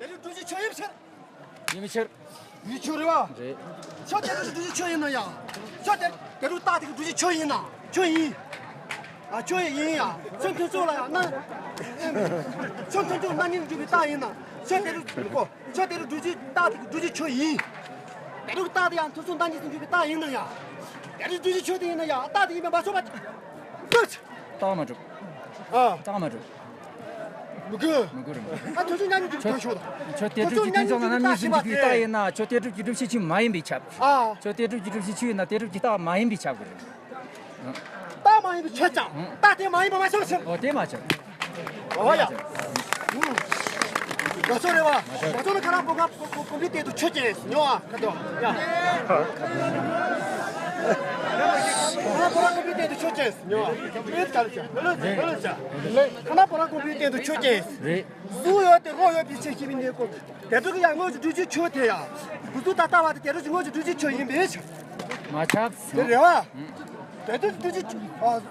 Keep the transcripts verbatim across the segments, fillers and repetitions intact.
དེ་རིང་སྒྲུབ་བྱེད་ཁྱོད་ཡིན་ཕྱིར། ཡིན་ཕྱིར། ཡིན་ཁྱོད་རེད་བ། རེད། ཁྱོད་དེ་རིང་སྒྲུབ་བྱེད་ཁྱོད་ཡིན་ན་ཡ། ཁྱོད་དེ་དེ་རིང་རྟགས་དེ་གི་སྒྲུབ་བྱེད་ཁྱོད་ཡིན་ན་ཁྱོད་ཡིན། ཨ་ཁྱོད་ཡིན་ཡ། ཁྱོད་མཐུན་ཕྱོགས་ལ་ཡ་ན། ཁྱོད་མཐུན་ཕྱོགས་རྣམ་གཉིས་འཇུག་པའི་རྟགས་ཡིན་ན་ཁྱོད་དེ་རིང་གོ། ཁྱོད་དེ་རིང་སྒྲུབ་བྱེད་རྟགས་དེ་གི་སྒྲུབ་བྱེད་ཁྱོད་ཡིན། དེ་རིང་རྟགས་དེ་ཡང་མཐུན་ཕྱོགས་རྣམ་གཉིས་སུ་འཇུག་པའི་རྟགས་ཡིན་ན་ཡ། དེ་རིང་སྒྲུབ་བྱེད་ཁྱོད་དེ་ཡིན་ན་ཡ་རྟགས་དེ་ཡིན་པས་མ་ཆོག་པ། རྟགས་མ་གྲུབ། ཨ། རྟགས་མ་གྲུབ། མི་དགོས། མི་དགོས་རེད། ཨ་ཐོན་ཆུང་ཉག་ཉིག་ཐོན་ཆོག་ད། ཁྱོད་དེ་སྒྲུབ་ཀྱི་ཐོན་ཆུང་ཉག་ཉིག་ཐོན་ཆུང་ན་རྣམ་གཉིས་སུ་འཇུག་པའི་རྟགས་ཡིན་ན་ཁྱོད་དེ་སྒྲུབ་ཀྱི་སྒྲུབ་བྱེད་ཁྱོད་མ་ཡིན་པས་ཁྱབ། ཨ། ཁྱོད་དེ་སྒྲུབ་ཀྱི་སྒྲུབ་བྱེད་ཁྱོད་ཡིན་ན་དེ་སྒྲུབ་ཀྱི་རྟགས་མ་ཡིན་པས་ཁྱབ་དགོས་རེད། རྟགས་མ་ཡིན་པས་ཁྱབ་ཀྱང་རྟགས་དེ་མ་ཡིན་པ་མ་ཤེས་ཤིང་། འོ་དེ་མ་ཁྱབ། འོ་ཡ། ང་ཚོ་རེད་བ། ང་ཚོ་ནི་ཁ་རག་པོ་ཁ་པོ་པོ་པོ་འདི་སྟེང་དུ་ཆོས་ཅན་ཉོ་ཨ་ཁ་དོ་ཡ། ཁ་རག་པོ་ར་པོ་འདི་སྟེང་དུ་ཆོས་ཅན་ཉོ་ཨ། ཁ་རག་པོ་ར་པོ་འདི་སྟེང་དུ་ཆོས་ཅན། རེད། གཟུགས་ཡོད་དེ་རོ་ཡོད་པའི་ཕྱིར་ཞེས་པའི་གནས་སྐབས་དེ་དག་གི་ཡང་དངོས་ཀྱི་སྒྲུབ་བྱེད་ཁྱོད་དེ་ཡང་། གཟུགས་ད་ལྟ་བ་དེ་དེ་དག་གི་དངོས་ཀྱི་སྒྲུབ་བྱེད་ཁྱོད་ཡིན་པའི་ཕྱིར། མ་ཁྱབ། དེ་རེད་བ། དེ་དག་གི་སྒྲུབ་བྱེད་ཨ།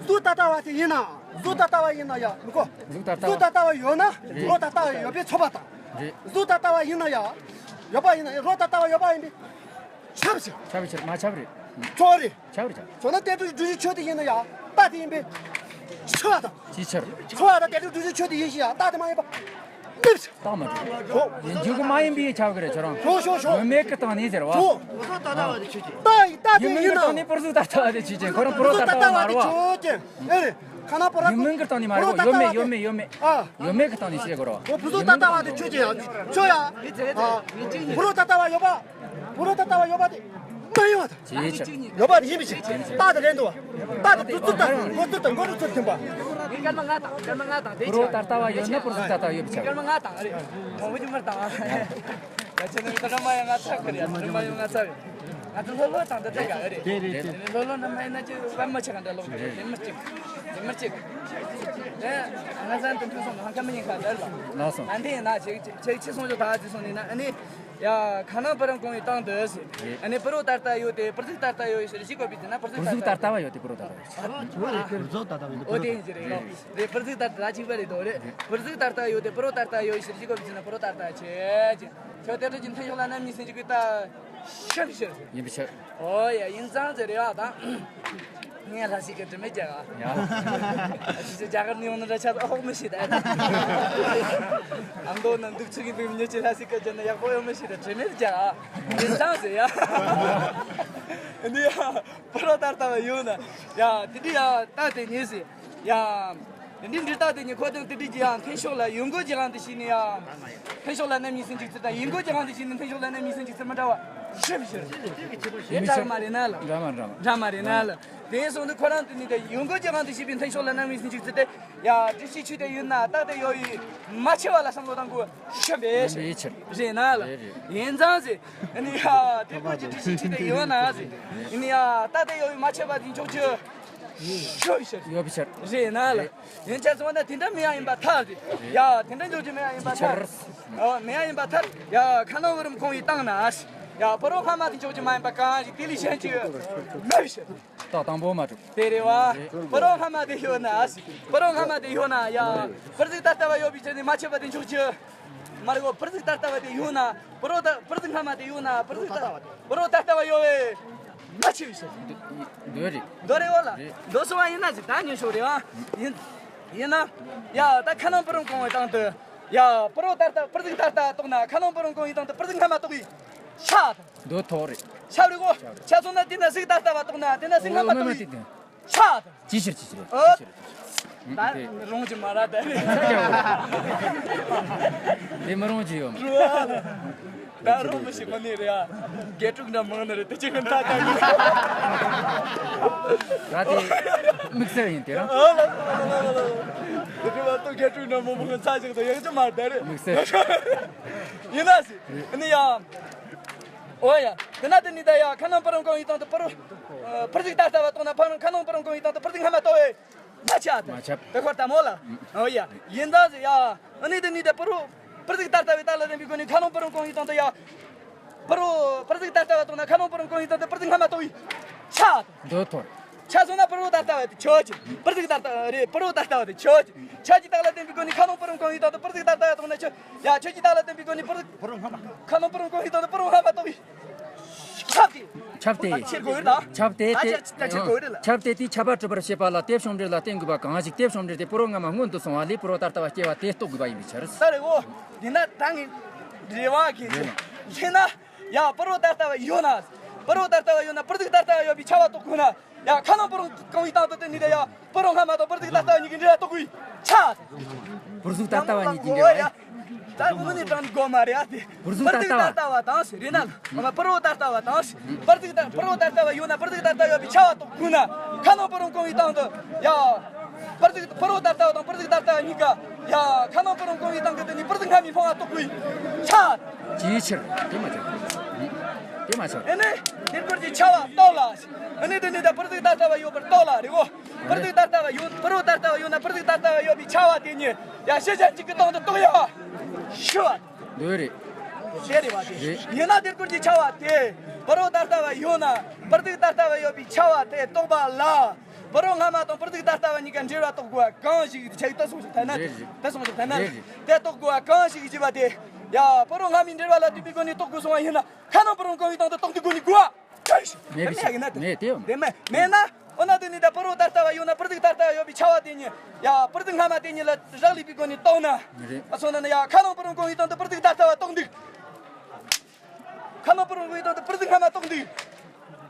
གཟུགས་ད་ལྟ་བ་དེ་ཡིན་ན་གཟུགས་ད་ལྟ་བ་ཡིན་ན་ཡང་མི་གོ། གཟུགས་ད་ལྟ་བ། གཟུགས་ད་ལྟ་བ་ཡོད་ན་རེད། རོ་ད་ལྟ་བ་ཡོད་པས་ཆོག་པ་དང་། རེད། གཟུགས་ད་ལྟ་བ་ཡིན་ན་ཡང་། ཡོད་པ་ཡིན་ན་ཡང་རོ་ད་ལྟ་བ་ཡོད་པ་ཡིན་པས། ཁྱབ་ཕྱིར། ཁྱབ་ཕྱིར་མ་ཁྱབ་རེད། ཆོག་རེད། ཁྱབ་རེད་ཁྱབ། ཁྱོད་ན་དེ་དག་གི་སྒྲུབ་བྱེད་ཁྱོད་དེ་ཡིན་ན་ཡང་རྟགས་དེ་ཡིན་པས། ཆོག་དང་། ཅིའི་ཕྱིར། ཆོག་དང་དེ་དག་གི་སྒྲུབ་བྱེད་ཁྱོད་དེ་ཡིན་ཞིང་ཡང་རྟགས་དེ་མ་ཡིན་པ། མེད་ཕྱིར། རྟགས་མ་གྲུབ། ཧོ། ཡིན་རྒྱུ་གི་མ་ཡིན་པའི་ཁྱབ་གི་རེད་ཁྱོད་རང་། ཞོ་ཞོ་ཞོ། ཡོད་མེད་གི་སྟེང་ནས་ཟེར་བ། ཞོ། རྟགས་ཡི་རྟགས་དེ་ཡིན་ཡིན་མིན་གི་ན། སྟེང་ནས་པུར་ཟུག་ད་ལྟ་བ་དེ་ཆོས་ཅན་ཁོ་རང་པུ་རོ་ད་ལྟ་བ་མ་རེད་བ། ཆོས་ཅན། ཨེ་རེད། ཁ་ན་པོ་ར། ཡིན་མིན་གི་སྟེང་ནས་མ་རེད་བ། ཡོད་མེད་ཡོད་མེད་ཡོད་མེད། ཨ། ཡོད་མེད་གི་སྟེང་ནས་བཤད་དགོས་རེད་བ། ཨོ་པུ་རོ་ད་ལྟ་བ་དེ་ཆོས་ཅན་ཡང་ཆོས་ཡ། ཨ། པུ་རོ་ད་ལྟ་བ་ཡོད་པ། པུ་རོ་ད་ལྟ་བ་ཡོད་པ་དེ། མ་ཡོང་བ་དང་། ཅིའི་ཕྱིར། ཡོད་པ་དེ་ཡིན་པའི་ཕྱིར། རྟགས་དེ་རེད་འདུག་བ། རྟགས་དེ་དུས་ཚོད་དང་མགོ་ཚོད་དང་མགོ་ཚོད་མཐུན་པ། སྐར་མ་ལྔ་དང་སྐར་མ་ལྔ་དང་དེ་པུ་རོ་ད་ལྟ་བ་ཡོད་ན་པུར་ཟུག་ད་ལྟ་བ་ཡོད་པའི་ཕྱིར། སྐར་མ་ལྔ་དང་རེད། དང་པོ་རྒྱུ་མར་དང་། ཡ་ཁྱེད་ནི་སྐར་མ་ཡང་ང་ཚ་གི་རེད། སྐར་མ་ཡང་ང་ཚ་གི། ང་ཚོ་ལྷོད་ལྷོད་དང་འདི་འདྲ་ག་རེད། དེ་རེད་དེ། ལྷོད་ལྷོད་ན་མ་ཡིན་ན་ཅི་བར་མ་ཆགས་ག་འདྲ་ལོག་རེད། དེ་མི་གཅིག་དེ་མི་གཅིག་དེ་ང་ཚང་དུ་འཐུས་སོང་ཧང་ཁ་མི་ཉན་ཁ་འདྲ་ལ། ལགས་སོ། ཨ་འདི་ཡིན་ན་ཆེ་ཆེ་ཆེ་སོང་ཅོག་ད་ཅི་སོང་ནི་ན་ཨ་ནི། ཡ། ཁ་ནང་པུ་རང་གོང་ཡི་སྟེང་དུ་ཟེར། རེད། ཨ་ནི་པུ་རོ་ད་ལྟ་ཡོད་དེ་པུར་ཟུག་ད་ལྟ་ཡོད་ཡི་ཕྱིར་ཞིག་གོ་བི་ཟེར་ན་པུར་ཟུག་པུར་ཟུག་ད་ལྟ་བ་ཡོད་དེ་པུ་རོ་ད་ལྟ་ཡོད། པུར་ཟུག་ད་ལྟ་བ་ཡོད་དེ་པུ་རོ་ད་ལྟ་ཡོད། ཨོ་དེ་ཡིན་གྱི་རེད། རེད། པུར་ཟུག་ད་ལྟ་ད་ཅིག་པ་རེད་དོ་རེད། པུར་ཟུག་ད་ལྟ་ཡོད་དེ་པུ་རོ་ད་ལྟ་ཡོད་ཡི་ཕྱིར་ཞིག་གོ་བི་ཟེར་ན་པུ་རོ་ད་ལྟ་ཆེ་ཆེ། ཁྱོད་དེ་འདྲ་ཅིག་མཐུན་ཕྱོགས་ལ་རྣམ་གཉིས་སུ་འཇུག་གི་ད་ཤམ་ཕྱིར། ཡིན་པའི་ཕྱིར། ཨོ་ཡ་ཡིན་ཙང་ཟེར་རེད་ཨ་ད། ངས་ལྷ་སྲས་ཀྱི་དྲི་མེད་རྒྱལ་ཨ། ཡ། ཨ་ཅི་ཅི་རྒྱ་གར་ནས་ཡོང་ནི་ར་ཆ་ཨ་ཧོག་མི་ཤེས་ད། ཨ་མདོ་ན་འདུག་ཚུགས་ཀྱི་འདུག་མྱི་ཅི་ལྷ་སྲས་ཀྱི་རྒྱལ་ན་ཡག་པོ་ཡོང་མི་ཤེས་ད་དྲི་མེད་རྒྱལ་ཨ། ཡིན་ཙང་ཟེར་ཡ། འདི་ཡ་པུ་རོ་ད་ལྟ་བ་ཡོད་ན། ཡ་དེ་འདྲི་ཡ་ད་དེ་ཉེ་སི། ཡ། འདི་འདྲི་ད་དེ་ཉེ་ཁོ་དང་དེ་འདྲི་ཀྱི་ཡ་མཐུན་ཕྱོགས་ལ་ཡོད་མགོ་ཅི་གང་དེ་ཤི་ནི་ཡ། མཐུན་ཕྱོགས་ལ་རྣམ་གཉིས་སུ་འཇུག་ཚུལ་དང་ཡིན་མགོ་ཅི་གང་དེ་ཤི་ནི་མཐུན་ཕྱོགས་ལ་རྣམ་གཉིས་སུ་འཇུག་ཚུལ་མི་འདྲ་བ། ཤི་མི་ཤི། དེ་འདྲ་མ་རེད་ན་ལ། འདྲ་མ་འདྲ་མ། འདྲ་མ་རེད་ན་ལ། དེ་སོང་དུས་ཁོ་རང་དེ་ནི་དེ་ཡོད་མགོ་ཅི་གང་དེ་ཤི་བའི་མཐུན་ཕྱོགས་ལ་རྣམ་གཉིས་སུ་འཇུག་ཚུལ་དེ། ཡ་དྲི་ཤི་ཆུ་དེ་ཡོད་ན་རྟགས་དེ་ཡོད་ཡི་མ་ཆེ་བ་ལ་བསམ་བློ་བཏང་དགོས་ཤི་བས་ཤི། ཡིན་པའི་ཕྱིར། རེད་ན་ལ། རེད་རེད། ཡིན་ཙང་ཟེར། ཨ་ནི་ཡ་དེ་ཀོ་ཅི་དྲི་ཤི་ཆུ་དེ་ཡོད་ན་ཟེར། ཨ་ནི་ཡ་རྟགས་དེ་ཡོད་ཡི་མ་ཆེ་བ་དེ་འཇོག་རྒྱུ། ཤོ་ཤོ། ཡོད་པའི་ཕྱིར། རེད་ན་ལ། ཡིན་ཆ་ཚང་ན་དེ་འདྲ་མི་ཡ་ཡིན་པ་ཐག་རེད། ཡ་དེ་འདྲ་འཇོག་རྒྱུ་མི་ཡ་ཡིན་པ་ཐག་ཨོ་མི་ཡ་ཡིན་པ་ཐག་ཡ་ཁ་ནང་བུ་རམ་ཁོང་ཡི་བཏང་ན། ཡ་པུ་རོ་ཧ་མ་དེ་འཇོག་རྒྱུ་མ་ཡིན་པ་གང་ཞིག་དེ་ལས་གཞན་གྱི་མེད་པའི་ཕྱིར། རྟགས་དང་པོ་མ་གྲུབ། དེ་རེད་བ། པུ་རོ་ཧ་མ་དེ་ཡོད་ན། པུ་རོ་ཧ་མ་དེ་ཡོད་ན་ཡ། པུར་ཟིག་ད་ལྟ་བ་ཡོད་པའི་ཕྱིར་ནི་མ་ཆད་པ་དེ་འཇོག་རྒྱུ། མ་རེད་གོ། པུར་ཟིག་ད་ལྟ་བ་དེ་ཡོད་ན། པུ་རོ་ད་པུར་ཟིག་སྔ་མ་དེ་ཡོད་ན། པུར་ཟིག་ད་པུ་རོ་ད་ལྟ་བ་ཡོད་བས། མ་ཆེ་བའི་ཕྱིར། འདོད་རེད། འདོད་རེད་བ་ལ། རེད། འདོད་སོང་བ་ཡིན་ན་ཟིག་ད་ཉན་ཤོག་རེད་བ། ཡིན། ཡིན་ན། ཡ་ད་ཁ་ནང་པུ་རོ་གོང་བའི་སྟེང་དུ། ཡ་པུ་རོ་ད་ལྟ་པུར་ཟིག་ད་ལྟ་གཏོགས་ན་ཁ་ནང་པུ་རོ་གོང་བའི་སྟེང་དུ་པུར་ཟིག་སྔ་མ་གཏོགས་ཡིན། ཤ་དང་། འདོད་ཐོག་རེད། ཤ་རེད་གོ། ཤ་སོང་ན་དེ་ན་ཟིག་ད་ལྟ་བ་གཏོགས་ན་དེ་ན་ཟིག་སྔ་མ་གཏོགས་ཡིན། ཤ་དང་། ཅི་ཕྱིར་ཅི་ཕྱིར། ཨོ། ཅི་ཕྱིར། ད་རུང་གི་མ་ར་ད་རེད། དེ་མི་རུང་གི་ཡོད་མ། ད་རུང་མི་ཞིག་གོ་ནི་རེད་ཨ། དགེ་ཕྲུག་འདྲ་མང་ནི་རེད་དེ་ཅི་གི་མཐའ་ཀྱང་གི། ད་དེ་དམིགས་བསལ་ཡིན་དེ་རང་། ཨོ་ལ་ལ་ལ་ལ་ལ། དེ་དུས་བར་དུ་དགེ་ཕྲུག་འདྲ་མང་མང་ཚ་ཞིག་ཏུ་ཡག་ཅི་མ་རེད་ད་རེད། དམིགས་བསལ་ཡིན་ན་ཟིག་ནི་ཡང་། ཨོ་ཡ། དེ་ན་དེ་ནི་ད་ཡ་ཁ་ནང་པུ་རོ་གོང་ཡི་སྟེང་དུ་པུ་རོ། པུར་ཟིག་ད་ལྟ་བ་གཏོགས་ན་པུ་རོ་ཁ་ནང་པུ་རོ་གོང་ཡི་སྟེང་དུ་པུར་ཟིག་སྔ་མ་གཏོགས་བས། མ་ཆགས། མ་ཆགས། དེ་ཁོ་ལྟ་མོ་ལ། ཨོ་ཡ། ཡིན་ད་ཟེར་ཡ། ཨ་ནི་དེ་ནི་ད་པུ་རོ། པུར་ཟིག་ད་ལྟ་བའི་རྟགས་ལ་ལྡན་པའི་སྒོ་ནས་ཁ་ནང་པུ་རོ་གོང་ཡི་སྟེང་དུ་ཡ། པུ་རོ། པུར་ཟིག་ད་ལྟ་བ་གཏོགས་ན་ཁ་ནང་པུ་རོ་གོང་ཡི་སྟེང་དུ་པུར་ཟིག་སྔ་མ་གཏོགས་བས། ཆགས། འདོད་ཐོག་ཆ་སོང་ན་པུ་རོ་ད་ལྟ་བ་དེ་ཁྱོད་ཀྱི། པུར་ཟིག་ད་ལྟ་རེད། པུ་རོ་ད་ལྟ་བ་དེ་ཁྱོད་ཀྱི། ཁྱོད་ཀྱི་རྟགས་ལ་བརྟེན་པའི་སྒོ་ནས་ཁ་ནང་པུ་རོ་གང་ཡིན་དང་དུ་པུར་ཟིག་ད་ལྟ་བ་དང་ན་ཁྱོད། ཡ་ཁྱོད་ཀྱི་རྟགས་ལ་བརྟེན་པའི་སྒོ་ནས་པུར་ཟིག་པུ་རོ་སྔ་མ། ཁ་ནང་པུ་རོ་གང་ཡིན་དང་དུ་པུ་རོ་སྔ་མ་གཏོགས་པའི་ཁྱབ་དེ། ཁྱབ་སྟེ། ད་ཁྱེར་དགོས་རེད་ད། ཁྱབ་སྟེ་ད་དེ། ཁྱེར་ད་ཁྱེར་དགོས་རེད་ལ། ཁྱབ་སྟེ་དེའི་ཁྱབ་པ་གྲུབ་པར་བྱེད་པ་ལ་དེ་བྱུང་འབྲས་ལ་བརྟེན་དགོས་པ་གང་ཞིག་དེ་བྱུང་འབྲས་དེ་པུ་རོ་སྔ་མ་སྔོན་དུ་སོང་བ་ལས་པུ་རོ་ད་ལྟ་བ་སྐྱེ་བ་དེ་རྟོགས་དགོས་པ་ཡིན་པའི་ཕྱིར། ད་རེད་འོ། འདི་ན་ད་ངས་འབྲེལ་བ་གི་རེད་ལ། ཤེས་ན། ཡ་པུ་རོ་ད་ལྟ་བ་ཡོད་ན། པུ་རོ་ད་ལྟ་བ་ཡོད་ན་པུར་ཟིག་ད་ལྟ་བ་ཡོད་པའི་ཁྱབ་པ་རྟོགས་དགོས་ན། ཡ་ཁ་ནང་པུ་རོ་གང་ཡིན་དང་དུ་དེ་ནི་དེ་ཡ། པུ་རོ་སྔ་མ་དང་པུར་ཟིག་ད་ལྟ་བ་གཉིས་ཀྱི་འབྲེལ་བ་རྟོགས་དགོས། ཆ། པུར་ཟིག་ད་ལྟ་བ་གཉིས་ཀྱི་འབྲེལ་བ་ཡ། ད་དངོས་གནས་དྲང་གནས་དགོས་མ་རེད་ཨ་དེ། པུར་ཟིག་ད་ལྟ་བ། པུར་ཟིག་ད་ལྟ་བ་དང་ཟེར་རེད་ན། ཨ་མ་པུ་རོ་ད་ལྟ་བ་དང་ཟེར། པུར་ཟིག་ད་པུ་རོ་ད་ལྟ་བ་ཡོད་ན་པུར་ཟིག་ད་ལྟ་བ་ཡོད་པའི་ཁྱབ་པ་རྟོགས་དགོས་ན། ཁ་ནང་པུ་རོ་གང་ཡིན་དང་དུ། ཡ། པུར་ཟིག་པུ་རོ་ད་ལྟ་བ་དང་པུར་ཟིག་ད་ལྟ་བ་གཉིས་ཀ། ཡ་ཁ་ནང་པུ་རོ་གང་ཡིན་དང་གི་དེ་ནི་པུར་ཟིག་སྔ་མའི་སྤང་བ་རྟོགས་དགོས། ཆ། ཅིའི་ཕྱིར། དེ་མ་ཆགས། དེ་མ་ཆགས། ཨ་ནི། དེ་སྐོར་གྱི་ཁྱབ་པ་རྟོགས་ལ། ཨ་ནི་དེ་ནི་ད་པུར་ཟིག་ད་ལྟ་བ་ཡོད་པར་རྟོགས་ལ་རེད་གོ། པུར་ཟིག་ད་ལྟ་བ་ཡོད། པུ་རོ་ད་ལྟ་བ་ཡོད་ན་པུར་ཟིག་ད་ལྟ་བ་ཡོད་པའི་ཁྱབ་པ་དེ་ཉིད་ཡ་ཤེས་བྱ་གཅིག་གི་སྟེང་དུ་རྟོགས་ཡ། ཤི་བ། འདོད་རེད། དེ་རེད་བ་དེ། རེད། ཡིན་ན་དེ་སྐོར་གྱི་ཁྱབ་པ་དེ། པུ་རོ་ད་ལྟ་བ་ཡོད་ན། པུར་ཟིག་ད་ལྟ་བ་ཡོད་པའི་ཁྱབ་པ་དེ་རྟོགས་པ་ལ། པུ་རོ་སྔ་མ་དང་པུར་ཟིག་ད་ལྟ་བ་གཉིས་ཀ་འབྲེལ་བ་རྟོགས་དགོས་པ་གང་ཞིག་ཆ་ཡི་ད་སོང་ཞིག་ཐ་ན། རེད་རེད། ད་སོང་ཞིག་ཐ་ན། རེད་རེད། དེ་རྟོགས་དགོས་པ་གང་ཞིག་ཞེས་པ་དེ། ཡ་པུ་རོ་སྔ་མའི་འབྲེལ་བ་ལ་ལྟོས་པའི་སྒོ་ནས་རྟོགས་དགོས་སོང་བ་ཡིན་ན། ཁ་ནང་པུ་རོ་གང་ཡིན་དང་དུ་རྟོགས་དུས་སྒོ་ནས་དགོས་པ། ཅི་ཞིག་མེད་པའི་ཕྱིར། མེད་དེ་ཡང་། དེ་མེད། མེད་ན། འོ་ན་དེ་ནི་ད་པུ་རོ་ད་ལྟ་བ་ཡོད་ན་པུར་ཟིག་ད་ལྟ་བ་ཡོད་པའི་ཁྱབ་པ་དེ་ཉིད། ཡ་པུར་ཟིག་སྔ་མ་དེ་ཉིད་ལ་རག་ལས་པའི་སྒོ་ནས་རྟོགས་ན། རེད། ཨ་སོང་ན་ན་ཡ་ཁ་ནང་པུ་རོ་གང་ཡིན་དང་དུ་པུར་ཟིག་ད་ལྟ་བ་རྟོགས་འདུག་ཁ་ནང་པུ་རོ་གང་ཡིན་དང་དུ་པུར་ཟིག་སྔ་མ་རྟོགས་འདུག་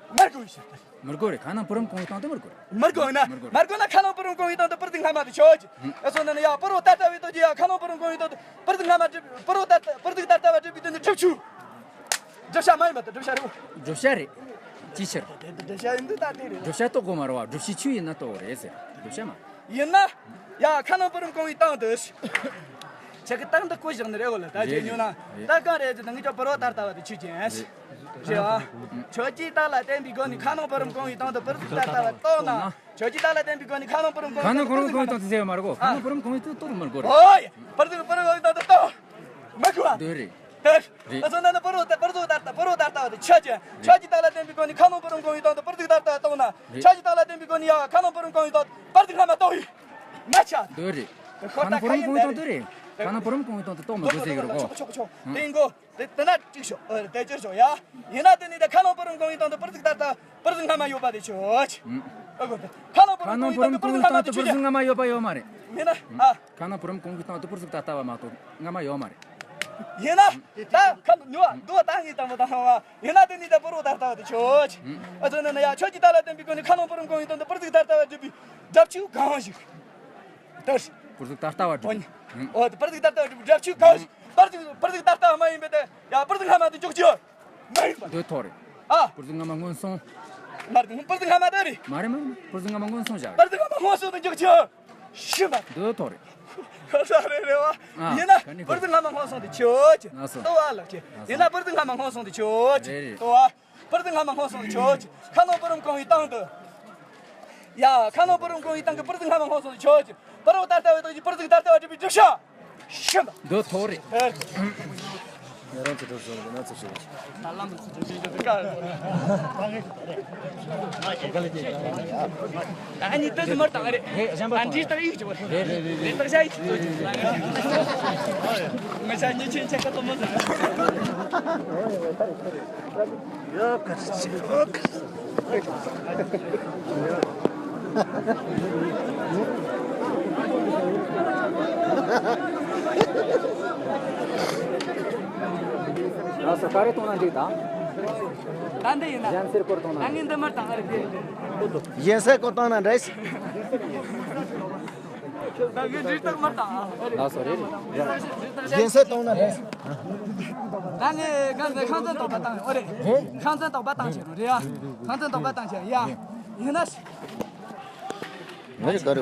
མར་གོ་ཡིན་ཞེས། མི་དགོས་རེད། ཁ་ནང་པུ་རོ་གང་ཡིན་དང་དུ་མི་དགོས་རེད། མི་དགོས་ན། མི་དགོས་རེད། མི་དགོས་ན་ཁ་ནང་པུ་རོ་གང་ཡིན་དང་དུ་པུར་ཟིག་སྔ་མ་དེ་ཆོག་ཅིག་ཨ་སོང་ན་ན་ཡ་པུ་རོ་ད་ལྟ་བའི་དོན་གྱི་ཡ་ཁ་ནང་པུ་རོ་གང་ཡིན་དང་དུ་པུར་ཟིག་སྔ་མ་སྒྲུབ། པུ་རོ་ད་ལྟ། པུར་ཟིག་ད་ལྟ་བ་སྒྲུབ་པའི་དོན་དུ་སྒྲུབ་ཆུ། བསྒྲུབ་བྱ་མ་ཡིན་པ་དང་བསྒྲུབ་བྱ་རེད། བསྒྲུབ་བྱ་རེད། ཅིའི་ཕྱིར། དེ་དེ་བསྒྲུབ་བྱ་ཡིན་དུས་ད་དེ་རེད། བསྒྲུབ་བྱ་རྟོགས་དགོས་མ་རེད་བ། བསྒྲུབ་བྱའི་ཆོས་ཡིན་ན་རྟོགས་རེད་ཟེར། བསྒྲུབ་བྱ་མ། ཡིན་ན། ཡ་ཁ་ནང་པུ་རོ་གང་ཡིན་དང་དུ། ཆ་གི་སྟེང་དུ་བཀོད་བཞག་ནི་རེད་གོ་ལ། ད་རེད་ཅེས་ཉོ་ན། རེད། ད་གང་རེད་ཅེ་ད་ངས་ཀྱང་པུ་རོ་ད་ལྟ་བ་དེ་ཆོས་ཅན། རེད། རེད་བ། ཁྱོད་ཀྱིས་རྟགས་ལ་བརྟེན་པའི་སྒོ་ནས་ཁ་ནང་པུ་རོ་གང་ཡིན་དང་དུ་པུར་ཟིག་ད་ལྟ་བ་རྟོགས་ན། ཁྱོད་ཀྱིས་རྟགས་ལ་བརྟེན་པའི་སྒོ་ནས་ཁ་ནང་པུ་རོ་གང་ཡིན་དང་དུ་པུར་ཟིག་སྔ་མ། ཁ་ནང་པུ་རོ་གང་ཡིན་དང་དུ་རྟོགས་མི་དགོས་རེད། ཨོ་ཡ། པུར་ཟིག་པུ་རོ་གང་ཡིན་དང་དུ་རྟོགས། མི་དགོས་བ། འདོད་རེད། རེད། རེད། ཨ་སོང་ན་ན་པུ་རོ་ད་པུར་ཟིག་ད་ལྟ་པུ་རོ་ད་ལྟ་བ་དེ་ཆོས་ཅན། ཆོས་ཀྱི་རྟགས་ལ་བརྟེན་པའི་སྒོ་ནས་ཁ་ནང་པུ་རོ་གང་ཡིན་དང་དུ་པུར་ཟིག་ད་ལྟ་བ་རྟོགས་ན། རེད། ཆོས་ཀྱི་རྟགས་ལ་བརྟེན་པའི་སྒོ་ནས་ཡ་ཁ་ནང་པུ་རོ་གང་ཡིན་དང་པུར་ཟིག་སྔ་མ་རྟོགས་ཡིན། མ་ཆ། འདོད་རེད། ཁ་ནང་པུ་རོ་གང་ཡིན་དང་དུ་རེད། ཁ་ནང་པུ་རོ་གང་ཡིན་དང་དུ་རྟོགས་མི་དགོས་ཟེར་གི་རེད་གོ། ཆོག་ཆོག་ཆོག་དེ་ཡིན་གོ། དེ་དེ་ན་གཅིག་ཤོག་ཨ་དེ་གཅིག་ཤོག་ཡ། ཡིན་ན་དེ་ནི་ད་ཁ་ནང་པུ་རོ་གང་ཡིན་དང་དུ་པུར་ཟིག་ད་ལྟ་པུར་ཟིག་སྔ་མ་ཡོད་པ་དེ་ཆོག་ཅིག་ཨ་གོ། ཁ་ནང་པུ་རོ་གང་ཡིན་དང་དུ་པུར་ཟིག་སྔ་མ་ཡོད་པ་ཆོག་ཅིག་མིན་ན། ཨ། ཁ་ནང་པུ་རོ་གང་ཡིན་དང་དུ་པུར་ཟིག་ད་ལྟ་བ་མ་གཏོགས་སྔ་མ་ཡོད་མ་རེད། ཡིན་ན། ད་ཁ་ནང་ཉོ་བ་འདུག་ད་ངས་དང་པོ་དང་བ་ཡིན་ན་དེ་ནི་ད་པུ་རོ་ད་ལྟ་བ་དེ་ཆོག་ཅིག་ཨ་ཚོ་ན་ན་ཡ་ཆོས་ཀྱི་རྟགས་ལ་བརྟེན་པའི་སྒོ་ནས་ཁ་ནང་པུ་རོ་གང་ཡིན་དང་དུ་པུར་ཟིག་ད་ལྟ་བ་སྒྲུབ་པའི་སྒྲུབ་ཆུ་གང་ཞིག་ད། པུར་ཟིག་ད་ལྟ་བ་སྒྲུབ། ཨོ་ད་པུར་ཟིག་ད་ལྟ་བ་སྒྲུབ་སྒྲུབ་ཆུ་གང་ཞིག་པུར་ཟིག་པུར་ཟིག་ད་ལྟ་བ་མ་ཡིན་པའི་དེ་ཡ་པུར་ཟིག་སྔ་མ་དེ་འཇོག་རྒྱུ། མ་ཡིན་པ། འདོད་ཐོག་རེད། ཨ། པུར་ཟིག་སྔ་མ་སྔོན་སོང་། མ་རེད། པུར་ཟིག་སྔ་མ་དེ་རེད། མ་རེད་མ་རེད། པུར་ཟིག་སྔ་མ་སྔོན་སོང་བཞག་པུར་ཟིག་སྔ་མ་སྔོན་སོང་དུ་འཇོག་རྒྱུ། ཤི་མ། འདོད་ཐོག་རེད། ཁ་ས་རེད་རེད་བ། ཨ། ཡིན་ན་ག་ནས་པུར་ཟིག་སྔ་མ་སྔོན་སོང་དུ་ཆོག་ཅི། ལགས་སོ། ལྟོ་བ་ལགས་ཅི། ལགས་སོ། ཡིན་ན་པུར་ཟིག་སྔ་མ་སྔོན་སོང་དུ་ཆོག་ཅི། རེད་རེད། ལྟོ་བ། པུར་ཟིག་སྔ་མ་སྔོན་སོང་དུ་ཆོག་ཅི། ཁ་ནང་པུ་རོ་གང་ཡིན་དང་དུ། ཡ། ཁ་ནང་པུ་རོ་གང་ཡིན་དང་གི་པུར་ཟིག་སྔ་མ་སྔོན་སོང་དུ་ཆོག་ཅི། པུ་རོ་ད་ལྟ་བའི་དོན་གྱི་པུར་ཟིག་ད་ལྟ་བ་སྒྲུབ་པའི་སྒྲུབ་བྱ། ཤི་མ། འདོད་ཐོག་རེད། ཨེ། ང་རང་ཚོ་འགྲོ་སོང་ན་ཚོ་ཞིག་ད་ལམ་ཚོ་འགྲོ་ཞིག་འགྲོ་ག་ཨ་ནི་ཏི་ཟི་མར་དང་རེད། ཨ་འདྲིས་ལྟར་ཡིག་ཅིག་རེད། རེད་རེད་རེད། ལྟར་བྱ་ཡིག་ཅིག་ཚོ་ཅིག་ང་ཆ་ཉེ་ཆེན་ཆ་ཁ་ཏོ་མོ་ཟེར། ཡོད་ག་ཚོད་ཅིག་ལགས་སོ། ག་རེ་གཏོང་ན་འགྲིག་དང་། ད་འདི་ཡིན་ན། གཞན་སེར་སྐོར་གཏོང་ན། ད་ངས་འདི་མར་བཏང་ཨ་རེད་དེ། གཞན་སེར་སྐོར་གཏོང་ན་འགྲིག་ད་ངས་འདྲིས་སྟངས་མར་བཏང་ཨ། ལགས་སོ་རེད། གཞན་སེར་གཏོང་ན་འགྲིག་ད་ངས་གང་ཟེར་ཁང་ཚན་དོག་པ་བཏང་ཨོ་རེད། ཁང་ཚན་དོག་པ་བཏང་བྱས་རོ་རེད་ཨ། ཁང་ཚན་དོག་པ་བཏང་བྱས་ཡ། ཡིན་ན། ངས་ག་རེ།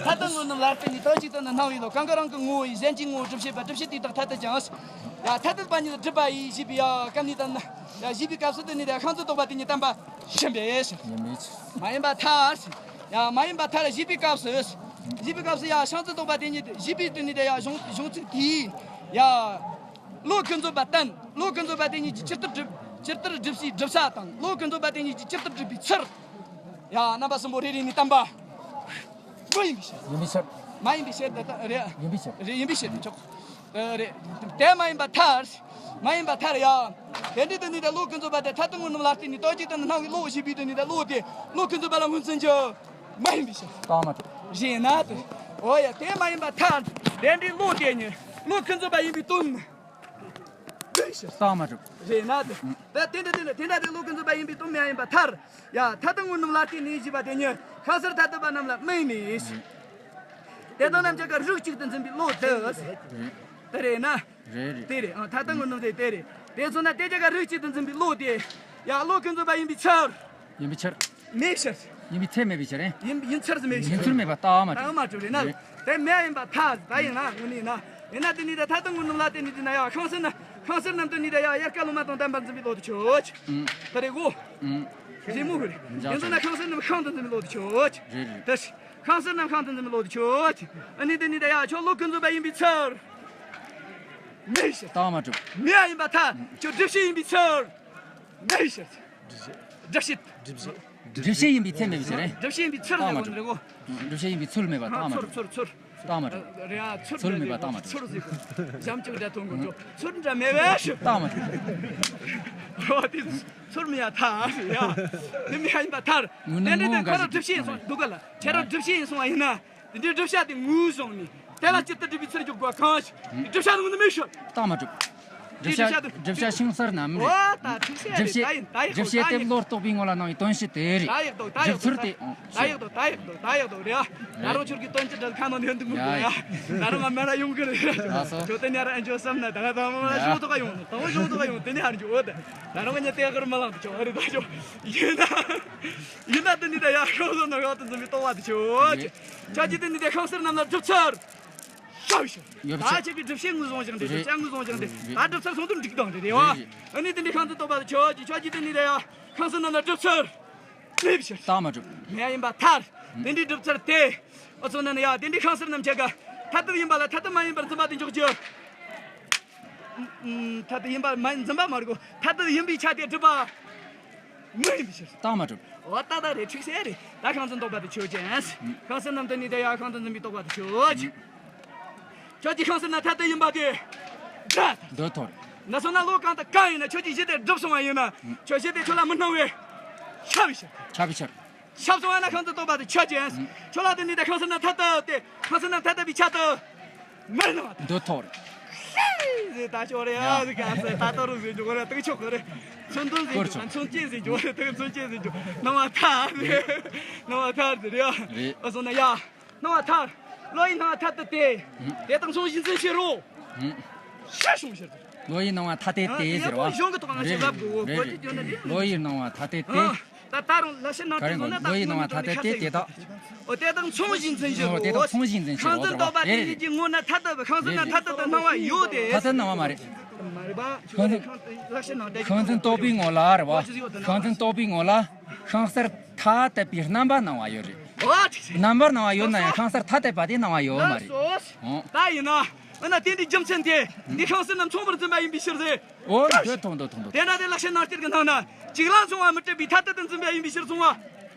མཐར་ཐུག་དངོས་རྣམས་ལ་བརྟེན་ནས་དོན་གཅིག་ཏུ་ནི་སྣང་བའི་བློ། གང་གི་རང་གི་ངོ་བོ་ཡི། གཞན་གྱི་ངོ་བོ་སྒྲུབ་བྱེད་པ། སྒྲུབ་བྱེད་དེ་དག་ཐ་དད་ཀྱང་། ཡ་ཐ་དད་པ་ཉིད་སྒྲུབ་པ་ཡིས་ཞེས་པའི་ཡ་སྐབས་ནས་བསྟན་ན། ཡ་ཞེས་པའི་སྐབས་སུ་དེ་ནི་ཡ་ཤིང་རྩི་དོག་པ་དེ་ཉིད་བསྟན་པ་ཞིག་ཡིན་པས། ཡིན་པས། མ་ཡིན་པ་མཐར། ཡ་མ་ཡིན་པ་མཐར་ཞེས་པའི་སྐབས་སུ། ཞེས་པའི་སྐབས་སུ་ཡ་ཤིང་རྩི་དོག་པ་དེ་ཉིད་ཞེས་པའི་དེ་ནི་ཡ་གཞུང་གཞུང་ཚིག་དེའི་ཡ། བློ་ཀུན་རྫོབ་པ་བསྟན། བློ་ཀུན་རྫོབ་པ་དེ་ཉིད་ཀྱིས་ཇི་ལྟར་སྒྲུབ། ཇི་ལྟར་སྒྲུབ་ཞེས་སྒྲུབ་བྱ་དང་། བློ་ཀུན་རྫོབ་པ་དེ་ཉིད་ཀྱིས་ཇི་ལྟར་སྒྲུབ་པའི་ཚུལ། ཡ། རྣམ་པ་གསུམ་པོ་རེ་རེ་ནས་བསྟན་པ། མ་ཡིན་པའི་ཕྱིར། ཡིན་པའི་ཕྱིར། མ་ཡིན་པའི་ཕྱིར་དེ་ལྟ་རེད། ཡིན་པའི་ཕྱིར། རེད། ཡིན་པའི་ཕྱིར་དེ་ཆོག་ཨ། རེད། དེ་མ་ཡིན་པ་མཐར། མ་ཡིན་པ་མཐར་ཡ། དེ་འདྲའི་དུ་ནི་དེ་བློ་ཀུན་རྫོབ་པ་དེ་མཐར་ཐུག་དངོས་རྣམས་ལ་བརྟེན་ནས་རྟོག་བཅས་དུ་སྣང་བའི་བློ་ཞེས་པའི་དུ་ནི་དེ་བློ་དེ་བློ་ཀུན་རྫོབ་པ་ལ་མངོན་སུམ་གྱི་མ་ཡིན་པའི་ཕྱིར། རྟགས་མ་གྲུབ། རེད་ན་དེ། འོ་ཡ། དེ་མ་ཡིན་པ་མཐར། དེ་འདྲའི་བློ་དེ་ཉིད་བློ་ཀུན་རྫོབ་པ་ཡིན་པའི་དོན། རྟགས་མ་གྲུབ། རེད་ན་དེ། ད་དེ་འདྲ་དེ་འདྲ་དེ་འདྲ་དེ་བློ་ཀུན་རྫོབ་པ་ཡིན་པའི་དོན་མ་ཡིན་པ་མཐར། ཡ། མཐར་ཐུག་དངོས་རྣམས་ལ་བརྟེན་ནས་ཞེས་པ་དེ་ཉིད་ཁ་སར་ཐ་དད་པ་རྣམས་ལ་དམིགས་ནས། དེ་དག་རྣམས་ཀྱང་རིགས་གཅིག་ཏུ་འཛིན་པའི་བློ་དེ། དེ་རེད་ན། རེད་རེད། དེ་རེད། ཨ། མཐར་ཐུག་དངོས་རྣམས་དེ་དེ་རེད། དེ་སོང་ན་དེ་ཀྱང་རིགས་གཅིག་ཏུ་འཛིན་པའི་བློ་དེ། ཡ། བློ་ཀུན་རྫོབ་པ་ཡིན་པའི་ཕྱིར། ཡིན་པའི་ཕྱིར། མེད་ཕྱིར། ཡིན་པའི་ཚུལ་མེད་པའི་ཕྱིར། ཡིན། ཡིན་ཚུལ་མེད་པ་རྟགས་མ་གྲུབ། རྟགས་མ་གྲུབ་རེད་ན། རེད། དེ་མེད་ཡིན་པ་མཐར། ད་ཡིན་ན་དངོས་གནས་ན། ཡིན་ན་དེ་ནི་ད་མཐར་ཐུག་དངོས་རྣམས་ལ་བརྟེན་ནས་དེ་ན་ཡང་ཤིང་སེར་ན། ཤིང་སེར་རྣམས་དེ་ནི་ད་ཡང་དབྱར་ཁ་ལོ་མ་དང་ལྡན་པར་འཛིན་པའི་བློ་དེ་ཆོག་ཨང་། ད་རེད་གོ། ཨང་། རེད་མོ་གི་རེད། ཡིན་ཙང་ན་ཤིང་སེར་རྣམས་ཤིན་ཏུ་འཛིན་པའི་བློ་དེ་ཆོག་རེད་རེད། ད་ཤིང་སེར་རྣམས་ཤིན་ཏུ་འཛིན་པའི་བློ་དེ་ཆོག་ཨ་ནི་དེ་ནི་ད་ཡང་ཁྱོད་བློ་ཀུན་རྫོབ་པ་ཡིན་པའི་ཕྱིར། མེད་ཕྱིར། རྟགས་མ་གྲུབ། མེད་ཡིན་པ་མཐར། ཁྱོད་སྒྲིབ་བྱེད་ཡིན་པའི་ཕྱིར། མེད་ཕྱིར། སྒྲིབ་བྱེད། སྒྲིབ་བྱེད། སྒྲིབ་བྱེད་ཡིན་པའི་ཚུལ་མེད་པའི་ཕྱིར། སྒྲིབ་བྱེད་ཡིན་པའི་ཚུལ་རྟགས་མ་མེད་གོ། གྲུབ། སྒྲིབ་བྱེད་ཡིན་པའི་ཚུལ་མེད་པ་རྟགས་མ་ཚུར་གྲུབ། ཚུར་ཚུར། རྟགས་མ་གྲུབ། རེད་ཨ། ཚུར་ཚུལ་མེད་པ་རྟགས་མ་གྲུབ། ཚུར་ཟིག་གོ། འཇམ་ཅིག་འདྲ་ཐོན་གོ་ཅོ། ཚུར་འདྲ་མེད་པའི་ཕྱིར། རྟགས་མ་གྲུབ། འོ་དེ་ཚུར་མེད་ཡ་མཐར་ཡ། དེ་མེད་ཡིན་པ་མཐར། དངོས་གནས་དེ་འདྲའི་དེ་ཁོ་རང་སྒྲིབ་བྱེད་ཡིན་སོང་འདུག་ག་ལ། ཁྱེད་རང་སྒྲིབ་བྱེད་ཡིན་སོང་བ་ཡིན་ན། དེ་འདྲའི་བསྒྲུབ་བྱ་དེ་ངོས་བཟུང་ནས་དེ་ལ་ཇི་ལྟར་སྒྲུབ་པའི་ཚུལ་གྱི་སྒོ་གང་ཞིག་བསྒྲུབ་བྱ་དེ་ངོས་ནས་མེད་ཤོད། རྟགས་མ་གྲུབ། བསྒྲུབ་བྱ་དེ། བསྒྲུབ་བྱ་ཤིང་སེར་རྣམས་རེད། འོ་ད་ཐུགས་སྲས་རེད། ད་ཡིན་ད་ཡག་པོ་བསྒྲུབ་བྱ་དེ་བློ་རྟོག་པའི་ངོ་ལ་སྣང་བའི་དོན་བྱེད་དེ་རེད། ད་ཡག་ཏོ་ད་ཡག་ཏོ་སྒྲུབ་ཚུལ་དེ། ད་ཡག་ཏོ་ད་ཡག་ཏོ་ད་ཡག་ཏོ་རེད་ཨ། ད་རུང་ཁྱོད་ཀྱི་དོན་ཅི་འདྲ་ཁ་ནང་ནས་འདུག་མི་འདུག་ཡ། ད་རུང་ང་མེད་ན་ཡོང་གི་རེད། ལགས་སོ། ཁྱོད་དེ་ཉར་ཨ་འཇོག་བསམ་ན་ད་ང་ད་མ་ཞོག་ཐོག་ག་ཡོང་ད་མ་ཞོག་ཐོག་ག་ཡོང་དེ་ནས་ཧར་འཇོག་འོ་ད། ད་རུང་ང་ཉལ་ཏེ་གར་མ་ལངས་ད་ཆོག་ཨ་རེད་ད་ཆོག་ཡིན་ན། ཡིན་ན་དེ་ནི་ད་ཡ་ཤོག་ཟོ་ན་ཡོད་དུ་འཛིན་པའི་རྟོག་པ་དེ་ཆོག་ཆོག་གི་དེ་ནི་ད་ཤིང་སེར་རྣམས་ལ་སྒྲུབ་ཚུལ། ཤ་བི་ཤ། ཡོད་ད་ཆོག་ཆོག་གི་སྒྲུབ་བྱེད་ངོས་བཟུང་ཞིང་དེ་སྒྲུབ་བྱ་ངོས་བཟུང་ཞིང་དེ་ད་སྒྲུབ་ཚུལ་སོང་དུ་འགྲིག་དང་དེ་རེད་བ། ཨ་ནི་དེ་འདྲའི་ཤིང་སེར་རྟོག་པ་དེ་ཆོག་གི་ཆོག་གི་དེ་ནི་ད་ཡ་ཤིང་སེར་རྣམས་ལ་སྒྲུབ་ཚུལ། མེད་པའི་ཕྱིར། རྟགས་མ་གྲུབ། མེད་ཡིན་པ་མཐར། དེ་འདྲའི་སྒྲུབ་ཚུལ་དེ། ཨོ་ཚོ་ན་ནི་ཡ་དེ་འདྲའི་ཤིང་སེར་རྣམས་ཆ་ག་མཐར་ཐུག་ཡིན་པ་ལ་མཐར་ཐུག་མ་ཡིན་པར་འཛིན་པ་དེ་འཇོག་རྒྱུ། མཐར་ཐུག་ཡིན་པ་མ་འཛིན་པ་མ་རེད་གོ། མཐར་ཐུག་ཡིན་པའི་ཆ་དེ་སྒྲུབ་པ། མ་ཡིན་པའི་ཕྱིར། རྟགས་མ་གྲུབ། འོ་ད་ད་རེད་ཁྲིག་སེ་རེད། ད་ཤིང་སེར་རྟོག་པ་དེ་ཆོག་ཅན། ཤིང་སེར་རྣམས་དེ་ནི་ད་ཡ་ཤིན་ཏུ་འཛིན་པའི་རྟོག་པ་དེ་ཆོག་ཅན། ཁྱོད་ཀྱི་ཤིང་སེར་རྣམས་མཐར་ཐུག་ཡིན་པ་དེ། འདོད་ཐོར། ན་སོ་ན་བློ་གང་དང་གང་ཡིན་ན་ཁྱོད་ཀྱི་གཞི་དེ་སྒྲུབ་སོང་བ་ཡིན་ན། ཁྱོད་གཞི་དེ་ཁྱོད་ལ་མི་སྣང་བས། ཁྱབ་པའི་ཕྱིར། ཁྱབ་པའི་ཕྱིར། ཁྱབ་སོང་བ་ན་ཤིང་སེར་རྟོག་པ་དེ་ཆོག་ཅན། ཁྱོད་ལ་དེ་ནི་ད་ཤིང་སེར་རྣམས་མཐར་ཐུག་དེ་ཤིང་སེར་རྣམས་མཐར་ཐུག་པའི་ཆ་དུ། མི་སྣང་བ་དང་། འདོད་ཐོར། ཟེར་ད་ཆོག་རེད་ཡ། ཟེར་ག་ཟེར་ད་ལྟ་རུ་ཟེར་འཇོག་རེད་དེ་ཆོག་གི་རེད། མཚོན་དོན་ཟེར་འཇོག་མཚོན་སྐྱེས་ཟེར་འཇོག་རེད་དེ་མཚོན་སྐྱེས་ཟེར་འཇོག་སྣང་བ་མཐའ། སྣང་བ་མཐའ་ཟེར་ཡ། རེད། ཨ་སོང་ན་ཡ། སྣང་བ་མཐའ། བློ་ཡི་སྣང་བ་མཐའ་དེ་དེ། དེ་དག་མཚུངས་གཞི་འཛིན་ཕྱིར་རོ། ཤ་ཤུང་ཕྱིར། བློ་ཡི་སྣང་བ་མཐའ་དེ་དེ་ཟེར་བ། ཡང་གཞུང་གི་ཐོག་ནས་རེད་ཞེས་ལབ་དགོས། རེད་བོད་ཀྱི་རེད་སྐྱོན་ནི་རེད། བློ་ཡི་སྣང་བ་མཐའ་དེ་དེ། ད་ད་རུང་ལ་ཕྱི་ནང་ག་དེ་རེ་བཟུང་ན་ད་བློ་ཡི་སྣང་བ་མཐའ་དེ་དེ་དེ་དག་འོ་དེ་དག་མཚུངས་གཞི་འཛིན་ཕྱིར་རོ། དེ་དག་མཚུངས་གཞི་འཛིན་ཕྱིར་རོ། ཤིང་སེར་རྟོག་པ་དེ་ཉིད་ཀྱི་ངོ་ན་མཐའ་དག་པའི་ཤིང་སེར་ན་མཐའ་དག་ཏུ་སྣང་བ་ཡོད་དེ། མཐའ་དག་སྣང་བ་མ་རེད། མ་རེད་པ། ཤིང་སེར་ལ་ཕྱི་ནང་ལ་ཤིང་སེར་རྟོག་པའི་ངོ་ལ་རེད་བ། ཤིང་སེར་རྟོག་པའི་ངོ་ལ་ཤིང་སེར་མཐའ་དག་པའི་རྣམ་པ་སྣང་བ་ཡོད་རེད། འོ་ཐིག་སེ། རྣམ་པར་སྣང་བ་ཡོད་ན་ཡང་ཤིང་སེར་མཐའ་དག་པ་དེ་སྣང་བ་ཡོད་མ་རེད། ལགས་སོ། ད་ཡིན་ན། འོ་ན་དེ་འདི་རྒྱུ་མཚན་དེ། འདི་ཤིང་སེར་རྣམས་མཚུངས་པར་འཛིན་པ་ཡིན་པའི་ཕྱིར་ཟེར། འོ་འདོད་ཐོག་འདོད་ཐོག་འདོད། དེ་འདྲ་དེ་ལ་ཕྱི་ནང་སྟེར་གི་སྣང་ན། གཅིག་ལ་མཚུངས་པ་མི་སྲིད་པའི་མཐའ་དག་ཏུ་འཛིན་པ་ཡིན་པའི་ཕྱིར་མཚུངས་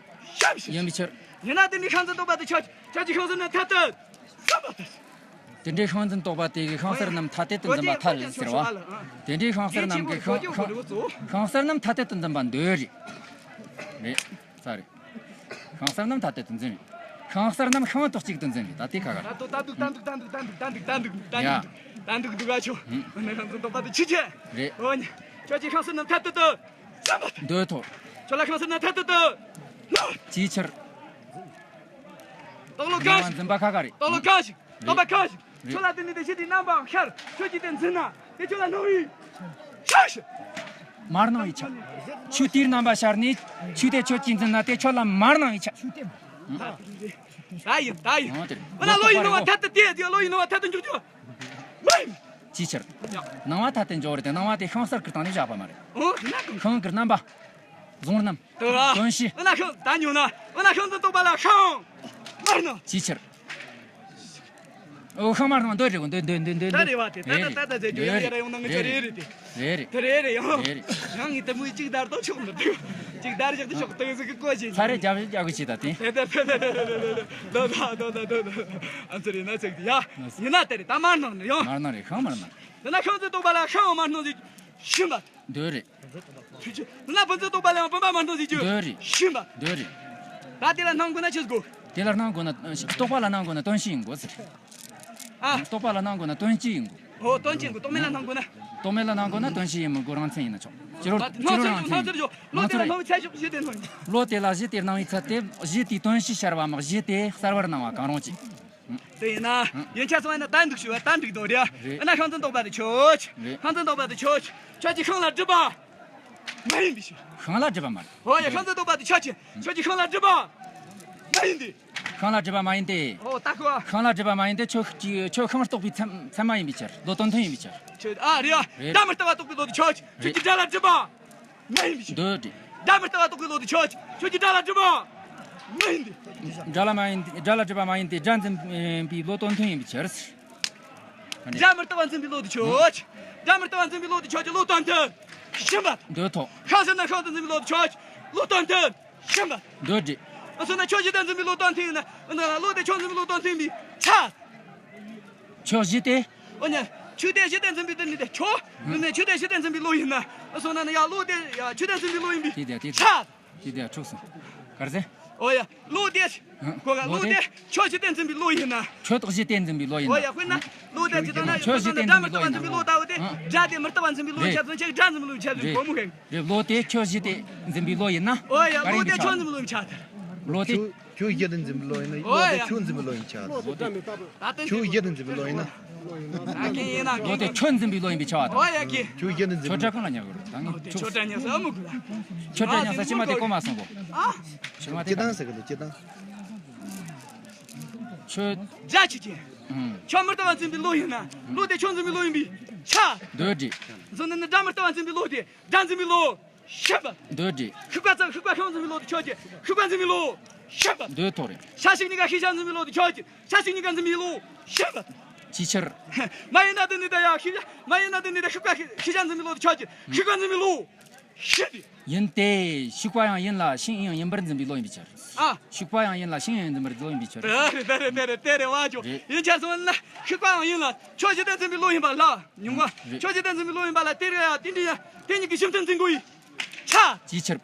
པ། ཡིན་པའི་ཕྱིར། ཡིན་ན་དེ་འདི་ཤིང་སེར་རྟོག་པ་དེ་ཆ་ཆ་ཅི་ཤིང་སེར་ནི་མཐའ་དག་བསམ་པ་ལྟར། དེ་འདྲའི་ཤིང་སེར་རྟོག་པ་དེ་གིས་ཤིང་སེར་རྣམས་མཐའ་དག་ཏུ་འཛིན་པ་ཐལ་ཟེར་བ། དེ་འདྲའི་ཤིང་སེར་རྣམས་ཀྱིས་ཤིང་ཤིང་ཤིང་སེར་རྣམས་མཐའ་དག་ཏུ་འཛིན་པ་འདོད་རེད། རེད། ས་རེད། ཤིང་སེར་རྣམས་མཐའ་དག་ཏུ་འཛིན་རེད། ཤིང་སེར་རྣམས་ཤིང་དང་གཅིག་ཏུ་འཛིན་རེད། ད་དེ་ཁ་ཁ་རེད། ད་འདུག་ད་འདུག་ད་འདུག་ད་འདུག་ད་འདུག་ད་འདུག་ད་འདུག་ད་འདུག་འདུག་ག་ཆོ། ཨ་ནི་ཤིང་སེར་རྟོག་པ་དེ་ཆི་ཆེ། རེད། འོ་ཉ། ཁྱོད་ཀྱིས་ཤིང་སེར་རྣམས་མཐའ་དག་ཏུ། འདོད་ཐོག་ཁྱོད་ལ་ཤིང་སེར་རྣམས་མཐའ་དག་ཏུ། ཅིའི་ཕྱིར། རྟོག་བློ་གང་ཞིག་འཛིན་པ་ཁ་ཁ་རེད། རྟོག་བློ་གང་ཞིག་རྟོག་པ་གང་ཞིག་རེད། ཁྱོད་ལ་དེ་ནི་དེ་ཞི་དེའི་རྣམ་པའང་ཤར། ཁྱོད་ཀྱིས་དེ་འཛིན་ན་དེ་ཁྱོད་ལ་སྣང་བའི་ཆ་ཞིག་མར་སྣང་བའི་ཆ། ཆོས་དེའི་རྣམ་པ་ཤར་ནས་ཆོས་དེ་ཁྱོད་ཀྱིས་འཛིན་ན་དེ་ཁྱོད་ལ་མར་སྣང་བའི་ཆ། ད་ཡིན་ད་ཡིན། འོ་དེ་རེད། འོ་ན་བློ་ཡི་སྣང་བ་མཐའ་དག་དེ་དེ་བློ་ཡི་སྣང་བ་མཐའ་དག་འཇོག་རྒྱུ་མ་ཡིན། ཅིའི་ཕྱིར། སྣང་བ་མཐའ་དག་འཇོག་རེད་དེ་སྣང་བ་དེ་ཤིང་སེར་གི་སྟེང་ནས་བཞག་པ་མ་རེད། འོ་དེ་ན་གང་། ཤིང་གི་རྣམ་པ། གཟུང་རྣམ། དོན་བྱེད། འོ་ན་ཤིང་ད་ཉོ་ན། འོ་ན་ཤིང་དུ་རྟོག་པ་ལ་ཤིང་། མར་སྣང་། ཅིའི་ཕྱིར། ཨོ། ཤིང་མར་སྣང་། འདོད་རེད་གོ། འདོད་འདོད་འདོད་འདོད། ད་རེད་བ། དེ་ད་ད་ད་ད་ཟེར་རྒྱུ་ཡ་ཡ་ར་ཡོང་ན་ངི་ཚོ་རེད་རེད་དེ། རེད་རེད། དེ་རེད་རེད་ཡང་། རེད་རེད། ཡང་ངི་དེ་མོའི་གཅིག་བརྡར་གཏོང་ཆོག་འདུག་གཅིག་བརྡར་བཞག་དེ་ཆོག་ཏུ་ཟིག་གི་གོ་ཅིག་ཚ་རེ་རྒྱག་གི་ཅིག་ད་དེ། དེ་དེ་དེ་དེ་དེ་དེ་དེ་དེ་དེ་དེ། ཨ་ཚ་རེད་ན་ཚེག་དེ་ཡ། ཡིན་ན་དེ་རེད། ད་མར་སྣང་ནི་ཡང་། མར་སྣང་རེད། ཤིང་མར་སྣང་། དེ་ན་ཤིང་རྩི་བཏོག་པ་ལ་ཤིང་མར་སྣང་ཟེར་རྒྱུ་ཤིང་པ། འདོད་རེད། ཁྱོད་ཀྱིས་ན་བུ་ཚོ་བཏོག་པ་ལ་ཡང་བུམ་པ་མར་སྣང་ཟེར་རྒྱུ། འདོད་རེད། ཤིང་པ། འདོད་རེད། ད་དེ་ལ་སྣང་དགོས་ན་ཆི་ཟིག་དགོས། དེ་ལ་སྣང་དགོས་ན་བཏོག་པ་ལ་སྣང་དགོས་ན་དོན་ཤེས་ཡིན་དགོས་ཟེར། ཨ། བཏོག་པ་ལ་སྣང་དགོས་ན་དོན་ཤེས་ཡིན་དགོས། ཨོ། དོན་ཤེས་དགོས། བཏོག་མེད་ལ་སྣང་དགོས་ན། བཏོག་མེད་ལ་སྣང་དགོས་ན་དོན་ཤེས་ཡིན་མི་དགོས། རང་མཚན་ཡིན་ན་ཆོག་ཕྱི་རོལ་ཕྱི་རོལ་རང་མཚན་ཡིན། བློ་དེ་ལ་གཞི་དེ་སྣང་བའི་ཚད་དེ། གཞི་དེའི་དོན་ཤེས་ཤར་བའམ་གཞི་དེ་གསལ་བར་སྣང་བ་གང་རུང་གཅིག་དེ་ཡིན་ན། ཡིན་ཆ་སོང་ཡིན་ན་ད་འདུག་ཞུ་བ་ད་འགྲིག་འདུག་རེད། རེད། ཨ་ན་ཤིང་རྩི་བཏོག་པ་དེ་ཁྱོད་ཀྱིས། རེད། ཤིང་རྩི་བཏོག་པ་དེ་ཁྱོད་ཀྱིས། ཁྱོད་ཀྱིས་ཤིང་ལ་སྒྲིབ་པ་མ་ཡིན་པའི་ཕྱིར། ཤིང་ལ་སྒྲིབ་པ་མ་རེད། ཨོ་ཡ། ཤིང་རྩི་བཏོག་པ་དེ་ཁྱོད་ཀྱིས། ཁྱོད་ཀྱིས་ཤིང་ལ་སྒྲིབ་པ་མ་ཡིན་ཏེ། ཤིང་ལ་སྒྲིབ་པ་མ་ཡིན་ཏེ། ཨོ་ད་ཁོ། ཤིང་ལ་སྒྲིབ་པ་མ་ཡིན་ཏེ། ཁྱོད་ཀྱིས་ཁྱོད་ཤིང་བཏོག་པའི་ཚད་མ་ཡིན་པའི་ཕྱིར། བློ་དོན་མཐུན་ཡིན་པའི་ཕྱིར། ཁྱོད། ཨ་རེད་ཨ། རེད། སྒྲ་མི་རྟག་པ་བཏོག་པའི་བློ་དེ་ཁྱོད་ཀྱིས། ཁྱོད་ཀྱིས་སྒྲ་ལ་སྒྲིབ་པ་མ་ཡིན་པའི་ཕྱིར། འདོད་རེད། སྒྲ་མི་རྟག་པ་བཏོག་པའི་བློ་དེ་ཁྱོད་ཀྱིས། ཁྱོད་ཀྱིས་སྒྲ་ལ་སྒྲིབ་པ་མ་ཡིན་ཏེ། སྒྲ་ལ་མ་ཡིན། སྒྲ་ལ་སྒྲིབ་པ་མ་ཡིན་ཏེ། སྒྲ་འཛིན་པའི་བློ་དོན་མཐུན་ཡིན་པའི་ཕྱིར། སྒྲ་མི་རྟག་པ་འཛིན་པའི་བློ་དེ་ཁྱོད་ཀྱིས། སྒྲ་མི་རྟག་པ་འཛིན་པའི་བློ་དེ་ཁྱོད་ཀྱིས་བློ་དོན་མཐུན་ཡིན་པ། འདོད་དོ། ཤིང་ཟེར་ན་ཤིང་དེ་འཛིན་པའི་བློ་དེ་ཁྱོད་ཀྱིས་བློ་དོན་མཐུན་ཡིན་པ། འདོད་རེད། ཨ་སོང་ན་ཁྱོད་གཞི་དེ་འཛིན་པའི་བློ་དོན་མཐུན་ཡིན་ན། ཨ་ན་བློ་དེ་ཁྱོད་འཛིན་པའི་བློ་དོན་མཐུན་ཡིན་པའི་ཕྱིར། ཁྱོད་གཞི་དེ། འོ་ན་ཆོས་དེ་གཞི་དེ་འཛིན་པའི་དོན་ནི་དེ་ཁྱོད། ཨ་ནི་ཆོས་དེ་གཞི་དེ་འཛིན་པའི་བློ་ཡིན་ན། ཨ་སོང་ན་ནི་ཡ་བློ་དེ་ཡ་ཆོས་དེ་འཛིན་པའི་བློ་ཡིན་པའི་དེ་དེ་དེ་ཕྱིར། དེ་དེ་འཁྲུགས་སོང་། ག་རེ་ཟེར། འོ་ཡ། བློ་དེ། ཨ། གོ་ག་བློ་བློ་དེ། དེ་ཁྱོད་གཞི་དེ་འཛིན་པའི་བློ་ཡིན་ན། ཁྱོད་གཞི་དེ་འཛིན་པའི་བློ་ཡིན་ན། འོ་ཡ། དཔེར་ན་བློ་དེ་ཇི་ལྟར་ན། ཁྱོད་གཞི་དེ་འཛིན་པའི་བློ་ཡིན་ན། སྒྲ་དེ་མི་རྟག་པ་འཛིན་པའི་བློ་ལྟ་བུ་དེ། ཨ། སྒྲ་དེ་མི་རྟག་པ་འཛིན་པའི་བློ་ཡིན་ཆ་ཚང་ཆེ། སྒྲ་འཛིན་པའི་བློ་ཡིན་ཆ་ཚང་། རེད། གོ་མོ་གན། རེད། བློ་དེ་ཁྱོད་གཞི་དེ་འཛིན་པའི་བློ་ཡིན་ན། འོ་ཡ། ག་རེ་བློ་དེ་ཡིན་པའི་ཆ། ཁྱོད་འཛིན་པའི་བློ་ཡིན་ཆ་ཚང་། བློ་དེ། ཁྱོད་ཁྱོད་གཞི་དེ་འཛིན་པའི་བློ་ཡིན་ན། བློ་དེ་ཁྱོད་འཛིན་པའི་བློ་ཡིན་ཆ་ཚང་། ད་དེ་ཁྱོད་གཞི་དེ་འཛིན་པའི་བློ་ཡིན་ན། ད་གན་ཡིན་ན། བློ་དེ་ཁྱོད་འཛིན་པའི་བློ་ཡིན་པའི་ཆ་བ་དང་། འོ་ཡ་གན། ཁྱོད་གཞི་དེ་འཛིན། ཆོས་སྒྲ་གང་ལ་ཉར་དགོས་རེད། ད་ངས་ཆོས་སྒྲ་ཉར་ས་མི་དགོས་ལ། ཆོས་སྒྲ་ཉར་ས་ཕྱི་མ་དེ་གོ་མ་སོང་གོ། ཨ། ཕྱི་མ་དེ། སྤྱི་བཏང་ཟེར་གི་འདུག་སྤྱི་བཏང་། ཁྱོད། སྒྲ་ཆོས་ཅན། ཨང་། ཁྱོད་མི་རྟག་པ་འཛིན་པའི་བློ་ཡིན་ན། བློ་དེ་ཁྱོད་འཛིན་པའི་བློ་ཡིན་པའི་ཕྱིར། འདོད་རེད། བཟོ་ནི་ནི་སྒྲ་མི་རྟག་པ་འཛིན་པའི་བློ་དེ་སྒྲ་འཛིན་པའི་བློ་ཤེས་པ། འདོད་རེད། ཤུག་པ་ཚ་ཤུག་པ་ཤིང་འཛིན་པའི་བློ་དེ་ཁྱོད་ཀྱིས་ཤུག་པ་འཛིན་པའི་བློ་ཤེས་པ། འདོད་ཐོག་རེད། ཤ་ཤུག་གཉིས་ཀ་ཤུག་ཤ་འཛིན་པའི་བློ་དེ་ཁྱོད་ཀྱིས་ཤ་ཤུག་གཉིས་ཀ་འཛིན་པའི་བློ་ཤེས་པ། ཅིའི་ཕྱིར། མ་ཡིན་ན་དེ་ནི་ད་ཡ་ཤུག་ཤ། མ་ཡིན་ན་དེ་ནི་ད་ཤུག་པ་ཤུག་ཤ་འཛིན་པའི་བློ་དེ་ཁྱོད་ཀྱིས་ཤུག་པ་འཛིན་པའི་བློ་ཤེས་པ། ཡིན་ཏེ། ཤུག་པ་ཡང་ཡིན་ལ་ཤིང་ཡང་ཡིན་པར་འཛིན་པའི་བློ་ཡིན་པའི་ཕྱིར། ཨ། ཤུག་པ་ཡང་ཡིན་ལ་ཤིང་ཡང་ཡིན་པར་འཛིན་པའི་བློ་ཡིན་པའི་ཕྱིར། དེ་རེད་དེ་རེད་དེ་རེད་དེ་རེད་བ་ཅོ། རེད། ཡིན་ཆ་སོང་ན་ཤུག་པ་ཡང་ཡིན་ལ་ཁྱོད་གཞི་དེ་འཛིན་པའི་བློ་ཡིན་པ་ལ། ཉུང་བ། རེད། ཁྱོད་གཞི་དེ་འཛིན་པའི་བློ་ཡིན་པ་ལ་དེ་རེད་ཡ། དེ་འདྲ་ཡ། དེ་གཉིས་ཀྱི་ཤུགས་མཐུན་འཛིན་དགོས་ཡིན། ཆ། ཅིའི་ཕྱིར།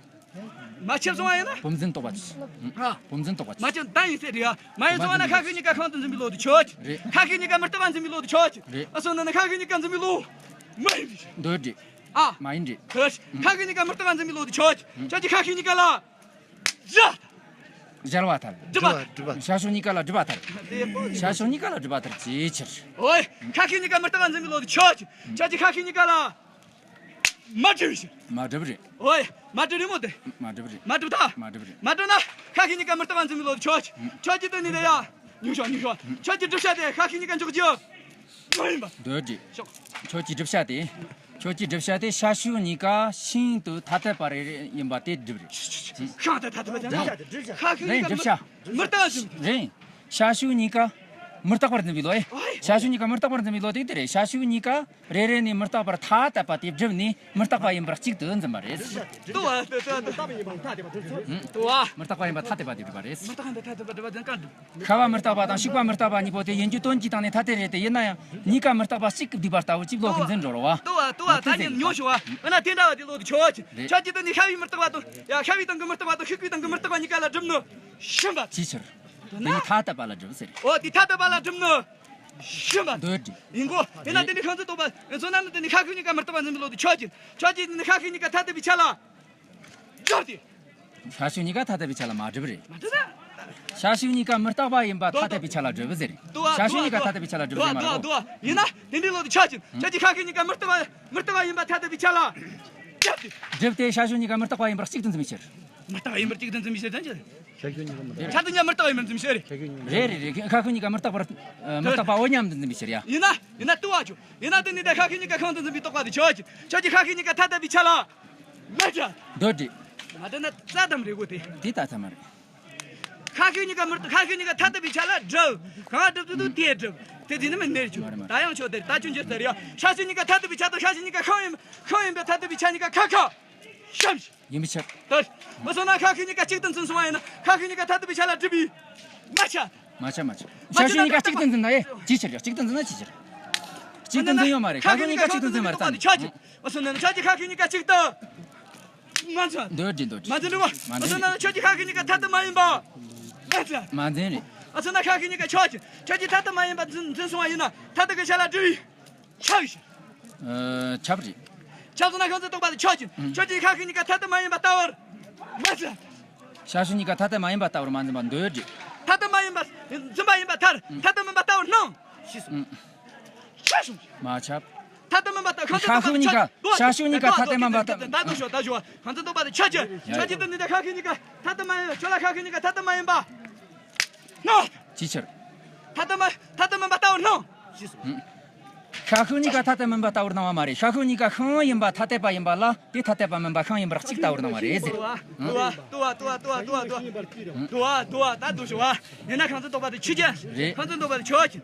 མ་ཁྱབ་སོང་བ་ཡིན་ན། བུམ་འཛིན་རྟོག་པ་ཆོས། ཨ། བུམ་འཛིན་རྟོག་པ་ཆོས། མ་ཁྱབ་ད་ཡིན་ཟེར་རེད་ཡ། མ་ཡིན་སོང་བ་ན་ཤ་ཤུག་གཉིས་ཀ་ཤིང་དུ་འཛིན་པའི་བློ་དེ་ཁྱོད་ཀྱིས། རེད། ཤ་ཤུག་གཉིས་ཀ་མི་རྟག་པ་འཛིན་པའི་བློ་དེ་ཁྱོད་ཀྱིས། རེད། ཨ་སོང་ན་ན་ཤ་ཤུག་གཉིས་ཀ་འཛིན་པའི་བློ་མ་ཡིན་པའི་ཕྱིར། འདོད་རེད། ཨ། མ་ཡིན་རེད། ཤ་ཤུག་གཉིས་ཀ་མི་རྟག་པ་འཛིན་པའི་བློ་དེ་ཁྱོད་ཀྱིས། ཁྱོད་ཀྱིས་ཤ་ཤུག་གཉིས་ཀ་ལ། སྦྱར། སྦྱར་བ་ཐལ། སྒྲིབ་པ། སྒྲིབ་པ། ཤ་ཤུག་གཉིས་ཀ་ལ་སྒྲིབ་པ་ཐལ། ཤ་ཤུག་གཉིས་ཀ་ལ་སྒྲིབ་པ་ཐལ་ཅིའི་ཕྱིར། ཨོའི། ཤ་ཤུག་གཉིས་ཀ་མི་རྟག་པ་འཛིན་པའི་བློ་དེ་ཁྱོད་ཀྱིས། ཁྱོད་ཀྱིས་ཤ་ཤུག་གཉིས་ཀ་ལ། མ་སྒྲིབ་ཕྱིར། མ་སྒྲིབ་རེད། ཨོའི། མ་སྒྲིབ་རེད་མོ་དེ། མ་སྒྲིབ་རེད། མ་སྒྲིབ་ད། མ་སྒྲིབ་རེད། མ་སྒྲིབ་ན། ཤ་ཤུག་གཉིས་ཀ་མི་རྟག་པ་འཛིན་པའི་བློ་དེ་ཁྱོད་ཀྱིས། ཁྱོད་ཀྱིས་དེ་ནི་དེ་ཡ། ཉུང་ཤོག་ཉུང་ཤོག་ཁྱོད་ཀྱིས་སྒྲིབ་བྱ་དེ་ཤ་ཤུག་གཉིས་ཀ་འཇོག་རྒྱུ། མ་ཡིན་པ། འདོད་རེད། ཤོག་ཁྱོད་ཀྱིས་སྒྲིབ་བྱ་དེ། ཁྱོད་ཀྱིས་སྒྲིབ་བྱ་དེ་ཤ་ཤུག་གཉིས་ཀ་ཤིང་དུ་ཐ་དད་པ་རེ་རེ་ཡིན་པ་དེ་སྒྲིབ་རེད། ཤིང་དུ་ཐ་དད་པ་དེ་ན། ཤ་ཤུག་གཉིས་ཀ་རེད། སྒྲིབ་བྱ། མི་རྟག་པ་འཛིན། རེད། ཤ་ཤུག་གཉིས་ཀ་མི་རྟག་པར་འཛིན་པའི་བློ་ཨེ། ཤ་ཤུག་གཉིས་ཀ་མི་རྟག་པར་འཛིན་པའི་བློ་དེ་དེ་རེད། ཤ་ཤུག་གཉིས་ཀ་རེ་རེ་ནས་མི་རྟག་པར་ཐ་དད་པ་དེ་སྒྲིབ་ནས་མི་རྟག་པ་ཡིན་པར་གཅིག་ཏུ་འཛིན་པ་རེད། ལྟོས་བ། ལྟོས་བ། ལྟོས་བ། མི་རྟག་པ་ཡིན་པར་ཐ་དད་པ་དེ་སྒྲིབ་པ་རེད། མི་རྟག་པ་ཡིན་པར་ཐ་དད་པ་དེ་སྒྲིབ་པ་རེད། མི་རྟག་པ་ཡིན་པར་ཐ་དད་པ་སྒྲིབ་པ་དེ་གང་སྒྲིབ། ཤ་བ་མི་རྟག་པ་དང་ཤུག་པ་མི་རྟག་པ་གཉིས་པོ་དེ་ཡིན་རྒྱུ་དོན་གཅིག་དང་ནི་ཐ་དད་རེད་དེ། ཡིན་ན་ཡང་གཉིས་ཀ་མི་རྟག་པ་གཅིག་གི་བསྡུས་པ་ལྟ་བུ་གཅིག་བློ་གི་འཛིན་འགྲོ་རོ་བ། ལྟོས་བ། ལྟོས་བ། ད་ཉན་ཉོ་ཤོག་བ། འོ་ན་དེ་འདྲ་བ་དེ་བློ་དེ་ཁྱོད་ཀྱིས། རེད། ཁྱོད་ཀྱིས་དེ་ནི་ཤ་བའི་མི་རྟག་པ་དང་ཡ་ཤ་བའི་སྟེང་གི་མི་རྟག་པ་གཉིས་ཀ་ལ་སྒྲིབ་ནི་ཤིང་པ། ཅིའི་ཕྱིར། དེ་ནི་ཐ་དད་པ་ལ་སྒྲིབ་ཟེར། འོ་དེ་ཐ་དད་པ་ལ་སྒྲིབ་ནི་ཤིང་པ། འདོད་རེད། ཡིན་གོ། ཡིན་ན་དེ་ནི་ཤིང་རྩི་རྟོག་པ་ཡིན་སོང་ན་ནི་དེ་ནི་ཤ་ཤུག་གཉིས་ཀ་མི་རྟག་པ་འཛིན་པའི་བློ་དེ་ཁྱོད་ཀྱིས། ཁྱོད་ཀྱིས་དེ་ནི་ཤ་ཤུག་གཉིས་ཀ་ཐ་དད་པའི་ཆ་ལ། སྒྲིབ་སྟེ། ཤ་ཤུག་གཉིས་ཀ་ཐ་དད་པའི་ཆ་ལ་མ་སྒྲིབ་རེད། མ་སྒྲིབ་ན། ཤ་ཤུག་གཉིས་ཀ་མི་རྟག་པ་ཡིན་པ་ཐ་དད་པའི་ཆ་ལ་སྒྲིབ་ཟེར། ལྟོས་བ། ཤ་ཤུག་གཉིས་ཀ་ཐ་དད་པའི་ཆ་ལ་སྒྲིབ་ཟེར་མ་རེད། ལྟོས་བ། ཡིན་ན་དེ་འདྲའི་བློ་དེ་ཁྱོད་ཀྱིས། ཁྱོད་ཀྱིས་ཤ་ཤུག་གཉིས་ཀ་མི་རྟག་པ་མི་རྟག་པ་ཡིན་པ་ཐ་དད་པའི་ཆ་ལ་སྒྲིབ་སྟེ། སྒྲིབ་སྟེ་ཤ་ཤུག་གཉིས་ཀ་མི་རྟག་པ་ཡིན་པར་གཅིག་ཏུ་འཛིན་པའི་ཕྱིར། མི་རྟག་པ་ཡིན་པར་གཅིག་ཏུ་འཛིན་པའི་ཕྱིར་དོན་ཅི། ཤ་ཤུག་གཉིས་ཀ་མི་རྟག་པ། ཤ་ཤུག་གཉིས་ཀ་མི་རྟག་པ་ཡིན་པར་འཛིན་པའི་ཕྱིར། རེད་རེད་རེད། ཤ་ཤུག་གཉིས་ཀ་མི་རྟག་པར། མི་རྟག་པ་འོ་མཉམ་དུ་འཛིན་པའི་ཕྱིར་ཡ། ཡིན་ན། ཡིན་ན་ལྟོས་བ་ཅོ། ཡིན་ན་དེ་ནི་ད་ཤ་ཤུག་གཉིས་ཀ་ཤིང་དུ་འཛིན་པའི་རྟོག་པ་དེ་ཁྱོད་ཀྱིས། ཁྱོད་ཀྱིས་ཤ་ཤུག་གཉིས་ཀ་ཐ་དད་པའི་ཆ་ལ། མ་སྒྲིབ། འདོད་རེད། མ་སྒྲིབ་ན་རྩ་དམ་རེད་གོ་དེ། དེ་ད་ཚ་མ་རེད། ཤ་ཤུག་གཉིས་ཀ་མི་རྟག་ཤ་ཤུག་གཉིས་ཀ་ཐ་དད་པའི་ཆ་ལ་སྒྲིབ། གང་སྒྲིབ་ཏུ་འདུག་དེ་སྒྲིབ། དེ་དེ་ནི་མིན་ནེར་ཆུ། མ་རེད་མ་རེད། ད་ཡང་ཆོག་དེར་ད་ཆུང་ཆེར་དེར་ཡ། ཤ་ཤུ་གཉིས་ཀ་ཐ་དད་པའི་ཆ་དང་ཤ་ཤུ་གཉིས་ཀ་ཤིང་ཡིན་ཤིང་ཡིན་པའི་ཐ་དད་པའི་ཆ་གཉིས་ཀ་ཁ་ཁ་ཤམ་ཤི། ཡིན་པའི་ཆ། ད་མ་སོང་ན་ཤ་ཤུ་གཉིས་ཀ་གཅིག་ཏུ་འཛིན་སོང་བ་ཡིན་ན་ཤ་ཤུ་གཉིས་ཀ་ཐ་དད་པའི་ཆ་ལ་སྒྲིབ་པའི་མ་ཆ། མ་ཆ་མ་ཆ། མ་ཤ་ཤུ་གཉིས་ཀ་གཅིག་ཏུ་འཛིན་ན་ཨེ་ཅི་ཕྱིར་ཡ། གཅིག་ཏུ་འཛིན་ན་ཅི་ཕྱིར། གཅིག་ཏུ་འཛིན་ཡོད་མ་རེད། ཤ་ཤུ་གཉིས་ཀ་གཅིག་ཏུ་འཛིན་མ་རེད། ད་ནི་ཆོག་ཆོག་མ་སོང་ན་ཤ་ཤུ་གཉིས་ཀ་གཅིག་ཏུ། མ་འཛིན། འདོད་འདྲི་འདོད་འདྲི། མ་འཛིན་ལུགས། མ་འཛིན། མ་འཛིན་ན་ཁྱོད་ཀྱི་ཤ་ཤུ་གཉིས་ཀ་ཐ་དད་མ་ཡིན་པ། མ་འཛིན། མ་འཛིན་རེད། མ་འཛིན་ན་ཤ་ཤུ་གཉིས་ཀ་ཁྱོད་ཀྱི་ཁྱོད་ཀྱི་ཐ་དད་མ་ཡིན་པ་འཛིན་འཛིན་སོང་བ་ཡིན་ན་ཐ་དད་ཀྱི་ཆ་ལ་སྒྲིབ་པའི་ཆ་གི་ཤ། ཨ། ཁྱབ་རེད། ཁྱབ་སོང་ན་ཤིང་འཛིན་རྟོག་པ་དེ་ཁྱོད་ཀྱི་ཁྱོད་ཀྱི་ཤ་ཤུ་གཉིས་ཀ་ཐ་དད་མ་ཡིན་པ་ལྟ་བུར་མ་འཛིན། ཤ་ཤུ་གཉིས་ཀ་ཐ་དད་མ་ཡིན་པ་ལྟ་བུར་མ་འཛིན་པ་འདོད་འདྲི། ཐ་དད་མ་ཡིན་པ་འཛིན་པ་ཡིན་པ་མཐར་ཐ་དད་མིན་པ་ལྟ་བུར་སྣང་། ཤེས་སོང་། ཤ་ཤུ། མ་ཁྱབ། ཐ་དད་མིན་པ་ལྟ་ཤིང་འཛིན་རྟོག་པ་དེ་ཁྱོད་ཤ་ཤུ་གཉིས་ཀ་ཤ་ཤུ་གཉིས་ཀ་ཐ་དད་མིན་པ་ལྟ། ད་དུ་ཤོག་ད་ཤོག་ཤིང་འཛིན་རྟོག་པ་དེ་ཁྱོད་ཀྱི་ཁྱོད་ཀྱི་དེ་ནི་ད་ཤ་ཤུ་གཉིས་ཀ་ཐ་དད་མ་ཡིན་ཁྱོད་ལ་ཤ་ཤུ་གཉིས་ཀ་ཐ་དད་མ་ཡིན་པ། ཅི་ཕྱིར། ཐ་དད་མ་ཐ་དད་མིན་པ་ལྟ་བུར་སྣང་། ཤེས་སོང་། ཤ་ཤུ་གཉིས་ཀ་ཐ་དད་མིན་པ་ལྟ་བུར་སྣང་བ་མ་རེད། ཤ་ཤུ་གཉིས་ཀ་ཤིང་ཡིན་པ་ཐ་དད་པ་ཡིན་པ་ལ་དེ་ཐ་དད་པ་མིན་པ་ཤིང་ཡིན་པར་གཅིག་ལྟ་བུར་སྣང་བ་རེད་ཟེར། ལྟོས་པ་ལྟོས་པ་ལྟོས་པ་ལྟོས་པ། ད་དུ་ཤོག་བ། ཡིན་ན་ཤིང་འཛིན་རྟོག་པ་དེ་ཁྱོད་ཀྱི། རེད། ཤིང་འཛིན་རྟོག་པ་དེ་ཁྱོད་ཀྱི།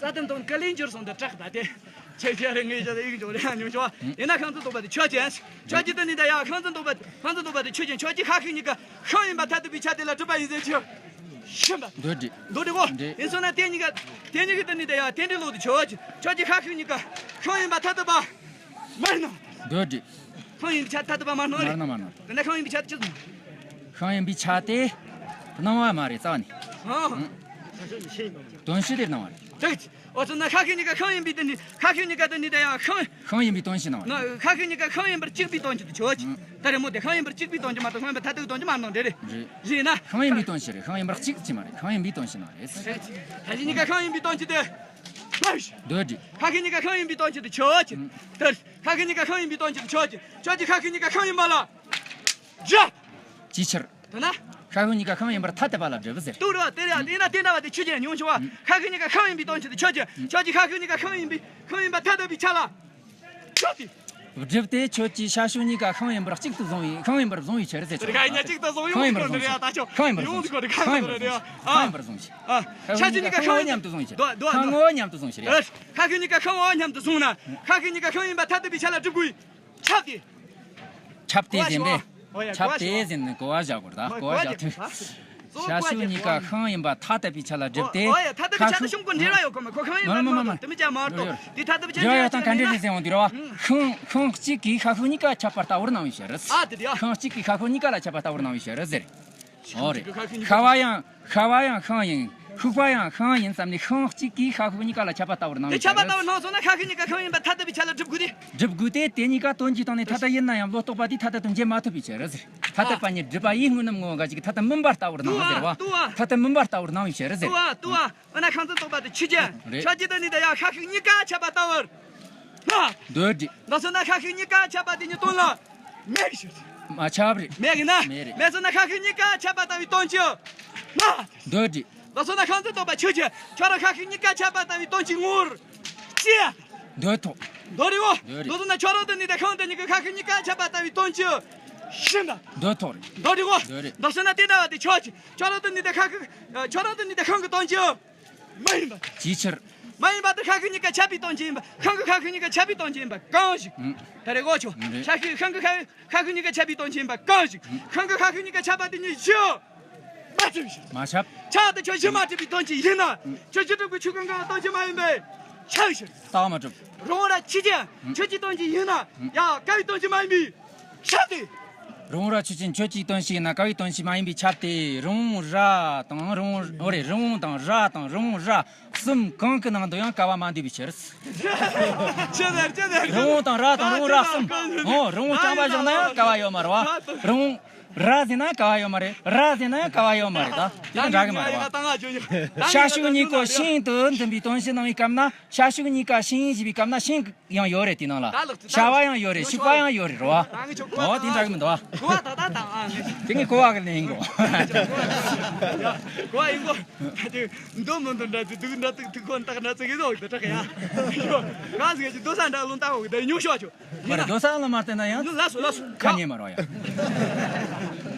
རྩ་དོན་དང་ཀུན་ལས་འགྱུར་སོང་དུ་སྐྲག་ད་དེ། ཁྱེད་ཁྱེད་རེ་ངས་བྱ་དེ་ཡིག་འཇོག་རེ་ཉུང་ཤོག་བ། ཡིན་ན་ཤིང་འཛིན་རྟོག་པ་དེ་ཁྱོད་ཀྱི། ཁྱོད་ཀྱི་དེ་ནི་ད་ཡ་ཤིང་འཛིན་རྟོག་པ་ཤིང་འཛིན་རྟོག་པ་དེ་ཁྱོད་ཀྱི་ཁྱོད་ཀྱི་ཤ་ཤུ་གཉིས་ཀ་ཤིང་ཡིན་པ་ཐ་དད་པའི་ཆ་དེ་ལ་སྒྲིབ་པ་ཡིན་ཟེར་ཁྱོད། ཤིན་པ། འདོད་འདྲི། འདོད་འདྲི་གོ། རེད། ཡིན་སོང་ན་དེ་གཉིས་ཀ་དེ་གཉིས་ཀ་དེ་ནི་ད་ཡ་དེ་འདྲི་ལོག་དུ་ཆོག་ཁྱོད་ཀྱི་ཤ་ཤུ་གཉིས་ཀ་ཤིང་ཡིན་པ་ཐ་དད་པ་མ་སྣང་། འདོད་འདྲི། ཤིང་ཡིན་པའི་ཆ་ཐ་དད་པ་མ་སྣང་རེད། མ་སྣང་མ་སྣང་། དེ་ནས་ཤིང་ཡིན་པའི་ཆ་དེ་ཅི་སོང་། ཤིང་ཡིན་པའི་ཆ་དེ་སྣང་བ་མ་རེད་རྩ་བ་ནས། ཨང་། དོན་སྤྱི་དེ་སྣང་བ་རེད། ཅིག་འོ་ཙི་ན་ཤ་ཤུ་གཉིས་ཀ་ཤིང་ཡིན་པའི་དོན་ནི་ཤ་ཤུ་གཉིས་ཀ་དོན་ནི་དེ་ཡང་ཤིང་། ཤིང་ཡིན་པའི་དོན་ཞིག་སྣང་བ་རེད། ཤ་ཤུ་གཉིས་ཀ་ཤིང་ཡིན་པར་གཅིག་པའི་དོན་གྱི་དུ་ཆོག་ཅིག་ཨང་། ད་རེ་མོ་དེ་ཤིང་ཡིན་པར་གཅིག་པའི་དོན་གྱི་མ་གཏོགས་ཤིང་ཡིན་པར་ཐ་དད་དོན་གྱི་མ་སྣང་འདྲེ་རེད། རེད་ན། ཤིང་ཡིན་པའི་དོན་ཞིག་རེད། ཤིང་ཡིན་པར་གཅིག་ཅིག་མ་རེད། ཤིང་ཡིན་པའི་དོན་ཞིག་སྣང་བ་རེད། ཤ་ཤུ་གཉིས་ཀ་ཤིང་ཡིན་པའི་དོན་གྱི་དེ། མ་ཤི། འདོད་འདྲི། ཤ་ཤུ་གཉིས་ཀ་ཤིང་ཡིན་པའི་དོན་གྱི་དུ་ཆོག་ཅིག་ཨང་། ད་རེ། ཤ་ཤུ་གཉིས་ཀ་ཤིང་ཡིན་པའི་དོན་གྱི་དུ་ཆོག་ཅིག་ཁྱོད་ཀྱི་ཤ་ཤུ་གཉིས་ཀ་ཤིང་ཡིན་པ་ལ། རྒྱ། ཅིའི་ཕྱིར། དེ་ན། ཤ་ཤུ་གཉིས་ཀ་ཤིང་ཡིན་པར་ཐ་དད་པ་ལ་སྒྲུབ་ཟེར། ཏུ་རུ་དེ་རེད་དེ་ན་དེ་འདྲ་བ་དེ་ཆོས་ཅན་ཉུང་ཆུང་བ། ཤ་ཤུ་གཉིས་ཀ་ཤིང་ཡིན་པའི་དོན་ཆེད་དུ་ཆོས་ཅན་ཁྱོད་ཀྱི་ཤ་ཤུ་གཉིས་ཀ་ཤིང་ཡིན་པའི་ཤིང་ཡིན་པ་ཐ་དད་པའི་ཆ་ལ། ཆོས་ཏེ། སྒྲུབ་སྟེ་ཁྱོད་ཀྱིས་ཤ་ཤུ་གཉིས་ཀ་ཤིང་ཡིན་པར་གཅིག་ཏུ་བཟུང་བའི་ཤིང་ཡིན་པར་བཟུང་བའི་ཕྱིར་ཟེར། དེ་ག་ཉ་གཅིག་ཏུ་བཟུང་ཡོང་ཤིང་ཡིན་པར་བཟུང་ཞིང་། ཤིང་ཡིན་པར་བཟུང་ཞིང་། ཤིང་ཡིན་པར་བཟུང་ཞིང་། ཤ་ཤུ་གཉིས་ཀ་ཤིང་མཉམ་དུ་བཟུང་ཞིང་། ཤིང་མཉམ་དུ་བཟུང་ཞིང་། ཤ་ཤུ་གཉིས་ཀ་ཤིང་མཉམ་དུ་བཟུང་ན། ཤ་ཤུ་གཉིས་ཀ་ཤིང་ཡིན་པ་ཐ་དད་པའི་ཆ་ལ་སྒྲུབ་དགོས། ཁྱབ་སྟེ། ཁྱབ་སྟེ་ཟེར་ནས། ཁྱབ་སྟེ་ཟེར་ནས་གོ་བ་བཞག་དགོས་རེད་ད། གོ་བ་བཞག་ཐུབ། ཤ་ཤུ་གཉིས་ཀ་ཤིང་ཡིན་པ་ཐ་དད་པའི་ཆ་ལ་སྒྲུབ་སྟེ། ཨོ་ཡ་ཐ་དད་པའི་ཆ་དེ་ཤིང་ཀུན་འབྲེལ་བ་ཡོད་གོ་མ་ཁོ་ཤིང་ཡིན་པ་མ་གཏོགས་དེ་མི་ཅག་མ་གཏོགས་དེ་ཐ་དད་པའི་ཆ་དེ་ཤིང་ཀུན་འབྲེལ་བ་ཡོད་གོ་མ། ཤིང་ཤིང་གཅིག་གིས་ཤ་ཤུ་གཉིས་ཀ་ཁྱབ་པ་ལྟ་བུར་སྣང་བའི་ཕྱིར། ཨ་དེ་དེ་ཡ། ཤིང་གཅིག་གིས་ཤ་ཤུ་གཉིས་ཀ་ལ་ཁྱབ་པ་ལྟ་བུར་སྣང་བའི་ཕྱིར་ཟེར། ཨོ་རེད། ཤ་བ་ཡང་། ཤ་བ་ཡང་ཤིང་ཡིན། ཤུག་པ་ཡང་ཤིང་ཡིན་བསམ་ནས་ཤིང་གཅིག་གིས་ཤ་ཤུ་གཉིས་ཀ་ལ་ཁྱབ་པ་ལྟ་བུར་སྣང་བའི་ཕྱིར། དེ་ཁྱབ་པ་ལྟ་བུར་སྣང་སོང་ན་ཤ་ཤུ་གཉིས་ཀ་ཤིང་ཡིན་པ་ཐ་དད་པའི་ཆ་ལ་སྒྲུབ་དགོས་ཏེ། སྒྲུབ་དགོས་ཏེ་དེ་གཉིས་ཀ་དོན་གྱིས་སྟོང་ནས་ཐ་དད་ཡིན་ན་ཡང་བློ་རྟོག་པ་དེས་ཐ་དད་དུ་འབྱེད་མ་ཐུབ་པའི་ཕྱིར་ཟེར། ཐ་དད་པ་ཉིད་སྒྲིབ་པ་ཡིས་དངོས་རྣམས་ངོ་བོ་འགའ་ཞིག་གི་ཐ་དད་མིན་པར་ལྟ་བུར་སྣང་ཟེར་བ། ལྟོས་པ། ཐ་དད་མིན་པར་ལྟ་བུར་སྣང་བའི་ཕྱིར་ཟེར། ལྟོས་པ། ལྟོས་པ། འོ་ན་ཤིང་འཛིན་རྟོག་པ་དེ་ཆོས་ཅན། རེད། ཆོས་ཅན་དུ་ནི་དེ་ཡང་ཤ་ཤུ་གཉིས་ཀ་ཁྱབ་པ་ལྟ་བུར། ན། འདོད་འདྲི། ལགས་སོ་ན་ཤ་ཤུ་གཉིས་ཀ་ཁྱབ་པ་དེ་ཉིད་དོན་ལ། མེད་ཀྱི་ཕྱིར། མ་ཁྱབ་རེད། མེད་ཀྱི་ན། མེད་རེད། མེད་སོ་ན་ཤ་ཤུ་གཉིས་ཀ་ཁྱབ་པ་ལྟ་བུའི་དོན་ཅི། ན། འདོད་འདྲི། ལགས་སོ་ན་ཤིང་འཛིན་རྟོག་པ་ཆོས་ཅན། ཁྱོད་རང་ཤ་ཤུ་གཉིས་ཀ་ཁྱབ་པ་ལྟ་བུའི་དོན་ཅི་ངོར། ཅི། འདོད་ཐོག་འདོད་རེད་བོ། འདོད་རེད། ལགས་སོ་ན་ཁྱོད་རང་དུ་ནི་དེ་ཤིང་དེ་གཉིས་ཀ་ཤ་ཤུ་གཉིས་ཀ་ཁྱབ་པ་ལྟ་བུའི་དོན་ཅི། ཤིན་ད། འདོད་ཐོག་རེད། འདོད་རེད་བོ། འདོད་རེད། ལགས་སོ་ན་དེ་འདྲ་བ་དེ་ཆོས་ཅན། ཁྱོད་རང་དུ་ནི་དེ་ཤ་ཤུ། ཁྱོད་རང་དུ་ནི་དེ་ཤིང་གི་དོན་ཅི། མ་ཡིན་པ། ཅིའི་ཕྱིར། མ་ཡིན་པ་དེ་ཤ་ཤུ་གཉིས་ཀ་ཁྱབ་པའི་དོན་ཅི་ཡིན་པ། ཤིང་གི་ཤ་ཤུ་གཉིས་ཀ་ཁྱབ་པའི་དོན་ཅི་ཡིན་པ་གང་ཞིག་ཨང་། ད་རེ་གོ་ཆོ། རེད། ཤ་ཤུ་ཤིང་གི་ཤ་ཤ་ཤུ་གཉིས་ཀ་ཁྱབ་པའི་དོན་ཅི་ཡིན་པ་གང་ཞིག་ཨང་། ཤིང་གི་ཤ་ཤུ་གཉིས་ཀ་ཁྱབ་པ་དེ་ཉིད་གཞི། མ་ཁྱབ་ཕྱིར། མ་ཁྱབ། ཆ་དེ་ཆོས་གཞི་མ་གྲུབ་པའི་དོན་ཅི་ཡིན་ན། ཨང་། ཆོས་གཞི་གྲུབ་པའི་ཆོས་གང་གང་དོན་ཅི་མ་ཡིན་པས། ཆ་ཡི་ཕྱིར། རྟགས་མ་གྲུབ། རང་ར་ཆོས་ཅན། ཨང་། ཆོས་ཀྱི་དོན་ཅི་ཡིན་ན། ཨང་། ཡ་ཀ་བའི་དོན་ཅི་མ་ཡིན་པས། ཤ་སྟེ། རང་ར་ཆོས་ཅན་ཆོས་ཀྱི་དོན་ཞིག་ཡིན་ན་ཀ་བའི་དོན་ཞིག་མ་ཡིན་པས་ཁྱབ་སྟེ། རི་བོང་རྭ་དང་རི་བོང་། འོ་རེད། རི་བོང་དང་རྭ་དང་རི་བོང་རྭ་གསུམ་གང་གི་ནང་དུ་ཡང་ཀ་བ་མ་འདུས་པའི་ཕྱིར། ཅི་ཟེར་ཅི་ཟེར། རི་བོང་དང་རྭ་དང་རི་བོང་རྭ་གསུམ། འོ་རི་བོང་རྐྱང་པ་བཞག་ན་ཡང་ཀ་བ་ཡོད་མ་རེད་བ། རི་བོང་རྭ་ཟེར་ན་ཀ་བ་ཡོད་མ་རེད། རྭ་ཟེར་ན་ཡང་ཀ་བ་ཡོད་མ་རེད་ད། དེ་དང་འདྲ་གི་མ་རེད་བ། ཤ་ཤུ་གཉིས་ཀོ་ཤིང་དུ་འཛིན་པའི་དོན་ཞིག་སྣང་བའི་སྐབས་ན། ཤ་ཤུ་གཉིས་ཀ་ཤིང་ཞེས་པའི་སྐབས་ན་ཤིང་ཡང་ཡོད་རེད། དེ་ནང་ལ་ད་ལགས་ཤ་བ་ཡང་ཡོད་རེད། ཤུག་པ་ཡང་ཡོད་རེད་རོ། ད་ངས་ཁྱོད་གོ་བ་ཨོ་དེ་འདྲ་གི་མི་འདུག་བ། གོ་བ་ད་ད་ད་ཨ་ངས། དེ་ངས་གོ་བ་གི་ལན་ཡིན་གོ། གོ་བ་ཡིན་གོ། ད་དེ་འདོད་མི་འདོད་འདྲ་དེ་སྡུག་འདྲ་དུག་དུག་ཁོ་འདག་འདྲ་ཙི་གི་ཟོག་དེ་དྲག་ཡ། ག་ཟིག་གི་འདོད་ས་འདྲ་ལུང་ད་འོ་གི་ད་ཉུང་ཤོག་ཆོ། ཡིན་ན་འདོད་ས་ལ་མ་བརྟེན་ན་ཡང་ལ་སོ་ལ་སོ་ཁ་ཉན་མ་རོ་ཡ།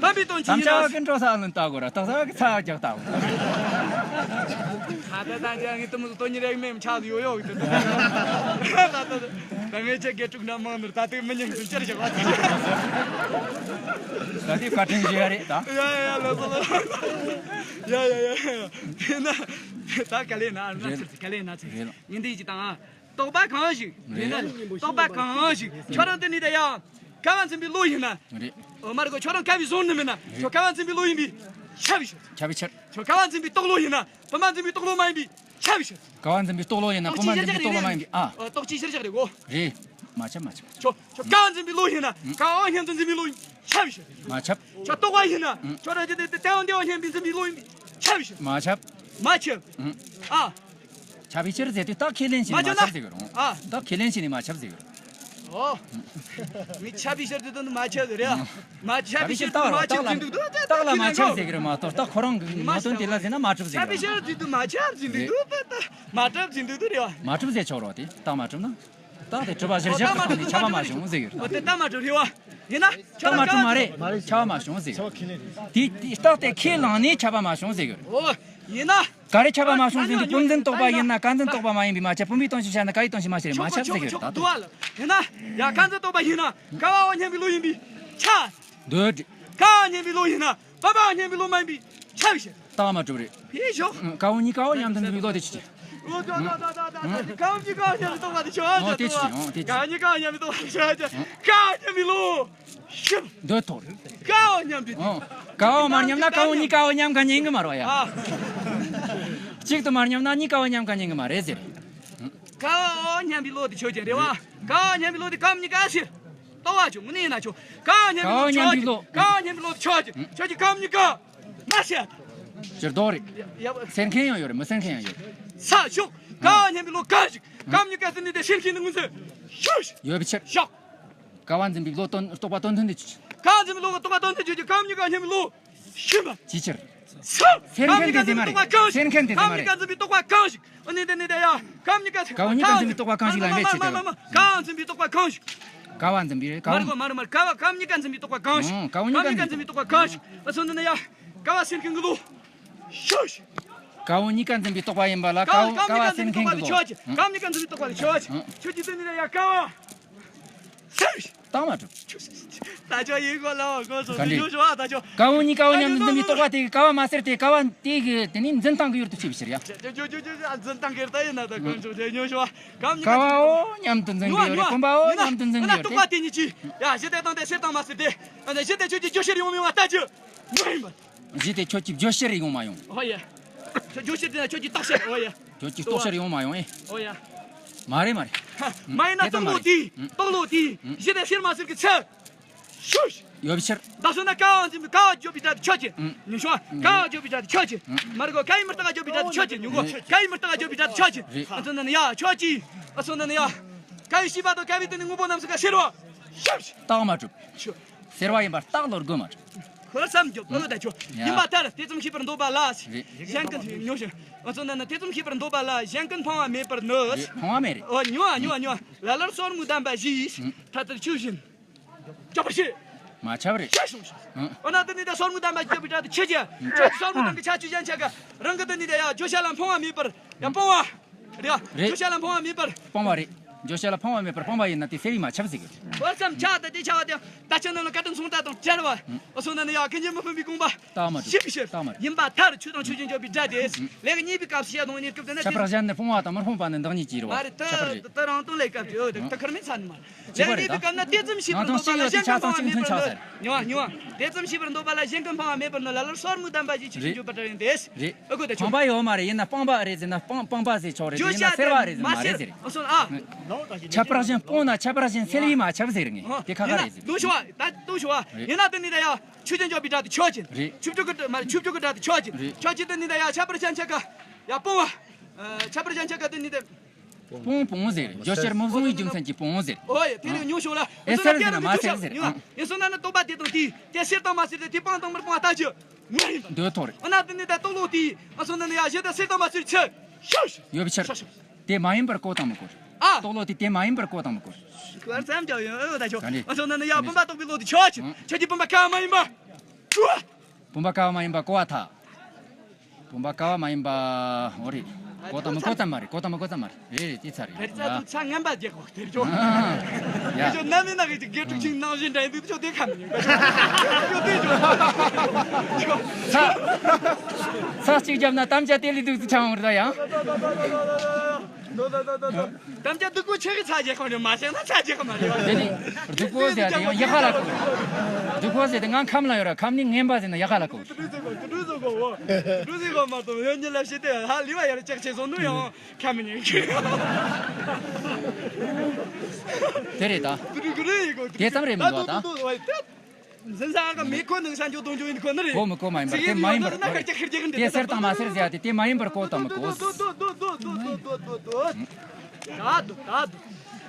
དམ་པའི་དོན་ཅི་ཡིན་ན། དམ་བཅའ་གི་འགྲོ་ས་ལ་ལྟ་དགོས་ར། སྟག་ས་གི་ཚ་རྒྱག་ལྟ་དགོས། ད་ད་ཅང་ངས་དུ་མོ་དོ་ཉི་རེག་མེམ་ཆག་ཡོ་ཡོ་གི་ད་ད་ད་ངས་ཅག་གེ་དྲུག་ན་མང་ནོར་ད་དེ་མི་ཉན་དུ་ཅར་བཞག་པ། ད་དེ་བཀའ་དྲིན་ཞུ་ཡ་རེད་ད། ཡ་ཡ་ལ་ལ་ཡ་ཡ་ཡ་ཡ། དེ་ན་ད་ག་ལེ་ན་ན་ཚིག་ག་ལེ་ན་ཚིག་ངས་འདི་ཅི་དང་། རྟོག་པ་གང་ཞིག་རེད་ན། རྟོག་པ་གང་ཞིག་ཁྱོད་རང་དེ་ནི་ད་ཡ། ཀ་བ་འཛིན་པའི་བློ་ཡིན་ན། རེད། ཨོ་མ་རེད་གོ། ཁྱོད་རང་ཀ་བའི་བཟུང་ནི་མིན་ན། ཁྱོད་ཀ་བ་འཛིན་པའི་བློ་ཡིན་པས་ཁྱབ་པའི་ཕྱིར། ཁྱབ་པའི་ཕྱིར། ཁྱོད་ཀ་བ་འཛིན་པའི་རྟོག་བློ་ཡིན་ན། བུམ་པ་འཛིན་པའི་རྟོག་བློ་མ་ཡིན་པས་ཁྱབ་པའི་ཕྱིར། ཀ་བ་འཛིན་པའི་རྟོག་བློ་ཡིན་ན་བུམ་པ་འཛིན་པའི་རྟོག་བློ་མ་ཡིན་པས་ཨ། ཨོ་རྟོག་གཅིག་གཞིར་བཞག་རེད་གོ། རེད། མ་ཁྱབ་མ་ཁྱབ། ཁྱོད་ཁྱོད་ཀ་བ་འཛིན་པའི་བློ་ཡིན་ན་ཀ་བ་མཉམ་དུ་འཛིན་པའི་བློ་ཡིན་ཁྱབ་པའི་ཕྱིར། མ་ཁྱབ། ཁྱོད་རྟོག་པ་ཡིན་ན་ཁྱོད་རང་གི་དེ་དེ་དེ་བ་འདི་བ་མཉམ་དུ་འཛིན་པའི་བློ་ཡིན་པས་ཁྱབ་པའི་ཕྱིར། མ་ཁྱབ། མ་ཁྱབ། ཨ། ཁྱབ་པའི་ཕྱིར་ཟེར་དུས་རྟགས་ཁས་ལེན་བྱས་ནས་མ་ཁྱབ་ཟེར་གི་རུང་། ཨ། རྟགས་ཁས་ལེན་བྱས་ནས་མ་ཁྱབ་ཟེར་གི་རུང་། ཨོ། མི་ཁྱབ་པའི་ཕྱིར་དུ་དོན་མ་ཁྱབ་ཟེར་ཡ། མ་ཁྱབ་པའི་ཕྱིར་དུ་མ་ཁྱབ་ཟེར་འདུག་རྟགས་ལ་མ་ཁྱབ་ཟེར་གི་རེད་མ་གཏོགས་རྟགས་ཁོ་རང་གི་ངོ་དོན་དེ་ལ་ཟེར་ན་མ་གྲུབ་ཟེར་གི་རེད། ཁྱབ་པའི་ཕྱིར་དུ་མ་ཁྱབ་ཟེར་འདུག་རྟགས་མ་གྲུབ་ཟེར་འདུག་རེད་བ། མ་གྲུབ་ཟེར་ཆོག་རོགས་དེ་རྟགས་མ་གྲུབ་ན། རྟགས་དེ་གྲུབ་པ་གཞིར་བཞག་ཏུ་ཁོ་ནས་ཁྱབ་པ་མ་བྱུང་ཟེར་གི་རེད། ཨོ་དེ་རྟགས་མ་གྲུབ་རེད་བ། ཡིན་ན་ཁྱོད་རྟགས་མ་གྲུབ་མ་རེད། ཁྱབ་པ་མ་བྱུང་ཟེར་གི་རེད། དེ་དེ་རྟགས་དེ་ཁས་བླངས་ནས་ཁྱབ་པ་མ་བྱུང་ཟེར་གི་རེད། ཨོ་ཡིན་ན། ག་རེ་ཁྱབ་པ་མ་བྱུང་ཟེར་དུས་བུམ་འཛིན་རྟོག་པ་ཡིན་ན་ཀ་འཛིན་རྟོག་པ་མ་ཡིན་པས་མ་ཁྱབ། བུམ་པའི་སྟོང་ཆ་ཤར་ན་ཀ་ཡི་སྟོང་ཆ་མ་ཤར་རེད་མ་ཁྱབ་ཟེར་གི་རེད་ད། ཆོག་ཆོག་ཆོག་འདུག་ཨ་ལ། ཡིན་ན་ཡ་ཀ་འཛིན་རྟོག་པ་ཡིན་ན་ཀ་བ་འོ་མཉམ་པའི་བློ་ཡིན་པས་ཁྱབ། འདོད། ཀ་བ་མཉམ་པའི་བློ་ཡིན་ན་བུམ་པ་འོ་མཉམ་པའི་བློ་མ་ཡིན་པས་ཁྱབ་ཤེས། རྟགས་མ་གྲུབ་རེད། ཕེ་ཤོག་ཀ་བ་གཉིས་ཀ་བ་མཉམ་དུ་འཛིན་པའི་བློ་དེ་ཆི་ཆི། ཨོ་ད་ད་ད་ད་ད་ཀ་བ་གཉིས་ཀ་བ་མཉམ་དུ་རྟོག་པ་དེ་ཆོག་ཨ། ཨོ་དེ་ཆི་ཆི། ཨོ་དེ་ཆི་ཆི། ཀ་བ་གཉིས་ཀ་བ་མཉམ་དུ་རྟོག་པ་དེ་ཆོག་ཨ། ཀ་བ་མཉམ་པའི་བློ། ཤི། འདོད་ཐོག་རེད། ཀ་བ་མཉམ་པའི། ཨོ། ཀ་བ་མ་མཉམ་ན་ཀ་བ་གཉིས་ཀ་བ་མཉམ་ག་ཉན་གི་མ་རེད་ཡ། ཨ། གཅིག་ཏུ་མ་མཉམ་ན་གཉིས་ཀ་བ་མཉམ་ག་ཉན་གི་མ་རེད་ཟེར། ཀ་བ་མཉམ་པའི་བློ་དེ་ཆོས་ཅན་རེད་བ། ཀ་བ་མཉམ་པའི་བློ་དེ་ཀ་བ་གཉིས་ཀ་ཟེར། རྟོག་པ་ཆོས་དངོས་གནས་ཡིན་ན་ཆོས། ཀ་བ་མཉམ་པའི་བློ་ཆོས་ཅན། ཀ་བ་མཉམ་པའི་བློ་དེ་ཆོས་ཅན། ཆོས་ཅན་ཀ་བ་གཉིས་ཀ་མ་ཟེར། ཕྱིར་ལྡོག་རེད། ཡ་ཡ། ཟེར་མཁན་ཡང་ཡོད་རེད་མི་ཟེར་མཁན་ཡང་ཡོད་རེད། ས་ཞོག་ཀ་བ་མཉམ་པའི་བློ་ག་ཞིག་ཀ་བ་གཉིས་ཀ་ཟེར་ནས་དེ་ཤེར་མཁན་ནི་མངོན་གསལ་ཞོག་ཡོད་པའི་ཕྱིར། ཞོག་ཀ་བ་འཛིན་པའི་བློ་དོན་རྟོག་པ་དོན་མཐུན་དུ་གྱུར། ཀ་བ་འཛིན་པའི་བློ་གི་རྟོག་པ་དོན་མཐུན་གྱུར་གྱི་ཀ་བ་གཉིས་ཀ་མཉམ་པའི་བློ་ཤེས་པ། ཅིའི་ཕྱིར། ས། ཟེར་མཁན་དེ་ཟེར་མ་རེད། ཟེར་མཁན་དེ་ཟེར་མ་རེད། ཀ་བ་གཉིས་ཀ་འཛིན་པའི་རྟོག་པ་གང་ཞིག་ཨ་ནི་དེ་ནི་དེ་ཡ། ཀ་བ་གཉིས་ཀ་ཀ་བ་གཉིས་ཀ་འཛིན་པའི་རྟོག་པ་གང་ཞིག་ལ་མེད་ཅེས་དེ། ཀ་བ་འཛིན་པའི་རྟོག་པ་གང་ཞིག་ཀ་བ་འཛིན་པའི་ཀ་བ། མ་རེད་མ་རེད་མ་རེད། ཀ་བ་ཀ་བ་གཉིས་ཀ་འཛིན་པའི་རྟོག་པ་གང་ཞིག་ཀ་བ་གཉིས་ཀ་འཛིན་པའི་རྟོག་པ་གང་ཞིག་ཨ་སོང་ནི་ཡ། ཀ་བ་ཟེར་མཁན་གྱི་བློ། ཤོད། ཀ་བ་གཉིས་ཀ་འཛིན་པའི་རྟོག་པ་ཡིན་པ་ལ་ཀ་བ་ཀ་བ་ཟེར་མཁན་གྱི་བློ། ཀ་བ་གཉིས་ཀ་འཛིན་པའི་རྟོག་པ་ལ་ཆོས་ཅན། ཀ་བ་གཉིས་ཀ་འཛིན་པའི་རྟོག་པ་ལ་ཆོས་ཅན། ཆོས་ཅན་དེ་ནི་ཡ་ཀ་བ། ཟེར། རྟགས་མ་གྲུབ། ད་ཆོག་ཡིན་གོ་ལ་བ་གོ་སོང་། ག་འདྲ། ཉོ་ཤོག་ཨ་ད་ཆོག་ཀ་བ་གཉིས་ཀ་བ་མཉམ་དུ་འཛིན་པའི་རྟོག་པ་དེ་གི་ཀ་བ་མ་ཟེར་ཏེ་ཀ་བ་དེ་གི་དེ་ནི་འཛིན་སྟངས་ཀྱི་ཡུལ་དུ་བྱས་པའི་ཕྱིར་ཡ། ཅོ་ཅོ་ཅོ་ཅོ་ཅོ། འཛིན་སྟངས་ཀྱི་རྟགས་ཡིན་ན་ད་གོ་ཆོག་ཅེས་ཉོ་ཤོག་ཀ་བ་གཉིས་ཀ་འོ་མཉམ་དུ་འཛིན་པའི་ཡུལ་རེད། བུམ་པ་འོ་མཉམ་དུ་འཛིན་པའི་ཡུལ་རྟོག་པ་དེ་གཉིས་ཀྱིས་ཡ་གཞི་དེ་དང་དེ་ཕྱིར་དང་མ་ཕྱིར་ཏེ། གཞི་དེ་ཁྱོད་ཀྱི་བརྗོད་བྱར་ཡོང་མི་ཡོང་བ་ལྟ་རྒྱུ། ཉོན་མོངས་པ། གཞི་དེ་ཁྱོད་ཀྱི་བརྗོད་བྱར་ཡོང་མ་ཡོང་། ཨོ་ཡ། ཁྱོད་བརྗོད་བྱར་དེ་ན་ཁྱོད་ཀྱི་རྟོགས་བྱར། ཨོ་ཡ། ཁྱོད་ཀྱི་རྟོགས་བྱར་ཡོང་མ་ཡོང་ཨེ། ཨོ་ཡ། མ་རེད་མ་རེད། མ་ཡིན་ན་རྟོག་བློ་དེ། རྟོག་བློ་དེ། གཞི་དེ་ཕྱིར་མ་ཕྱིར་གྱི་ཚུལ། ཤུ། ཡོད་པའི་ཕྱིར། ད་སོང་ན་ཀ་བ་འཛིན་པའི་ཀ་བ་བརྗོད་པའི་སྒྲ་དེ་ཆོས་ཅན། ཉོན་ཤོག་ཀ་བ་བརྗོད་པའི་སྒྲ་དེ་ཆོས་ཅན། མ་རེད་གོ། ཀ་ཡི་མུ་སྟེགས་བརྗོད་པའི་སྒྲ་དེ་ཆོས་ཅན། ཉོན་གོ། ཀ་ཡི་མུ་སྟེགས་བརྗོད་པའི་སྒྲ་དེ་ཆོས་ཅན། ཨ་སོང་ན་ནི་ཡ་ཆོས་ཅན། ཨ་སོང་ན་ནི་ཡ། ཀ་ཡི་ཤེས་པ་དང་ཀ་བའི་དོན་ནི་དངོས་པོ་རྣམས་སུ་ཀ་ཕྱིར་བ། ཤུ། རྟགས་མ་གྲུབ། ཤུ། ཟེར་བ་ཡིན་པར་རྟགས་ལོ་དགོས་མ་རེད། ཁོ་ར་བསམ་རྒྱོབ་ཨོ་ད་ཆོ། ཡིན་པར་ཐལ། དེ་ཙམ་ཤེས་པར་འདོད་པ་ལ། རེད། གཞན་ཀུན་ཉོ་ཤོག་ཨ་སོང་ན་ནི་དེ་ཙམ་ཤེས་པར་འདོད་པ་ལ་གཞན་ཀུན་སྤང་བ་མེད་པར་ནི། རེད། སྤང་བ་མེད་རེད། ཨོ་ཉོ་ཨ་ཉོ་ཨ་ཉོ་ཨ། ལ་ལར་སོར་མོའི་གདམས་པ་བཞིས། ཐ་ཐར་ཆོས་བཞིན། སྐྱོབ་པར་བྱེད། མ་ཁྱབ་རེད། ཤ་ཤོང་ཤ། ཨོ་ན་དེ་ནི་ད་སོར་མོའི་གདམས་པ་སྐྱོབ་པའི་སྒྲ་དེ་ཆོས་ཅན། ཁྱོད་ཀྱི་སོར་མོའི་གདམས་ཀྱི་ཁྱད་ཆོས་ཅན་ཆ་ག་རང་གི་དེ་ནི་ད་ཡ་བརྗོད་བྱ་ལ་སྤང་བ་མེད་པར་ཡ་སྤང་བ། རེད། རེད། བརྗོད་བྱ་ལ་སྤང་བ་མེད་པར། སྤང་བ་རེད། བརྗོད་བྱ་ལ་སྤང་བ་མེད་པར་སྤངས་པ་ཡིན་ན་དེ་སེལ་བས་མ་ཁྱབ་ཟེར་གི། བར་མཚམས་ཆགས་དང་དེ་ཆགས་པ་དེ་ད་ཆ་ནང་ལ་བཀའ་དྲིན་མཚུངས་ལྟ་དང་བྲལ་བ། ཨོ་སོང་ན་ནི་ཡ་ཀུན་གཞི་མི་ཕམ་པའི་དགོངས་པ། རྟགས་མ་གྲུབ། ཤེས་པའི་ཕྱིར། རྟགས་མ་གྲུབ། ཡིན་པར་ཐལ། ཆོས་དང་ཆོས་ཅན་བརྗོད་པའི་སྒྲ་དེ། ལས་ཀྱི་གཉིས་པའི་སྐབས་སུ་བཤད་དང་གཉིས་སྐབས་དེ་ན་ཁྱད་པར་གཞན་ནི་སྤོང་བ་དང་མི་སྤོང་བ་ནི་འདི་གཉིས་ཀྱིས་རེད་བ། མ་རེད། ཁྱད་པར་རེད། དེ་རང་སྟོང་ལས་སྐབས་ཀྱི་ཨོ་དེ་ཁར་མི་ཚ་ནི་མ་རེད། གཅིག་པ་རེད་ད། ལས་གཉིས་པའི་སྐབས་ན་དེ་ཙམ་ཤེས་པར་འདོད་པ་ལ་གཞན་ཀུན་སྤང་བ་མེད་པར་ནི། ཉོ་བ་ཉོ་བ། དེ་ཙམ་ཤེས་པར་འདོད་པ་ལ་གཞན་ཀུན་སྤང་བ་མེད་པར་ནི་ལ་ལར་སོར་མོའི་གདམས་པ་བཞིས་ཆོས་ཅན་བརྗོད་པར་བྲལ་ཡིན་ཏེ། རེད། ཨ་ཁུ་ད་ཆོ། སྤངས་པ་ཡོད་མ་རེད། ཡིན་ན་སྤངས་པ་རེད་ཟེར་ན་སྤངས་སྤངས་པ་ཟེར་ཆོག་རེད། ཡིན་ན་སེལ་བ་རེད་ཟེར་མ་རེད་ཟེར་རེད། ཨ་སོང་ཨ། ཁྱད་པར་གཞན་སྤོང་ན་ཁྱད་པར་གཞན་སེལ་བས་མ་ཁྱབ་ཟེར་ངས་དེ་ཁ་ཁ་རེད་ཟེར། ལྟོས་ཤོག་ཨ། ད་ལྟོས་ཤོག་ཨ། རེད། ཡིན་ན་དེ་ནི་ད་ཡ་ཆོས་ཅན་བརྗོད་པའི་སྒྲ་དེ་ཆོས་ཅན། རེད། ཆོས་བརྗོད་ཀྱི་སྒྲ་མ་རེད། ཆོས་བརྗོད་ཀྱི་སྒྲ་དེ་ཆོས་ཅན། རེད། ཆོས་ཅན་དེ་ནི་ད་ཡ་ཁྱད་པར་གཞན་ཆ་ག་ཡ་སྤོང་བ། ཨ། ཁྱད་པར་གཞན་ཆ་ག་དེ་ནི་དེ། སྤོང་སྤོང་ཟེར། བརྗོད་བྱར་མི་བཟུང་བའི་རྒྱུ་མཚན་གྱིས་སྤོང་ཟེར། ཨོ་ཡ། དེ་ནི་ཉོ་ཤོག་ལ། ཨེ་སོ་ན་སེལ་ཟེར་ན་མ་སེལ་ཟེར། ཨ། ཡིན་སོང་ན་ནི་རྟོག་པ་དེ་དང་དེ་དེ་སེལ་དང་མ་སེལ་ཏེ་དེ་སྤངས་དང་མི་སྤངས་ལྟ་རྒྱུ། ངོ་ཡིན་པ། འདོད་ཐོག་རེད། ཨ་ན་དེ་ནི་ད་རྟོག་བློ་དེ་ཨ་སོང་ན་ནི་ཡ་གཞི་དང་སེལ་དང་མ་སེལ་ཚུལ། ཤོག་ཤོག་ཡོད་པའི་ཕྱིར། ཤོག་ཤོག་དེ་མ་ཡིན་པར་གོ་དང་མི་གོ། ཨ། རྟོག་བློ་དེ་དེ་མ་ཡིན་པར་གོ་དང་མི་གོ། ཁོ་བསམ་ཀྱང་ཡོད་ཨོ་ད་ཆོག་ག་འདྲས། ཨ་སོང་ན་ནི་ཡ་བུམ་པ་རྟོགས་པའི་བློ་དེ་ཆོས་ཅན། ཨ། ཁྱོད་ཀྱི་བུམ་པ་ཀ་བ་མ་ཡིན་པ། བུམ་པ་ཀ་བ་མ་ཡིན་པ་གོ་བ་ཐལ། བུམ་པ་ཀ་བ་མ་ཡིན་པ། འོ་རེད། གོ་དང་མི་གོ་ཙམ་མ་རེད། གོ་དང་མི་གོ་ཙམ་མ་རེད། རེད་རེད། དེ་ཚ་རེད། བེར་ཙ་དུ་ཚ་ངན་པ་རྒྱག་གོ་དེར་ཅོ། ཡ། དེ་ཅོ་ནམ་ཡིན་ན་གི་དགེ་ཕྲུག་ཆིང་ནང་བཞིན་འདྲ་ཡིན་དུས་ཅོ་དེ་ཁ་མི་ཉན། ཅོ་དེ་ཅོ། ཚ། ཚ་གཅིག་བརྒྱབ་ན་དམ་བཅའ་དེ་ལས་སྡུག་ཏུ་ཆགས་འོང་རེད་ད་ཡང་། དམ་བཅའ་སྡུག་པོ་ཆེ་གི་ཚ་རྒྱག་གོ་ནི་མ་བྱས་ན་ཚ་རྒྱག་གི་མ་རེད། དེ་ནི་སྡུག་པོ་ཟེར་དེ་ཡང་ཡག་ག་ལ་གོ། སྡུག་པོ་ཟེར་དེ་ང་ཁམས་ལ་ཡོད་ར། ཁམས་ནི་ངན་པ་ཟེར་ན་ཡག་ག་ལ་གོ། དུ་དུ་ཟེར་གོ། དུ་དུ་ཟེར་གོ་མ་གཏོགས་ཡོད་ཉིད་ལ་ཤི་དེ་ཧ་ལི་བ་ཡར་ལྕགས་ཆེ་སོང་ནུ་ཡང་ཁ་མི་ཉན་གི། དེ་རེད་ད། དུ་དུ་གུ་རེ་ཡི་གོ། དེ་ཙམ་རེད་མི་འདུག་ད། འཛིན་བཟང་གི་མི་ཁོ་ནང་ས་འཇོག་དོན་འཇོག་ཡིན་ཁོ་ནི་རེད། གོ་མི་གོ་མ་ཡིན་པར་དེ་མ་ཡིན་པར་གོ་རེད། དེ་སེར་དང་མ་སེར་ཟེར་ཡ་དེ་དེ་མ་ཡིན་པར་གོ་དང་མི་གོ། ད་དུ་ད་དུ་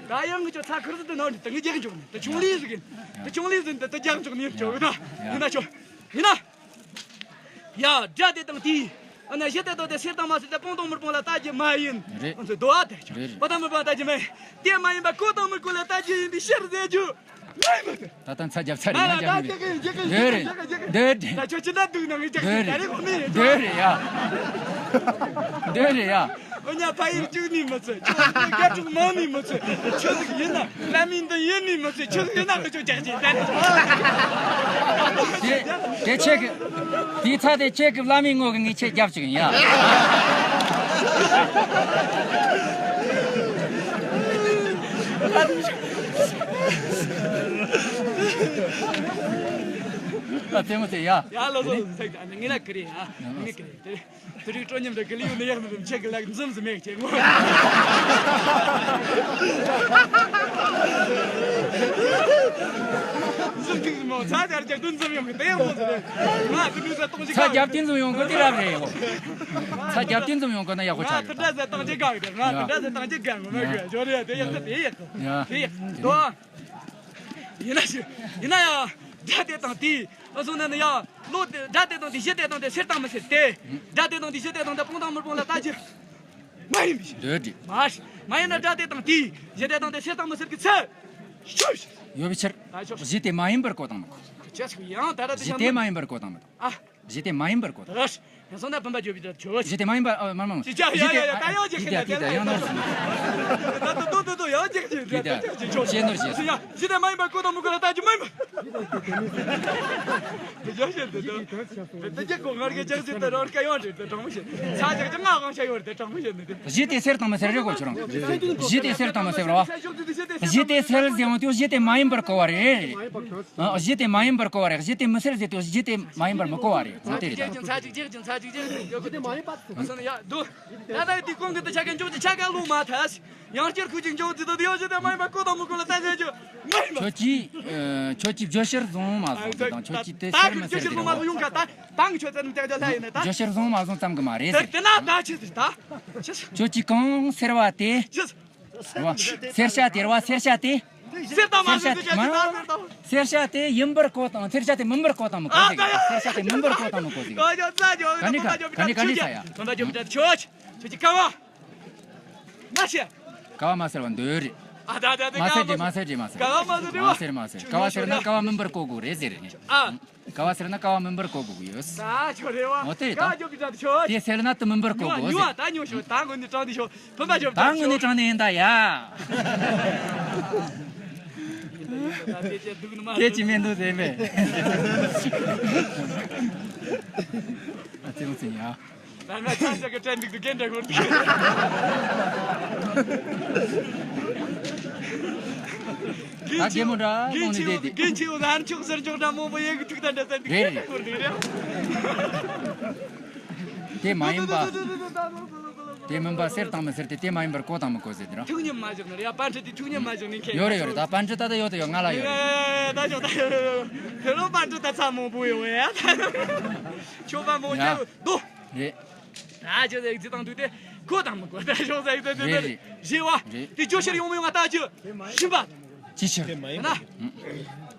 ད་ཡང་གི་ཅོ་ཚ་ཁུར་ཟི་དུ་ནང་ནི་ད་ངི་རྒྱག་འཇོག་ནི་ད་ཆུང་ལི་ཟིག་ཡིན། ད་ཆུང་ལི་ཟིན་ད་ད་རྒྱག་འཇོག་ནི་ཡིན་ཅོ་ཡིན་ན་ཡིན་ན་ཅོ་ཡིན་ན། ཡ། དགྲ་དེ་དང་དེའི། ཨ་ནི་གཞི་དེ་དང་དེ་སེར་དང་མ་སེར་དེ་སྤང་དང་མི་སྤང་ལ་ལྟ་རྒྱུ་མ་ཡིན། རེད། ང་ཚོས་དོ་བ་དེ་ཆོག་རེད་རེད། སྤང་དང་མི་སྤང་ལྟ་རྒྱུ་མ་ཡིན། དེ་མ་ཡིན་པ་གོ་དང་མི་གོ་ལ་ལྟ་རྒྱུ་ཡིན་པའི་ཕྱིར་ཟེར་རྒྱུ། ལོས་མ་ཐུབ། ད་ལྟ་ཚ་རྒྱབ་ཚར་ཡིན་ན་རྒྱབ་ཡིན། འདོད་རེད། འདོད་རེད། ད་ཁྱོད་ཅི་འདྲ་འདུག་ན་ངས་རྒྱག་གི་ད་རེད་ཁོ་མི་ཡིན། འདོད་རེད་ཡ། འདོད་རེད་ཡ། ཨོ་ཉ་ཕ་ཡུལ་གཅིག་ནས་མི་ཚེ་ཁྱོད་ཀྱི་སྐད་ཕྲུག་མང་ནས་མི་ཚེ་ཆོས་ལུགས་ཡིན་ན་བླ་མའི་མདུན་ཡིན་ནས་མི་ཚེ་ཆོས་ལུགས་ཡིན་ན་ངས་ཁྱོད་རྒྱག་ཅིག་ད་ནི། དེ་དེ་ཆེ་གི། དེའི་ཚ་དེ་ཁྱེད་ཀྱི་བླ་མའི་ངོ་གི་ངས་ཁྱེད་རྒྱབ་ཅིག་ཡིན་ཡ། ཨ་ཙེ་མོ་ཙེ་ཡ། ཡ་ལོ་ལོ་ལོ་ཚེ་ད་ངས་ལ་ཀི་རེད་ཡ། ངས་ཀི་རེད་དེ། དེ་རིགས་སྤྲོ་ཉམས་རེ་གི་ལི་ཡུ་ནི་ཡག་ནི་རིམ་ཆེ་གི་ལག་འཛུམ་ཟི་མེད་ཁྱེད་ངོ་། འཛུམ་ཐིག་མོ་ཚ་དར་རྒྱག་དུ་འཛུམ་ཡོང་གི་དེ་ཡག་མོ་ཟི་རེད། ང་དུ་ནུ་ས་གཏོང་ཞིག་ཚ་རྒྱབ་ཏིན་འཛུམ་ཡོང་གི་དེ་རབ་རེད་ཡོ། ཚ་རྒྱབ་ཏིན་འཛུམ་ཡོང་གི་ན་ཡག་པོ་ཆགས་ཡོད་ད། འདྲ་ཟེ་བཏང་ཅི་ག་གི་དེ་ང་དུ་འདྲ་ཟེ་བཏང་ཅི་ག་ངོ་མ་གི་ཇོ་རེད་དེ་ཡག་གི་དེ་ཡག་གི་དེ་ཡག་གི་དོ། ཡིན་ན་ཞིག་ཡིན་ན་ཡང་དགྲ་དེ་དང་དེའི་ཨ་སོང་ན་ནི་ཡང་ལོ་དེ་དགྲ་དེ་དང་དེ་གཞི་དེ་དང་དེ་སེར་དང་མི་སེར་དེ། དགྲ་དེ་དང་དེ་གཞི་དེ་དང་དེ་སྤོང་དང་མི་སྤོང་ལ་ལྟ་རྒྱུ་མ་ཡིན་པའི་ཕྱིར། འདོད་དེ། མ་རེད། མ་ཡིན་ན་དགྲ་དེ་དང་དེའི་གཞི་དེ་དང་དེ་སེར་དང་མི་སེར་གྱི་ཚུལ་ཤོད་ཕྱིར། ཡོད་པའི་ཕྱིར། ད་ཤོད་ཕྱིར། གཞི་དེ་མ་ཡིན་པར་གོ་དང་མི་གོ། ཅི་ཞིག་ཡང་ད་ལྟ་དེ་གཞི་དེ་མ་ཡིན་པར་གོ་དང་མི་གོ། ཨ། གཞི་དེ་མ་ཡིན་པར་གོ་དང་། ཡང་སོང་ན་བུམ་པ་བརྗོད་པའི་དགྲ་ཆོས། གཞི་དེ་མ་ཡིན་པ་ཨ་མ་མ་མ། ཅི་ཅི་ཡ་ཡ་ཡ་ཡ་ད་ཡང་ཅི་ཁྱེད་ད་ཡང་ནོར་སོང་། ད་ད་དོ་དོ་དོ་ཡང་ཅི་ཁྱེད་ད་ཅི་ཅི་ཆོག་ཅི་ནོར་ཅི་ཡ། གཞི་དེ་མ་ཡིན་པ་གོ་དང་མི་གོ་ལ་ལྟ་རྒྱུ་མ་ཡིན་པ། ཡ་ཤེས་དེ་དོ། དེ་ཀྱི་གོ་ངར་གྱི་ཅག་ཅི་ད་རོར་ཀ་ཡོང་རེད་དེ་དྲང་མོ་བཤད། ཚ་ཅག་ཅག་ང་གང་ཤ་ཡོད་རེད་དེ་དྲང་མོ་བཤད་ནི་དེ། གཞི་དེ་སེར་དང་མི་སེར་རེད་གོ་ཁྱོད་རང་། གཞི་དེ་སེར་དང་མི་སེར་རེད་བ། གཞི་དེ་སེལ་ཟེར་ཡོང་དུས་གཞི་དེ་མ་ཡིན་པར་གོ་བ་རེད། ཨ། གཞི་དེ་མ་ཡིན་པར་གོ་བ་རེད། གཞི་དེ་མི་སེལ་ཟེར་དུས་གཞི་དེ་མ་ཡིན་པར་མི་གོ་བ་རེད། ཚ་དེ་རེད་ད། ཚ་ཅིག་ཅིག་ཅིག་ཚ་ཅིག་ཅིག་ཡོད་གི་དེ། ཡ་དུ། ད་ལྟ་དེ་གོང་གི་དེ་ཆ་ག་འཇོག་དེ་ཆ་ག་ལུག་མ་ཐལ། ཡང་བསྐྱར་ཁུ་ཅིག་འཇོག་དེ་དོ་དེ་ཡོད་ཅི་དེ་མ་ཡིན་པ་གོ་དང་མི་གོ་ལ་ད་ཟེར་རྒྱུ་མ་ཡིན་པ། ཁྱོད་ཀྱིས་ཨ། ཁྱོད་ཀྱིས་བརྗོད་བྱར་བཟུང་མ་བཟུང་དེ་དང་ཁྱོད་ཀྱིས་དེ་སེལ་མི་སེལ་དེ་རེད་བ། ད་ད་ཁྱོད་ཚ་ནི་ཏག་ཏག་ལྷ་ཡིན་ན་ད། བརྗོད་བྱར་བཟུང་མ་བཟུང་ཙམ་གི་མ་རེད་ཟེར། དེ་ན་ད་ཆི་ཟེར་ད། ཁྱོད་ཀྱིས་གང་སེལ་བ་དེ། རེད་བ། སེར་ཤ་དེ་རེད་བ། སེར་ཤ་དེ། སེར་དང་མ་སེར་དེ་ཆ་ཅི་ད་སེར་དང་། སེར་ཤ་དེ་ཡིན་པར་གོ་དང་སེར་ཤ་དེ་མིན་པར་གོ་དང་མི་གོ་ཟེར་གི། སེར་ཤ་དེ་མིན་པར་གོ་དང་མི་གོ་ཟེར་གི། ག་ནི་ག་ག་ནི་ག་ནི་ས་ཡ། ཁྱོད་ཀྱི་ཀ་བ། མ་ཤེས། ཀ་བ་མ་སེར་བ་འདོད་རེད། ཨ་ད་ད་ད་མ་སེར་ཀ་བ་དེ་མ་སེར་དེ་མ་སེར། ཀ་བ་མ་སེར་དེ་མ་སེར་མ་སེར། ཀ་བ་སེར་ན་ཀ་བ་མིན་པར་གོ་དགོས་རེད་ཟེར་རེད། ཨ། ཀ་བ་སེར་ན་ཀ་བ་མིན་པར་གོ་དགོས་ཀྱི་ཡོད། ད་ཆོ་རེ་བ། འོ་དེ་རེད་ད། ཀ་བ་ཅོ་གི་ད་ཆོ། དེ་སེལ་ན་དེ་མིན་པར་གོ་དགོས་ཉོ་ཟེར། ད་ཉོ་ཤོ་ད་ངོ་ནི་དྲང་དེ་ཤོ་བུམ་པ་ཅོ་ད་ངོ་ནི་དྲང་ནི་ཡིན་ད་ཡ། དེ་ཅི་མེད་འདུག་ཟེར་མེད། ཨ་ཙི་མོ་ཙི་ཡ། ད་ང་ཚ་ཞག་གི་དྲན་འདུག་ཏུ་རྒན་འདྲ་ཁོར་འདུག་ད་རྒན་མོ་འདྲ་མང་ནི་བསྡད་དེ། རྒན་ཆེ་བོ་ལ་ཧན་ཆོག་ཟེར་འཇོག་འདྲ་མང་པོ་ཡེ་གི་ཐུག་ད་འདྲ་ཟེར་འདུག་རེད་རེད། ཁོར་འདུག་རེད། དེ་མ་ཡིན་པ། དེ་མིན་པ་སེར་དང་མི་སེར་དེ་དེ་མ་ཡིན་པར་གོ་དང་མི་གོ་ཟེར་དེ་རང་། ཐུགས་ཉམས་མ་བཞག་ནི་རེད་ཡ། པཎ་ཌི་དེ་ཐུགས་ཉམས་མ་བཞག་ནི་མཁན་ཡོད་རེད་ཡོད་རེད། ད་པཎ་ཌི་ད་ད་ཡོད་དེ་ཡོད་ང་ལ་ཡོད་རེད། ད་ཡོད་ད་ཡོད་ཡོད། དེ་ལོ་པཎ་ཌི་ད་ཚ་མང་པོ་ཡོད་ཡ། ད་ཆོས་པ་མང་ཆེ་ཡོད་དོ། རེད། ད་ཁྱོད་ཚོ་ཡིག་ཚིག་དང་བསྡུས་ཏེ་གོ་དང་མི་གོ་ད་ཁྱོད་ཚོ་ཡིག་ཚིག་དེ་རེད་རེད། རེད་བ། རེད། དེ་བརྗོད་བྱར་ཡོང་མི་ཡོང་ང་ལྟ་རྒྱུ་ཤིན་པ། ཅི་ཕྱིར། ཡིན་ན།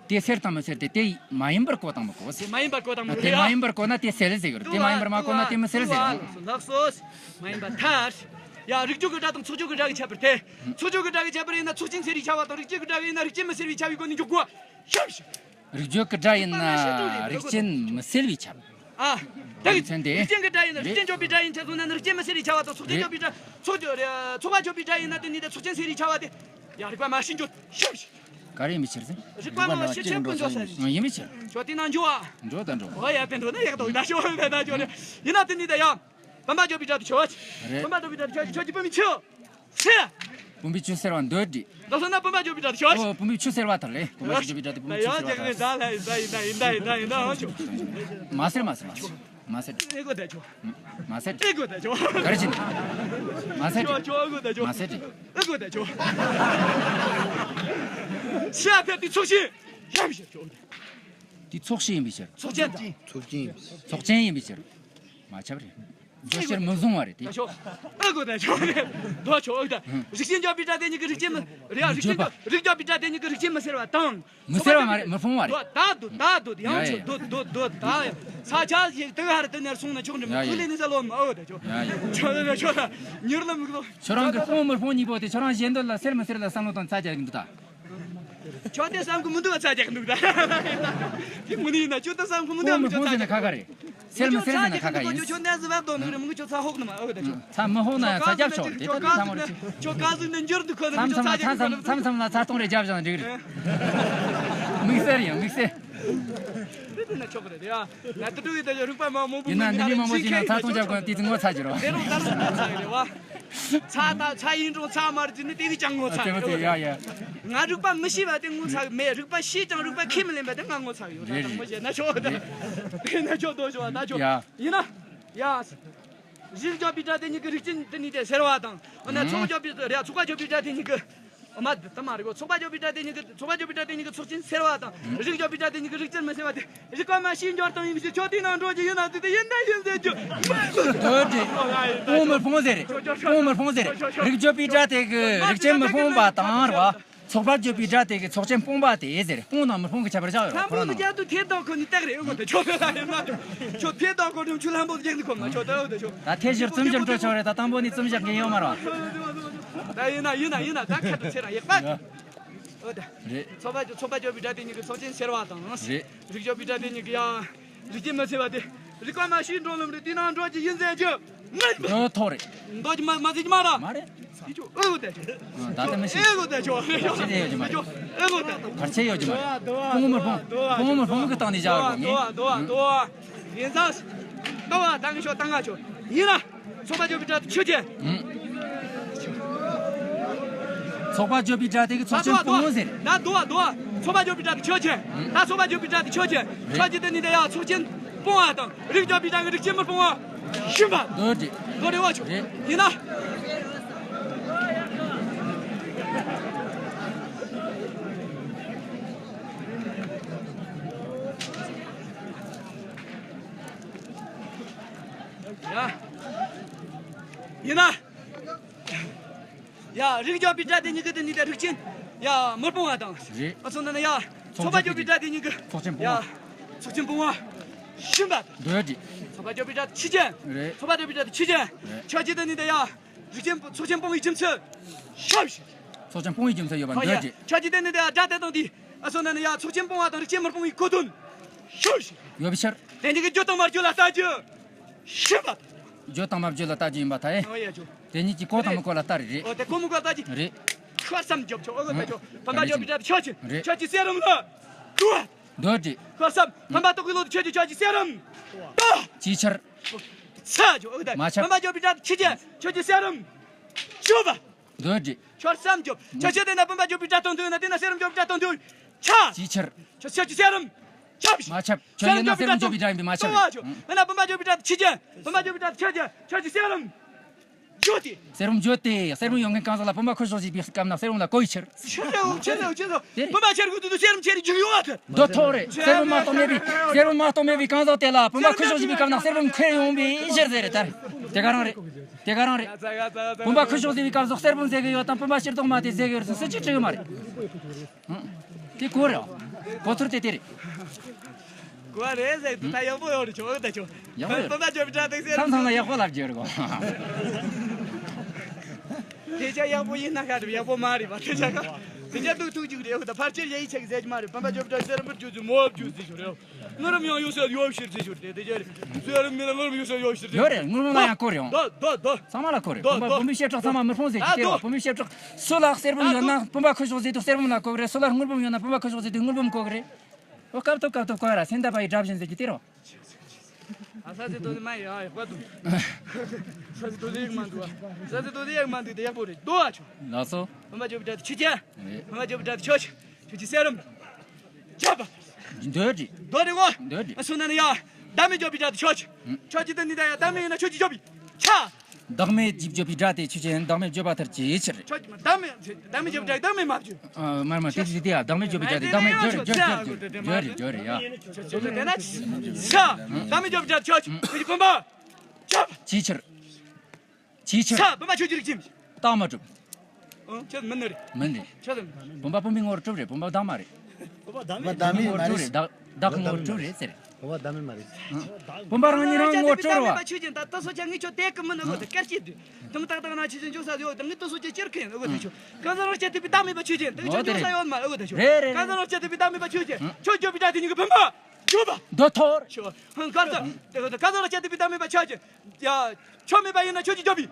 དེ་སེལ་དང་མི་སེལ་དེ་དེ་མ་ཡིན་པར་གོ་དང་མི་གོ་ཟེར། མ་ཡིན་པར་གོ་དང་མི་གོ་དེ་མ་ཡིན་པར་གོ་ན་དེ་སེལ་ཟེར་གི་རེད། དེ་མ་ཡིན་པར་མ་གོ་ན་དེ་མི་སེལ་ཟེར། ལགས་སོ། མ་ཡིན་པར་ཐལ། ཡ་རིགས་རྒྱུད་ཀྱི་སྒྲ་དང་ཚོགས་རྒྱུད་ཀྱི་སྒྲ་གི་ཁྱད་པར་ཏེ། ཚོགས་རྒྱུད་ཀྱི་སྒྲ་གི་ཁྱད་པར་ཡིན་ན་ཚོགས་ཅན་སེལ་བའི་ཁྱབ་པ་དང་རིགས་རྒྱུད་ཀྱི་སྒྲ་ཡིན་ན་རིགས་ཅན་མི་སེལ་བའི་ཁྱབ་པའི་སྒོ་ནས་འཇོག་དགོས། ཤོབ་ཤོབ། རིགས་རྒྱུད་ཀྱི་སྒྲ་ཡིན་ན་རིགས་ཅན་མི་སེལ་བའི་ཁྱབ། ཨ། ད་གི་མཚན་དེ། རིགས་ཅན་གྱི་སྒྲ་ཡིན་ན་རིགས་ཅན་སྐྱོབ་པའི་སྒྲ་ཡིན་ཚེ་སོང་ན་ནི་རིགས་ཅན་མི་སེར་རེ་ཆགས་པ་དང་ཚོགས་ཅན་སྐྱོབ་པའི་སྒྲ་ཚོགས་ཅན་ཚོགས་པ་སྐྱོབ་པའི་སྒྲ་ཡིན་ན་དེ་ནི་དེ་ཚོགས་ཅན་སེར་རེ་ཆགས་པ་དེ། ཡ་རིག་པ་མ་ཤི་འགྱོ་ཤོག་ག་རེ་ཡིན་པའི་ཕྱིར་ཟེར། རིག་པ་མ་ཤི་ཆེད་དུ་འགྲོ་ས་ཡིན། ཡིན་པའི་ཕྱིར། ཁྱོད་དེ་ན་འགྱོ་ཨ། འགྲོ་དང་འགྲོ། ཨོ་ཡ་དེ་འགྲོ་ན་ཡག་ཏོ་ད་ཤོག་ད་ད་ཁྱོད་ཡིན་ན་དེ་ནི་ད་ཡ། བུམ་པ་སྐྱོབ་པའི་སྒྲ་དེ་ཁྱོད། རེད། བུམ་པ་སྐྱོབ་པའི་སྒྲ་དེ་ཁྱོད་ཀྱི་བུམ་པའི་ཆུ། སེ། བུམ་པའི་ཆུ་སེར་བ་འདོད་དྲི། ད་སོང་ན་བུམ་པ་སྐྱོབ་པའི་སྒྲ་དེ་ཁྱོད། ཨོ་བུམ་པའི་ཆུ་སེར་བ་ཐར་ལེ། བུམ་པ་སྐྱོབ་པའི་སྒྲ་དེ་བུམ་པའི་ཆུ་སེར་བ་ཐར། ད་ཡིན་ད་ཡིན་ད་ཡིན་ད་ཡིན་ད་ཨ་ཁྱོད། མ་སེར་མ་སེར་མ་སེར། མ་སེར། ཨེ་གོ་ད་ཁྱོད། མ་སེར། ག་རེ་བྱེད་ནི། མ་སེར། ཁྱོད་ཁྱོད་ཨེ་གོ་ད་ཁྱོད། མ་སེར། ཨེ་གོ་ད་ཁྱོད། ཤ་ཕེབས་དུས་ཚོགས་ཤིག་ཡབ་ཤ་ཁྱོད། དེ་ཚོགས་ཤིག་ཡིན་པའི་ཕྱིར། ཚོགས་ཆེན་དང་། ཚོགས་ཆེན་ཡིན་པའི་ཕྱིར། མ་ཁྱབ་རེད། འདོད་ཕྱིར་མི་བཟུང་བ་རེད་དེ། ད་ཁྱོད། ཨེ་གོ་ད་ཁྱོད། ད་ཁྱོད་ཨེ་གོ་ད། རིགས་ཅན་སྐྱོབ་པའི་སྒྲ་དེ་ཉིད་ཀྱི་རིགས་ཅན་མི། རེད་ཡ་རིགས་ཅན་སྐྱོབ་པ། རིགས་སྐྱོབ་པའི་སྒྲ་དེ་ཉིད་ཀྱི་རིགས་ཅན་མི་སེར་བ་དང་། མི་སེར་བ་མ་རེད། མི་ཕུང་བ་རེད། ད་སྡོད་ད་སྡོད་ཡང་ཡ་ཆོ་ཡ་སྡོད་སྡོད་ད། ས་ཆ་ཞིག་དེ་ག་ཧར་དུ་ནར་སོང་ན་ཆོག་འགྲིམ་ཡ་ཡ་ཁུ་ལེ་ནི་ས་ལོ་མ་ཨོ་ད་ཆོ། ཡ་ཡ་ཆོ་ད་ཆོ་ད་མྱུར་ལ་མི་གོ། ཁྱོད་རང་གི་ཕུང་མི་ཕུང་གཉིས་པོ་དེ་ཁྱོད་རང་གཞན་དོན་ལ་སེར་མི་སེར་ལ་བསམ་བློ་དང་ཚ་རྒྱག་གི་འདུག་ད། ཁྱོད་དེ་བསམ་གི་མི་འདུག་ཚ་རྒྱག་གི་འདུག་ད། དེ་མི་ནི་ཡིན་ན་ཁྱོད་དེ་བསམ་གི་མི་འདུག་ཕུང་མི་ཕུང་ཟེར་ན་ཁ་ཁ་རེད། སེར་མི་སེར་ཟེར་ན་ཁ་ཁ་ཡིན། ཁྱོད་ཚ་ཟི་བབ་དོ་ནི་རེད་མི་ཁྱོད་ཚ་ཧོག་ནི་མ་ཨོ་ད་ཆོ། ཚ་མི་ཧོག་ན་ཡང་ཚ་རྒྱབ་ཆོག་རེད་དེ་ད་ཚ་མོ་རེད། ཁྱོད་ཀ་ཟིག་ནི་འགྱུར་འདུག་ཁོ་ནི་མཚམས་ཁྱོད་ཚ་མཚམས་རྒྱག་གི་མཚམས་མཚམས་ལ་ཚ་གཏོང་རེ་རྒྱབ་བཞག་འགྲིག་རེད། དམིགས་བསལ་ཡང་དམིགས་བསལ། དེ་དེ་ན་ཆོག་གི་རེད་ཡ། ན་དུ་ཀྲུ་ཡི་ད་ཡ་རིག་པ་མ་མང་པོ་ཡིན་ན་ནི་མི་མང་པོ་ཞིག་ན་ཚ་གཏོང་རྒྱབ་གོ་དེ་ཚོ་ངོ་ཚ་གི་རེད་བ། དེ་རུ་ད་རུ་ཚ་གི་རེད་བ། ཚ་ད་ཚ་ཡིན་རུང་ཚ་མ་རེད་ནི་དེ་གི་ཅང་ངོ་ཚ་གི་རེད་བ། ཡ་ཡ། ང་རིག་པ་མི་ཤེས་པ་དེ་ངོ་ཚ་གི་མེད། རིག་པ་ཤེས་ཀྱང་རིག་པ་ཁས་མི་ལེན་པ་དེ་ང་ངོ་ཚ་གི་ཡོད། ད་རེད་དང་པོ་བྱས་ན་ཆོག་ད། རེད། དེ་ན་ཆོག་དོ་ཞོ་ད་ཆོག་ཡ། ཡིན་ན། ཡ། རིགས་སྐྱོབ་པའི་སྒྲ་དེ་ཉིད་ཀྱི་རིགས་ཅན་དེ་ནི་དེ་སེར་བ་དང་། འོ་ན་ཚོགས་སྐྱོབ་པའི་རེད་ཚོགས་པ་སྐྱོབ་པའི་སྒྲ་དེ་ཉིད་ཀྱི། འོ་མ་དེ་མ་རེད་གོ། ཚོགས་པ་སྐྱོབ་པའི་སྒྲ་དེ་ཉིད་ཀྱི་ཚོགས་པ་སྐྱོབ་པའི་སྒྲ་དེ་ཉིད་ཀྱི་ཚོགས་ཆེན་སེར་བ་དང་རིགས་སྐྱོབ་པའི་སྒྲ་དེ་ཉིད་ཀྱི་རིགས་ཅན་མི་སེར་བ་དེ་རིགས་པ་མ་ཤེས་འབྱོར་དང་ཡིན་ཞེས་ཁྱོད་དེ་ནང་འགྲོ་རྒྱུ་ཡིན་ན་དེ་དེ་ཡིན་ད་ཡིན་ཟེར་རྒྱུ། དོན་དེ། ཕུང་མི་ཕུང་ཟེར་རེད། ཕུང་མི་ཕུང་ཟེར་རེད། རིགས་སྐྱོབ་པའི་སྒྲ་དེ་གི་རིགས་ཅན་མི་ཕུང་བ་དང་རེད་བ། ཚོགས་པ་སྐྱོབ་པའི་སྒྲ་དེ་གི་ཚོགས་ཆེན་སྤོང་བ་དེ་ཟེར། སྤོང་དང་མི་སྤོང་གི་ཁྱད་པར་བཞག་ཡོད་རེད། ཁོ་རང་ནང་། ལྷམ་བུ་ནི་རྒྱབ་ཏུ་ཐེབས་དང་ཁོ་ནི་སྟེགས་རེད་ཨེ་གོ་ད་ཆོག་ད་ཡིན་ན་ཆོག་ཐེབས་དང་ཁོ་རང་ཆུ་ལྷམ་བུ་རྒྱག་ནི་ཁོ་མ་ཆོག་ད་ཨེ་ད་ཆོག་ད་ཐེ་ཞིར་ཙུམ་ཞིག་འགྲོ་ཆོག་རེད། ད་དང་པོ་ནི་ཙུམ་བཞག་མཁན་ཡོད་མ་རེད། ད་ཡིན་ན་ཡིན་ན་ཡིན་ན་ད་ཁ་ཏུ་ཚེ་རང་ཡག་པ། ཨོ་ད། རེད། ཚོགས་པ་ཚོགས་པ་སྐྱོབ་པའི་སྒྲ་དེ་ཉིད་ཀྱི་ཚོགས་ཆེན་སེར་བ་དང་། རེད། རིགས་སྐྱོབ་པའི་སྒྲ་དེ་ཉིད་ཀྱི་ཡང་། རིགས་ཅན་མི་སེར་བ་དེ། རིགས་པ་མ་ཤེས་འགྲོ་ལམ་རེད་དེ་ནང་འགྲོ་རྒྱུ་ཡིན་ཟེར་རྒྱུ། མི། འགྲོ་ཐོག་རེད། འདོགས་ཀྱི་མ་མ་ཟེར་གྱི་མ་ར། མ་རེད། དེ་ཆོ་ཨེ་གོ་ད་ཆོ། ད་ལྟ་མི་ཤེས། ཨེ་གོ་ད་ཆོ། ཕར་ཆེ་ཡོད་ཀྱི་མ་རེད། ཨེ་གོ་ད། ཕར་ཆེ་ཡོད་ཀྱི་མ་རེད། ཕུང་མི་ཕུང་། ཕུང་མི་ཕུང་གི་སྟེང་ནས་བཞག་ཡོད་ངས། ཡིན་ཙང་། ལྟ་བ་ད་ངས་ཤོག་ད་ང་ཆོ། ཡིན་ན། ཚོགས་པ་སྐྱོབ་པའི་སྒྲ་དེ་ཆོས་ཅན། ཚོགས་པ་སྐྱོབ་པའི་སྒྲ་དེ་གི་ཚོགས་ཆེན་སྤོང་ཟེར། ད་དོ་བ་དོ་བ། ཚོགས་པ་སྐྱོབ་པའི་སྒྲ་དེ་ཆོས་ཅན། ད་ཚོགས་པ་སྐྱོབ་པའི་སྒྲ་དེ་ཆོས་ཅན། ཆོས་ཅན་དེ་ནི་དེ་ཡང་ཚོགས་ཆེན་སྤོང་བ་དང་རིགས་སྐྱོབ་པའི་སྒྲ་གི་རིགས་ཅན་མི་སྤོང་བ། ཤིན་པ། དོ་རེད། དོ་རེད་བ་ཆོ། རེད། ཡིན་ན། ཡ། ཡིན་ན། ཡ། རིགས་སྐྱོབ་པའི་སྒྲ་དེ་ཉིད་ཀྱི་དེ་ནི་དེ་རིགས་ཅན། ཡ། མི་སྤོང་བ་དང་། རེད། ཨ་ཚོ་ན་ན་ཡ། ཚོགས་པ་སྐྱོབ་པའི་སྒྲ་དེ་ཉིད་ཀྱི། ཚོགས་ཆེན་སྤོང་བ། ཡ། ཚོགས་ཆེན་སྤོང་བ། ཤིན་པ། འདོད་ཀྱི། ཚོགས་པ་སྐྱོབ་པའི་སྒྲ་ཆོས་ཅན། རེད། ཚོགས་པ་སྐྱོབ་པའི་སྒྲ་ཆོས་ཅན། རེད། ཆོས་ཅན་དེ་ནི་དེ་ཡ། རིགས་ཅན་ཚོགས་ཆེན་སྤོང་བའི་རྒྱུ་མཚན། ཤབ་ཤིག་ཚོགས་ཆེན་སྤོང་བའི་རྒྱུ་མཚན་ཡོད་པ། ཨ་འདོད་ཀྱི། ཡ། ཆོས་ཅན་དེ་ནི་དེ་ཡ་སྒྲ་དེ་དང་དེ། ཨ་ཚོ་ན་ན་ཡ་ཚོགས་ཆེན་སྤོང་བ་དང་རིགས་ཅན་མི་སྤོང་བའི་གོ་དོན། ཤབ་ཤིག་ཡོད་པའི་ཕྱིར། དེ་ཉིད་ཀྱི་བརྗོད་དང་མ་བརྗོད་ལ་ལྟ་རྒྱུ། ཤིན་པ། བརྗོད་དང་མ་བརྗོད་ལ་ལྟ་རྒྱུ་ཡིན་པར་ཐལ། ཨོ་ཡ་ཇོ། དེ་ཉིད་ཀྱི་གོ་དང་མི་གོ་ལ་ལྟ་རེ་རེད། ཨོ་དེ་གོ་མི་གོ་ལྟ་རྒྱུ། རེད། ཤོར་བསམ་རྒྱོབ་ཆོག་ཨོ་གོ་ལྟ་ཆོག་བུམ་པ་འཇོག་པའི་སྒྲ་དེ་ཆོས་ཅན། རེད། ཆོས་ཅན་གསེར་རམ་ལ། དུ་བ། འདོད་རེད། ཤོར་བསམ་བུམ་པ་རྟོག་གི་བློ་དེ་ཆོས་ཅན་ཆོས་ཅན་གསེར་རམ། ད། ཅིའི་ཕྱིར། ས་ཆོག་ཨོ་གོ་ལྟ། མ་ཁྱབ། བུམ་པ་འཇོག་པའི་སྒྲ་དེ་ཆོས་ཅན་ཆོས་ཅན་གསེར་རམ། ཆོས་པ། འདོད་རེད། ཤོར་བསམ་རྒྱོབ། ཆོས་ཅན་དེ་ན་བུམ་པ་འཇོག་པའི་སྒྲ་དང་འདོད་ན་དེ་ན་གསེར་རམ་འཇོག་པའི་སྒྲ་དང་འདོད། ཆ། ཅིའི་ཕྱིར། ཆོས་ཅན་གསེར་རམ། ཁྱབ། མ་ཁྱབ། ཁྱོད་ཡིན་ན་གསེར་རུམ་འཇོག་པའི་སྒྲ་ཡིན་པས་མ་ཁྱབ། ལྟོ་བ་ཆོ། མིན་ན་བུམ་པ་འཇོག་པའི་སྒྲ་དེ་ཆོས་ཅན། བུམ་པ་འཇོག་པའི་སྒྲ་དེ་ཆོས་ཅན། ཆོས་ཅན་གསེར་རུམ། འཇོག་སྟེ། གསེར་རུམ་འཇོག་སྟེ། གསེར་རུམ་ཡོད་མཁན་གང་ཟག་ལ་བུམ་པ་ཁུ་ཤོག་བྱེད་པའི་སྐབས་ན་གསེར་རུམ་ལ་གོ་ཡི་ཕྱིར། ཆེ་རེ་འོ་ཆེ་རེ་འོ་ཆེ་རེ་འོ། དེ་རེད། བུམ་པ་ཁྱེར་དགོས་དུས་དུས་གསེར་རུམ་ཁྱེར་རེ་འཇུག་ཡོང་བ་དེ། འདོད་ཐོག་རེད། གསེར་རུམ་མ་གཏོང་མེད་པའི་གསེར་རུམ་མ་གཏོང་མེད་པའི་གང་ཟག་དེ་ལ་བུམ་པ་ཁུ་ཤོག་བྱེད་པའི་སྐབས་ན་གསེར་རུམ་ཁྱེར་ཡོང་བའི་ཕྱིར་ཟེར་རེད་ད། དེ་ག་རང་རེད། དེ་ག་རང་རེད། བུམ་པ་ཁུ་ཤོག་ཟེར་བའི་སྐབས་སུ་གསེར་བུམ་ཟེར་གི་ཡོད་དམ་བུམ་པ་ཕྱིར་གཏོང་མ་དེ་ཟེར་གི་ཡོད་ཟེར་སུ་གཅིག་འགྲིག་གི་མ་རེད། དེ་གོ་རེད། གོ་ཚུལ་དེ་དེ་རེད། གོ་རེད་ཟེར་དུས་ད་ཡག་པོ་ཡོད་རེད་ཆོག་ད་ཆོག་ཡག་པོ་ཡོད། བུམ་པ་འཇོག་པའི་སྒྲ་དེ་གསེར་རུམ། མཚམས་མཚམས་ལ་ཡག་པོ་ལབ་རྒྱུ་ཡོད་རེད་གོ། དེ་ཆ་ཡག་པོ་ཡིན་ན་ཁ་ཡག་པོ་མ་རེད་པ་དེ་ཆ་ཁ། རྒྱ་སྟོད་ཐུག་ཅིག་རེད། འོ་ད་ཕལ་ཆེར་ཡ་ཡི་ཆེ་གི་ཟེར་གྱི་མ་རེད། བུམ་པ་བཅོ་བརྒྱད་སེར་བུར་བཅོ་ཚུལ་མོ་བཅོ་ཚུལ་ཞིག་རེད། ངུ་རུམ་ཡང་ཡོད་ས་ཡོད་ཕྱིར་ཚུལ་ཞིག་རེད། དེ་རྒྱ་རེད། ཚུལ་རུམ་མི་ལ་ངུ་རུམ་ཡོད་ས་ཡོད་ཕྱིར་ཚུལ་ཞིག་རེད། ཡོད་རེད། ངུ་རུམ་ལ་ཡང་སྐོར་རེད། ད་ད་ད། ཚང་མ་ལ་སྐོར་རེད། ད་བུམ་པ་ད་བུམ་པའི་བཤད་ཁྲག་ཚང་མ་མི་སྤོང་ཟེར་གྱི་དེ་རེད། བུམ་པའི་བཤད་ཁྲག་སུ་ལ་གསེར་བུམ་ཡོད་ན་བུམ་པ་ཁུ་ཤོག་ཟེར་དུས་གསེར་བུམ་ལ་སྐོར་གི་རེད། སུ་ལ་དངུལ་བུམ་ཡོད་ན་བུམ་པ་ཁུ་ཤོག་ཟེར་དུས་དངུལ་བུམ་སྐོར་གི་རེད། འོ་སྐབས་ཐོབ་སྐབས་ཐོབ་སྐོར་ར་སེམས་དཔའ་ཡི་དགྲ་བཞིན་ཟེར་གྱི་དེ་རེད། ཨ་ས་ཚེ་དོ་ལི་མ་ཡ་ཡག་པ་འདུག་ས་ཚེ་དོ་ལི་ཡག་མ་འདུག་ཨ་ས་ཚེ་དོ་ལི་ཡག་མ་འདུག་དེ་ཡག་པོ་རེད། དོ་ཨ་ཆོ། ལགས་སོ། བུམ་པ་བཅོ་བརྒྱད་ཆུ་ཆེ། རེད། བུམ་པ་བཅོ་བརྒྱད་ཆོ་ཆི། ཆོ་ཆི་སེ་རམ། ཆ་པ། འདོད་རེད། དོ་རེད་བོ། འདོད་རེད། ཨ་སོ་ན་ནི་ཡ། ད་མི་བཅོ་བརྒྱད་ཆོ་ཆི། ཆོ་ཆི་ད་ནི་ད་ཡ་ད་མི་ཡིན་ན་ཆོ་ཆི་བཅོ་བི། ཆ། བདག་མེད་ཀྱི་བརྗོད་པའི་སྒྲ་དེ་ཆོས་ཅན། བདག་མེད་བརྗོད་པ་ལྟར་གྱི་ཕྱིར། ཆོས་ཀྱི་བདག་མེད་བདག་མེད་བརྗོད་པའི་སྒྲ་བདག་མེད་མ་བརྗོད། ཨ་མར་མ་དེ་ཞིག་དེ་ཡ་བདག་མེད་བརྗོད་པའི་སྒྲ་དེ་བདག་མེད་བརྗོད་རེད། བརྗོད་རེད། བརྗོད་རེད། བརྗོད་རེད་ཡ། ཆོས་ཅན་དེ་ན་ཆ་བདག་མེད་བརྗོད་པའི་སྒྲ་ཆོས་ཀྱི་བུ་གི་བུམ་པ་ཆ་ཅིའི་ཕྱིར། ཅིའི་ཕྱིར། ཆ་བུམ་པ་ཆོས་ཀྱི་རིགས་ཅན། རྟགས་མ་གྲུབ། ཨང་ཆོས་མིན་ནི་རེད། མིན་རེད། ཆོས་ལ་མིན། བུམ་པ་བུམ་པའི་ངོ་བོར་གྲུབ་རེད། བུམ་པ་བདག་མ་རེད། བུམ་པ་བདག་མེད་མ་རེད། བདག་མེད་མ་རེད། བུམ་པ་བདག་གི་ངོ་བོར་གྲུབ་རེད་ཟེར། བུམ་པ་བདག་མེད་མ་རེད། བུམ་པ་རང་ཉིད་རང་ངོ་བོར་གྲུབ་རེད་བ། ཆོས་ཅན་ད་ལྟ་སོ་ཆ་ངས་ཁྱོད་དེ་གི་མིན་ནོ་གོ་ད་སྐར་གཅིག་དུས་དུམ་ཏག་ཏག་ན་ཆོས་ཅན་འཇོག་ས་ཡོད། ད་ངས་ལྟོ་སོ་ཆ་ཅིར་ཁེན་ཨོ་ད་ཆོ། གང་ཟག་རང་སྤྱི་ཐུབ་པའི་བདག་མེད་པ་ཆོས་ཅན་ད་ངས་ཁྱོད་འཇོག་ས་ཡོད་མ་ཨོ་ད་ཆོ། རེད་རེད། གང་ཟག་རང་སྤྱི་ཐུབ་པའི་བདག་མེད་པ་ཆོས་ཅན་ཁྱོད་བརྗོད་པའི་སྒྲ་དེ་ཉིད་ཀྱི་བུམ་པ་བརྗོད་པ། འདོད་ཐོར། ཆོ་གང་ཟག་གང་ཟག་རང་སྤྱི་ཐུབ་པའི་བདག་མེད་པ་ཆོས་ཅན། ཡ། ཆོས་མེད་པ་ཡིན་ན་ཆོས་ཀྱི་བརྗོད་པའི་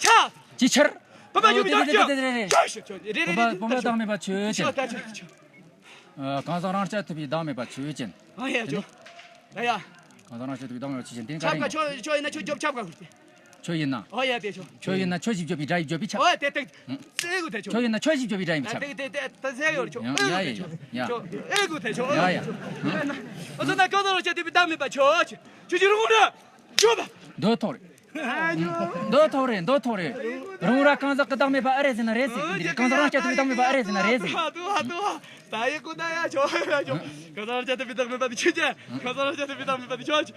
ཆ། ཅིའི་ཕྱིར། བུམ་པ་བརྗོད་པའི་ཆ། རེད་རེད། ཆོས་ཤིག་ཆོས་རེད་རེད། བུམ་པ་བུམ་པ་བདག་མེད་པ་ཆོས་ཅན། ཆོས་ད་ཆོས་ཆོས། ཨ་གང་ཟག་རང་སྤྱི་ཐུབ་པའི་བདག་མེད་པ་ཆོས་ཅན། ཨ་ཡ་ཆོས། ཡ་ཡ། གང་ཟག་རང་སྤྱི་ཐུབ་པའི་བདག་མེད་པ་ཆོས་ཅན་དེ་ནི་ག་རེ་ཡིན། ཆོས་ཡིན་ན་ཆོས་བརྗོད་ཆ་བཀའ་ཁུར་ཏེ། ཆོས་ཡིན་ན། ཨོ་ཡ་དེ་ཆོས། ཆོས་ཡིན་ན་ཆོས་ཞེས་བརྗོད་པའི་སྒྲ་ཡི་བརྗོད་པའི་ཆ། ཨོ་ཡ་དེ་དེ། ཨེ་གུ་དེ་ཆོས། ཆོས་ཡིན་ན་ཆོས་ཞེས་བརྗོད་པའི་སྒྲ་ཡི་ཆ། དེ་དེ་དེ་དེ་ཟེར་ཡོད་ཆོས། ཡ་ཡ་ཡ། ཨེ་གུ་དེ་ཆོས། ཡ་ཡ། ཨེ་གུ་དེ་ཆོས། ཡ་ཡ། ཨོ་ཟེར་ན་གང་ཟག་རང་སྤྱི་ཐུབ་པའི་བདག་མེད་པ་ཆོས་ཅན། ཆོས་ཀྱི་རང་ངོ་ར། བརྗོད་པ། འདོད་ཐོར་རེད། འདོད་ཐོར་རེད། འདོད་ཐོར་རེད། རང་ར་གང་ཟག་གི་བདག་མེད་པ་ཨེ་རེད་ཟེར་ན་རེད་ཟེར་གི་འདི་རེད། གང་ཟག་རང་སྤྱི་ཐུབ་པའི་བདག་མེད་པ་ཨེ་རེད་ཟེར་ན་རེད་ཟེར། ཧ་ཏུ་ཧ་ཏུ་ཧ། ད་ཡེ་ཀུ་ད་ཡ་ཆོ་ཡ་ཆོ། གང་ཟག་རང་སྤྱི་ཐུབ་པའི་བདག་མེད་པ་དེ་ཆོས་ཅན། གང་ཟག་རང་སྤྱི་ཐུབ་པའི་བདག་མེད་པ་དེ་ཆོས་ཅན།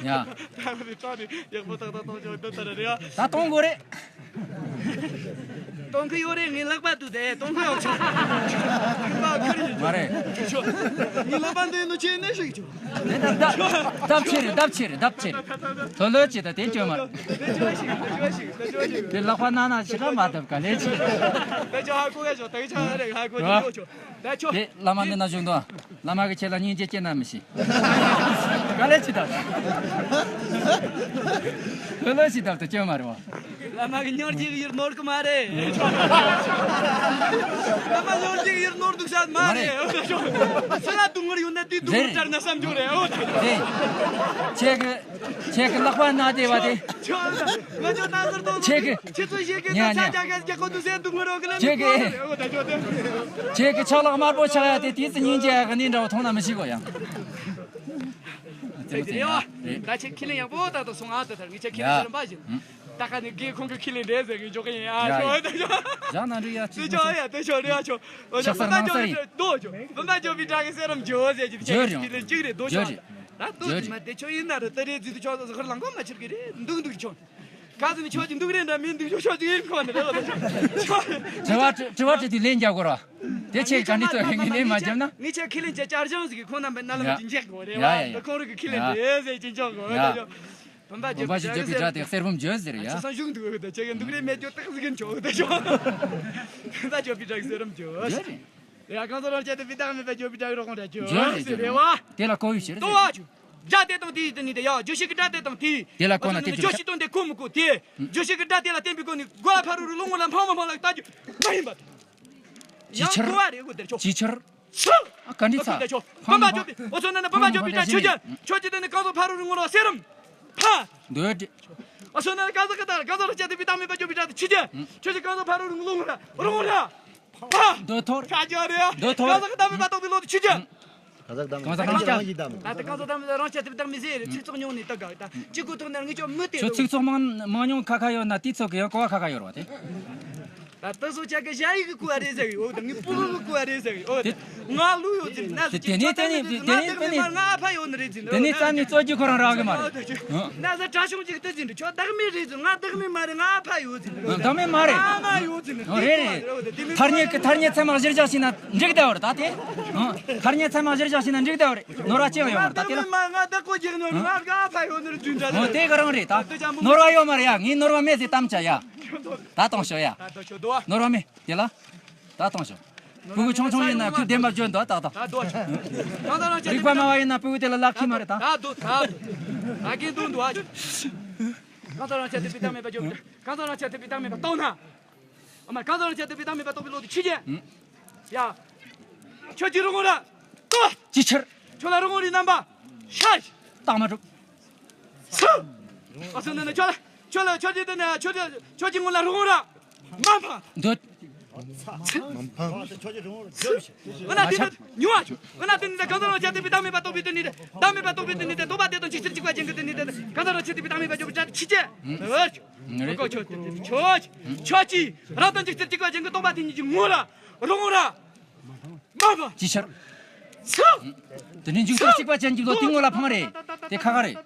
ཡ། ད་ཁོ་དེ་ཏོ་ནི་ཡག་པོ་ཏག་ཏག་ཏོ་ཆོ་འདི་ལྟར་རེད་ཡ། ད་གཏོང་དགོས་རེད། གཏོང་གི་ཡོད་རེད། ངའི་ལག་པ་དུ་དེ་གཏོང་གི་ཡོད་ཆོག་ཁ་ཁ་རེད། མ་རེད། ཆོ། ངའི་ལག་པ་འདི་ནུ་ཆེ་ནས་ཞིག་ཆོ། ལྡབ་ཆེ་རེད། ལྡབ་ཆེ་རེད། ལྡབ་ཆེ་རེད། ཐོ་ལོ་ཆེ་ད་དེ་བཅོས་མ་རེད། དེ་ལག་པ་ན་ན་ཞིག་ལ་མ་ཐབས་ག་ལས་ཆེ། དེ་ཆོ་ཧ་གོ་ག་ཆོ། དེ་ཆོ་ཧ་རེ་ཧ་གོ་ཆོ་ཆོ། ད་ཆོ། དེ་བླ་མ་འདི་ན་བཞུགས་འདུག་བླ་མ་གི་ཆེད་ལ་སྙིང་རྗེ་སྐྱེ་ན་མི་ཤེས། ག་ལས་ཆེ་ད། ཐོ་ལོ་ཆེ་ད་དེ་བཅོས་མ་རེད་བ། བླ་མ་གི་སྙིང་རྗེ་གི་ཡུལ་ནོར་གི་མ་རེད། བླ་མ་སྙིང་རྗེ་གི་ཡུལ་ནོར་འདུག་ས་མ་མ་རེད། རེད། ཕྱི་ལ་སྡུག་བསྔལ་ཡོད་ན་དེ་སྡུག་བསྔལ་རེད། བྲལ་ན་བསམ་རྒྱུ་རེད། འོ་ད། རེད། ཁྱེད་ཀྱི་ཁྱེད་ཀྱི་ལག་པ་ན་བདེ་བ་དེ། ང་ཚོ་ད་གར་དོ་ཁྱེད་ཀྱི་ཁྱེད་ཚོ་ཞིག་གི་ཉ་ད་ཉ་ཆ་ཀ་རྒྱ་ཁོ་དུ་སེ་སྡུག་བསྔལ་རོགས་གི་ལ་ཁྱེད་ཀྱི་འོ་ད་ཆོ་དེ། ཁྱེད་ཀྱི་ཆ་ལག་དམར་པོ་ཆགས་ཡ་དེ་དུས་སུ་སྙིང་རྗེ་ཡ་གི་ནི་འདྲ་བ་མཐོང་ན་མི་ཤེས་གོ་ཡ། དེ་རེད་བ། ད་ཁྱེད་ཁས་ལེན་ཡག་པོ་ད་དུ་སོང་ཨ། ད་ད་ངས་ཁྱེད་ཁས་ལེན་ཟེར་རམ་པ་བཞིན། ད་ཁ་ནས་རྒན་ཁོང་གི་ཁས་ལེན་རེད་ཟེར་གི་འཇོག་གི་ཡིན་ཨ། ཡ་ཆོ་ཡ། ད་ཆོ། ཡ་ན་རི་ཡ་ཅི། དེ་ཆོ་ཡ་དེ་ཆོ་རེད་ཨ་ཆོ། ཨོ་ཆོ། ཕྱག་སར་བུམ་པ་ནང་སར་ཡིན། འཇོག་པའི་སྒྲ་གི་སེ་རམ་འཇོག་ཟེར་གི་དེ་ཆོ་ཡ་ཁས་ལེན་གཅིག་རེད་དོ་ཆོ། ད་དོ་ཅི་མ་དེ་ཆོ་ཡིན་ན་རེད། ད་རེད་ཟིག་དུ་ཆོ་ཟ་ཧར་ལང་གོ་མ་ཆེར་གི་རེད། འདུག་འདུག་ཆོ། ག་ཟིག་ནི་ཆོ་ཅི་འདུག་རེད་འདྲ་མིན་འདུག་ཆོ་ཆོ་ཅི་ཡིན་ཁོ་ནི་རེད་ལ་ཆོ། དྲི་བ་དྲི་དྲི་བ་དྲི་དུས་ལན་རྒྱག་དགོས་ར། དེ་ཆེ་ག་འདྲི་ཚོ་ཧེ་ངེས་ནས་མ་བརྒྱབ་ན། ངས་ཆ་ཁས་ལེན་བྱ་བྱར་བྱང་ཟིག་གི་ཁོང་རྣམ་པའི་རྣ་ལམ་ཡ། གྱི་འཇེག་དགོས་རེད་ཡ་ཡ་བ། ཡ། ཁོང་རིག་གི་ཁས་ལེན་ཡ། དེ་ཟེར་གྱི་འཇོག་དགོས་ཡ། རེད་ཆོ། བུམ་པ་བུམ་པ་བརྗོད་པའི་སྒྲ་དེ་གསེར་བུམ་བརྗོད་ཟེར་ཡ། ཆ་ཚང་བཞུགས་འདུག་ད་ཆ་གི་འདུག་རེད་མེད་རྒྱུ་ཏག་ཟིག་གིན་ཆོག་ད་ཆོ། བུམ་པ་བརྗོད་པའི་སྒྲ་གསེར་བུམ་བརྗོད། བརྗོད་རེད། ཡ་གང་ཟག་རང་སྤྱི་ཐུབ་པའི་བདག་མེད་པ་བརྗོད་པའི་སྒྲ་རོགས་འདྲ་བརྗོད་བརྗོད་རེད་ཟེར་རེད་བ། དེ་ལ་གོ་བའི་ཕྱིར་ཟེར། དོ་བ་ཆུ། སྒྲ་དེ་དང་དེའི་དེ་ནི་དེ་ཡ་བརྗོད་བྱེད་ཀྱི་སྒྲ་དེ་དང་དེའི། དེ་ལ་གོ་ན་དེ་བརྗོད་བྱེད་དོན་དེ་ཁོ་མི་གོ་དེ། བརྗོད་བྱེད་ཀྱི་སྒྲ་དེ་ལ་བརྟེན་པའི་སྒོ་ནས་གོ་བ་ཕ་རོལ་རུ་ལོང་ངོ་ལ་འཕངས་མ་འཕངས་ལ་ལྟ་རྒྱུ་མ་ཡིན་པ་དང་། ཅིའི་ཕྱིར། ཡང་གོ་བ་རེད་གོ་དེར་ཆོག་ཅིའི་ཕྱིར། ཆུ། ཨ་ག་འདྲི་ཚ། ཨ་ཁུ་ད་ཆོ། བུམ་པ་བརྗོད་པའི་ཨོ་ཚོ་ན་ན་བུམ་པ་བརྗོད་པའི་སྒྲ་ཆོས་ཅན། ཆོས་ཅན་དེ་ནི་གང་ཟག་ཕ་རོལ་རུ་ངོ་ལ་སེ་རམ། ཕ། འདོད། ཨོ་ཚོ་ན་ན་གང་ཟག་གི་ད་གང་ཟག་རང་སྤྱི་ཐུབ་པའི་བདག་མེད་པ་བརྗོད་པའི་སྒྲ་དེ་ཆོས་ཅན། ཆོས་ཅན་གང་ཟག་ཕ་རོལ་རུ་ངོ་ལ་རུང་ལ། འདོད་ཐོར། ཁ་ཅོ་རེད། འདོད་ཐོར། གང་ཟག་གི་བདག་མེད་པ་རྟོགས་པའི་བློ་དེ་ཆོས་ཅན། གང་ཟག་བདག་མེད་པ་རང་གི་བདག་མེད། ད་ལྟ་གང་ཟག་བདག་མེད་རང་སྤྱི་ཐུབ་བདག་མེད་ཟེར་རེད། ཚིག་ཚོགས་ཉུང་ནས་ད་ག་ད་གཅིག་གོ་ཐོག་ནས་ངས་ཅོ་མི་དེ་ཁྱོད་ཚིག་ཚོགས་མང་མང་ཉུང་ཁ་ཁ་ཡོད་ན་དེའི་ཚོགས་ཀྱི་ཡང་གོ་བ་ཁ་ཁ་ཡོད་རེད་བ་དེ། ད་ལྟ་སོ་ཆ་གི་ཞ་ཡི་གི་གོ་བ་རེད་ཟེར་གི་འོ་ད་ངས་པུ་ལུ་གི་གོ་བ་རེད་ཟེར་གི་འོ་ད། ང་ལུ་ཡོད་ཟིན་ན་ཟེར་གི་དེ་ནས་ཁྱོད་བདག་མེད་རེད་ཟིན་ང་བདག་མེད་མ་རེད་ང་ཨ་ཕ་ཡོད་ནི་རེད་ཟིན་དེ་ནས་རྩ་ནས་རྩོད་རྒྱུ་ཁོ་རང་རག་གི་མ་རེད། ན་ཟ་གྲྭ་གཞུང་གཅིག་ལྟ་ཟིན་རེད་ཁྱོད་བདག་མེད་རེད་ཟིན་ང་བདག་མེད་མ་རེད་ང་ཨ་ཕ་ཡོད་ཟིན་རེད། བདག་མེད་མ་རེད། ཨ་མ་ཡོད་ཟིན་རེད། རེད་རེད། ཐ་སྙད་ཀྱི་ཐ་སྙད་ཚད་མ་གཞིར་བཞག་བྱས་ན་འགྲིག་བསྡད་པ་རེད་ད་དེ། ཐ་སྙད་ཚད་མ་གཞིར་བཞག་བྱས་ན་འགྲིག་བསྡད་པ་རེད། ནོར་བ་ཅི་ཡང་ཡོད་མ་རེད་ད་དེ་ལ། ང་བདག་གོ་རྒྱག་ནོར་ང་ཨ་ཕ་ཡོད་ནོར་རྫུན་འདྲ་རེད། དེ་ག་རང་རེད་ད། ནོར་བ་ཡོད་མ་རེད་ཡ། ངས་ནོར་བ་མེད་ཟེར་གཏམ་བྱ་ཡ། ད་གཏོང་ཤོག་ཡ། ནོར་བ་མེད་དེ་ལ། ད་གཏོང་ཤོག་སྤུ་གུ་ཆུང་ཆུང་ཡིན་ན་ཁུ་བདེན་པ་བརྗོད་འདུག་ད་ད། ད་དོ། གང་ལྟར་རང་ཆ་རིག་པ་དམའ་བ་ཡིན་ན་སྤུ་གུ་དེ་ལ་ལག་ཁྱི་མ་རེད་ད། ད་དོ་ད་དོ། ད་གིན་དུ་འདུག་ཨ། གང་ལྟར་རང་ཆ་དེ་བི་ཏང་མེད་པ་བརྗོད་པ། གང་ལྟར་རང་ཆ་དེ་བི་ཏང་མེད་པ་རྟོགས་ན། ཨ་མ་གང་ལྟར་རང་ཆ་དེ་བི་ཏང་མེད་པ་རྟོགས་པའི་བློ་དེ་ཆི་ཅན། ཡ། ཁྱོད་ཀྱིས་རོགས་ར། ལྟོས། ཅི་ཕྱིར། ཁྱོད་ལ་རོགས་རའི་རྣམ་པ། ཤ། རྟགས་མ་གྲུབ། སུ། ཨ་སོ་ན་ན་ཁྱོད་ལ་ཁྱོད་ལ་ཁྱོད་ཀྱིས་དེ་ན་ཁྱོད་ཀྱིས་ཁྱོད་ཀྱིས་ངོ་ལ་རོགས་ར། མ་ཕ། འདོད། འོ་ན་དེ་ནི་ཉུང་བ། འོ་ན་དེ་ནི་གང་ཟག་རང་ཆ་དེ་བི་ཏང་མེད་པ་རྟོགས་པའི་དེ་ནི་དེ། བདག་མེད་པ་རྟོགས་པའི་དེ་ནི་དེ། རྟོག་པ་དེ་དང་འཇིག་ཚུལ་གཅིག་པ་ཅན་གྱི་དེ་ནི་དེ། གང་ཟག་རང་ཆ་དེ་བི་ཏང་མེད་པ་འཇོག་པའི་སྒྲ་དེ་ཆི་ཅན། ཨོ། ཁྱོད་ཁྱོད་ཁྱོད་ཀྱིས་རང་དང་འཇིག་ཚུལ་གཅིག་པ་ཅན་གྱི་རྟོག་པ་དེ་ཉིད་ཀྱི་ངོ་ར་རོགས་ར། མ་ཕ། ཅི་ཕྱིར། སུ། དེ་ནི་འཇིག་ཚུལ་གཅིག་པ་ཅན་གྱི་བློ་དེ་ངོ་ལ་འཕངས་རེད། དེ་ཁ་ཁ་རེད།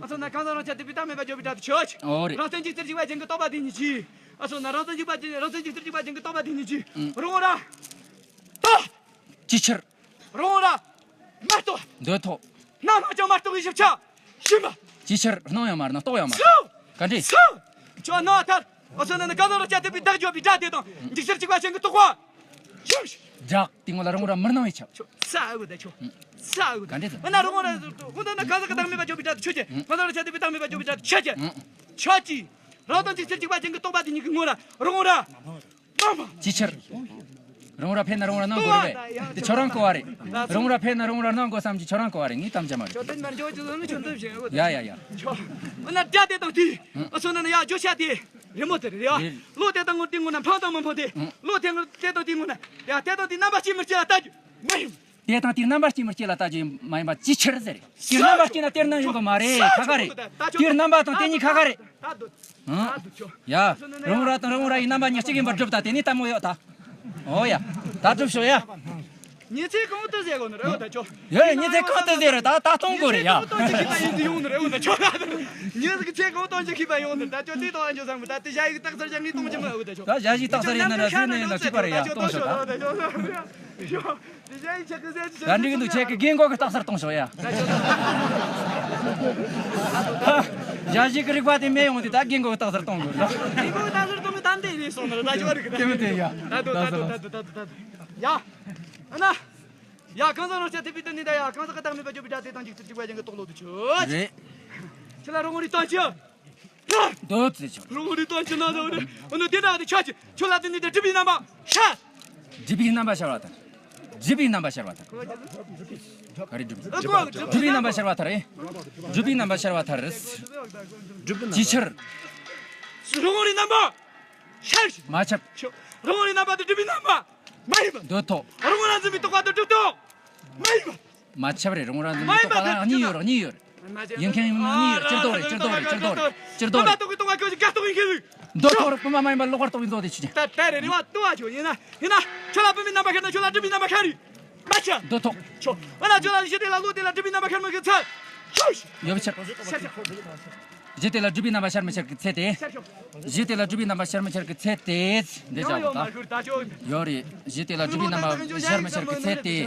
ཨ་སོ་ན་གང་ཟག་རང་ཆ་དེ་བི་ཏང་མེད་པ་འཇོག་པའི་སྒྲ་དེ་ཆོས་ཅན། ཨོ་རེད། རང་དང་འཇིག་ཚུལ་གཅིག་པ་ཅན་གྱི་རྟོག་པ་དེ་ཉིད་ཀྱིས། ཨ་སོ་ན་རང་དང་འཇིག་པ་ཅན་རང་དང་འཇིག་ཚུལ་གཅིག་པ་ཅན་གྱི་རྟོག་པ་དེ་ཉིད་ཀྱིས། རོགས་ར། ལྟོས། ཅི་ཕྱིར། རོགས་ར། མ་རྟོགས། འདོད་དོ། སྣང་སྣང་ཀྱང་མ་རྟོགས་པའི་ཞིབ་ཆ། ཞིབ་པ། ཅི་ཕྱིར་སྣང་ཡང་མ་རྟོགས་ཡང་མ། སུ། ག་འདྲས། སུ། ཁྱོད་སྣང་ཐར། ཨ་སོ་ན་ནི་གང་ཟག་རང་ཆ་དེ་བི་ཏང་འཇོག་པའི་སྒྲ་དེ་དང་འཇིག་ཚུལ་གཅིག་པ་ཅན་གྱི་རྟོག་པ། ཞིབ། སྒྲ་དེ་ངོ་ལ་རོགས་ར་མི་སྣང་བའི་ཆ། ཁྱོད་ས་འུ་ད་ཁྱོད། ས་འུ་ད། ག་འདྲས། འོ་ན་རོགས་ར། འོ་ན་གང་ཟག་གི་བདག་མེད་པ་འཇོག་པའི་སྒྲ་དེ་ཆོས་ཅན། གང་ཟག་རང་ཆ་དེ་བི་ཏང་མེད་པ་འཇོག་པའི་སྒྲ་དེ་ཆོས་ཅན། ཁྱོད་ཀྱིས། རང་དང་འཇིག་ཚུལ་གཅིག་པ་ཅན་གྱི་རྟོག་པ་དེ་ཉིད་ཀྱི་ངོ་ར་རོགས་ར། མ་ཕ། ཅི་ཕྱིར། རོགས་ར་ཕེབས་ན་རོགས་ར་སྣང་དགོས་རེད་པས། དེ་ཁྱོད་རང་གོ་བ་རེད། རོགས་ར་ཕེབས་ན་རོགས་ར་སྣང་དགོས་བསམ་གྱི་ཁྱོད་རང་གོ་བ་རེད། ངས་གཏམ་བྱ་མ་རེད། ཁྱོད་དེ་མར་འཇོག་ཅི་ཟེར་ན་ཁྱོད་འདི་བཞིན་ཡོད། ཡ་ཡ་ཡ། ཁྱོད། འོ་ན་སྒྲ་དེ་དང་དེ། ཨ་སོ་ན་ན་ཡ་བརྗོད་བྱ་དེ། རི་མོ་དེ་རེད་ཡ། རེད། བློ་དེ་དང་ངོ་དེ་ངོ་ན་འཕངས་དང་མི་འཕངས་དེ། བློ་དེ་ངོ་དེ་དང་དེ་ངོ་ན། ཡ་དེ་དང་དེ་རྣམ་པ་སྐྱེ་མི་སྐྱེ་ལ་ལྟ་རྒྱུ། མ་ཡིན། དེ་དང་དེའི་རྣམ་པ་སྐྱེ་མི་སྐྱེ་ལ་ལྟ་རྒྱུ་མ་ཡིན་པ་ཅི་ཕྱིར་ཟེར། དེའི་རྣམ་པ་སྐྱེ་ན་དེར་སྣང་ཡོང་གི་མ་རེད། ཁ་ཁ་རེད། དེའི་རྣམ་པ་དང་དེ་གཉིས་ཁ་ཁ་རེད། ཨང་། ཡ། རོང་ར་དང་རོང་ར་ཡི་རྣམ་པ་གཉིས་གཅིག་ཡིན་པར་སྒྲུབ་ད། དེ་ནས་ལྟད་མོ་ཡོད་ད། ཨོ་ཡ། ད་སྒྲུབ་ཤོག་ཡ། ཉིན་མཚན་གང་དུ་ཟེར་དགོས་ནི་རེད་འོ་ད་ཁྱོད། ཡོད་རེད། ཉིན་མཚན་གང་དུ་ཟེར་རེད། ད་ད་གཏོང་དགོས་རེད་ཡ། ཉིན་མཚན་གང་དུ་ཡོང་ནི་རེད་འོ་ད་ཁྱོད། ཉིན་མཚན་གང་དུ་ཡོང་ནི་རེད། ད་ཁྱོད་དེ་གཏོང་ཨ་འཇོག་བསམ་གི་ད་དེ་ཞ་ཡི་རྟགས་གསལ་ཅན་ངས་གཏོང་གི་མ་འོ་ད་ཁྱོད། ད་ཞ་ཡི་རྟགས་གསལ་ཡིན་ན་ར་ཟེར་ནས་ན་ཅི་པ་རེད་ཡ། གཏོང་ཤོག་ད། ད་འགྲིག་གི་འདུག་ཁྱེད་ཀྱི་རྒན་གོག་གི་རྟགས་གསལ་གཏོང་ཤོག་ཡ། ཞ་ཡི་གི་རིག་པ་དེ་མེད་ཡོང་དུས་ད་རྒན་གོག་གི་རྟགས་གསལ་གཏོང་དགོས་ད། རྒན་གོག་གི་རྟགས་གསལ་གཏོང་གི་ད་འདི་རེད་སོང་ནི་རེད་ད་ཁྱོད་རིག་གི་ད། དེ་མི་དེ་ཡ། ད་དུ་ད་དུ་ད་དུ་ད་དུ་ད་དུ། ཡ། ཨ་ན། ཡ་གང་ཟག་རང་ཆ་དེ་བི་དུ་ནི་ད་ཡ་གང་ཟག་གི་བདག་མེད་པ་བརྗོད་པའི་སྒྲ་དེ་དང་འཇིག་ཚུལ་གཅིག་པ་ཅན་གྱི་རྟོག་བློ་དུ་ཆོད། རེད། ཁྱེད་ལ་རོང་རི་སྟོན་ཅི། འདོད་ཟེར་ཆོག་རོང་རི་སྟོན་ཅི་ན་ད་རེད། འོ་ན་དེ་འདྲ་དེ་ཆ་ཅི་ཁྱོད་ལ་དེ་ནི་དེ་སྒྲིབ་པའི་རྣམ་པ་ཤར། སྒྲིབ་པའི་རྣམ་པ་ཤར་བ་དང་། སྒྲིབ་པའི་རྣམ་པ་ཤར་བ་དང་། ག་རེ་སྒྲིབ། ཨ་ཀོ་སྒྲིབ་པའི་རྣམ་པ་ཤར་བ་ཐར་རེད། སྒྲིབ་པའི་རྣམ་པ་ཤར་བ་ཐར། ཅི་ཕྱིར། རོང་རི་རྣམ་པ་ཤར། མ་ཁྱབ། རོང་རི་རྣམ་པ་དེ་སྒྲིབ་པའི་རྣམ་པ་མ་ཡིན་པ། འདོད་དོ། རོང་ར་འཛིན་པའི་རྟོག་པ་དེ་སྒྲིབ་རྟོག་མ་ཡིན་པ། མ་ཁྱབ་རེད། རོང་ར་འཛིན་པའི་རྟོག་པ་ལ་གཉིས་ཡོད་རེད། གཉིས་ཡོད་རེད། ཡིན་མཁན་ཡིན་མིན་གཉིས་ཡོད་རེད། སྤྱིར་བཏང་རེད། སྤྱིར་བཏང་རེད། སྤྱིར་བཏང་རེད། སྤྱིར་བཏང་རེད། སྟོང་པ་རྟོགས་པའི་རྟོག་པ་ཀུན་གྱི་དགག་རྟོག་ཡིན་མཁན་རེད། འདོད་ཐོག་རེད། སྤུན་པ་མ་ཡིན་པ་ལོག་པར་རྟོག་པའི་མདོ་དེ་ཆོས་ཅན། ད་ད་རེ་རེ་བ་ལྟོས་པ་ཆོས་ཡིན་ན་ཡིན་ན་ཁྱོད་ལ་སྤུན་པའི་རྣམ་པ་ཤར་ན་ཁྱོད་ལ་སྒྲིབ་པའི་རྣམ་པ་ཤར་རེད། མ་ཁྱབ། འདོད་ཐོག་ཆོ། འོ་ན་ཁྱོད་ལ་གཞི་དེ་ལ་བློ་དེ་ལ་སྒྲིབ་པའི་རྣམ་པ་ཤར་མི་ཤར་ཚད། ཆོས། ཡོད་པ་ཕྱིར། ཤར་ཤར། གཞི་དེ་ལ་སྒྲིབ་པའི་རྣམ་པ་ཤར་མི་ཤར་གྱི་ཚད་དེ། ཤར་ཤར། གཞི་དེ་ལ་སྒྲིབ་པའི་རྣམ་པ་ཤར་མི་ཤར་གྱི་ཚད་དེ། འདི་ཡོད་ཡོད་མ་ཤར་ད་ཆོས། ཡོད་རེད། གཞི་དེ་ལ་སྒྲིབ་པའི་རྣམ་པ་ཤར་མི་ཤར་གྱི་ཚད་དེ།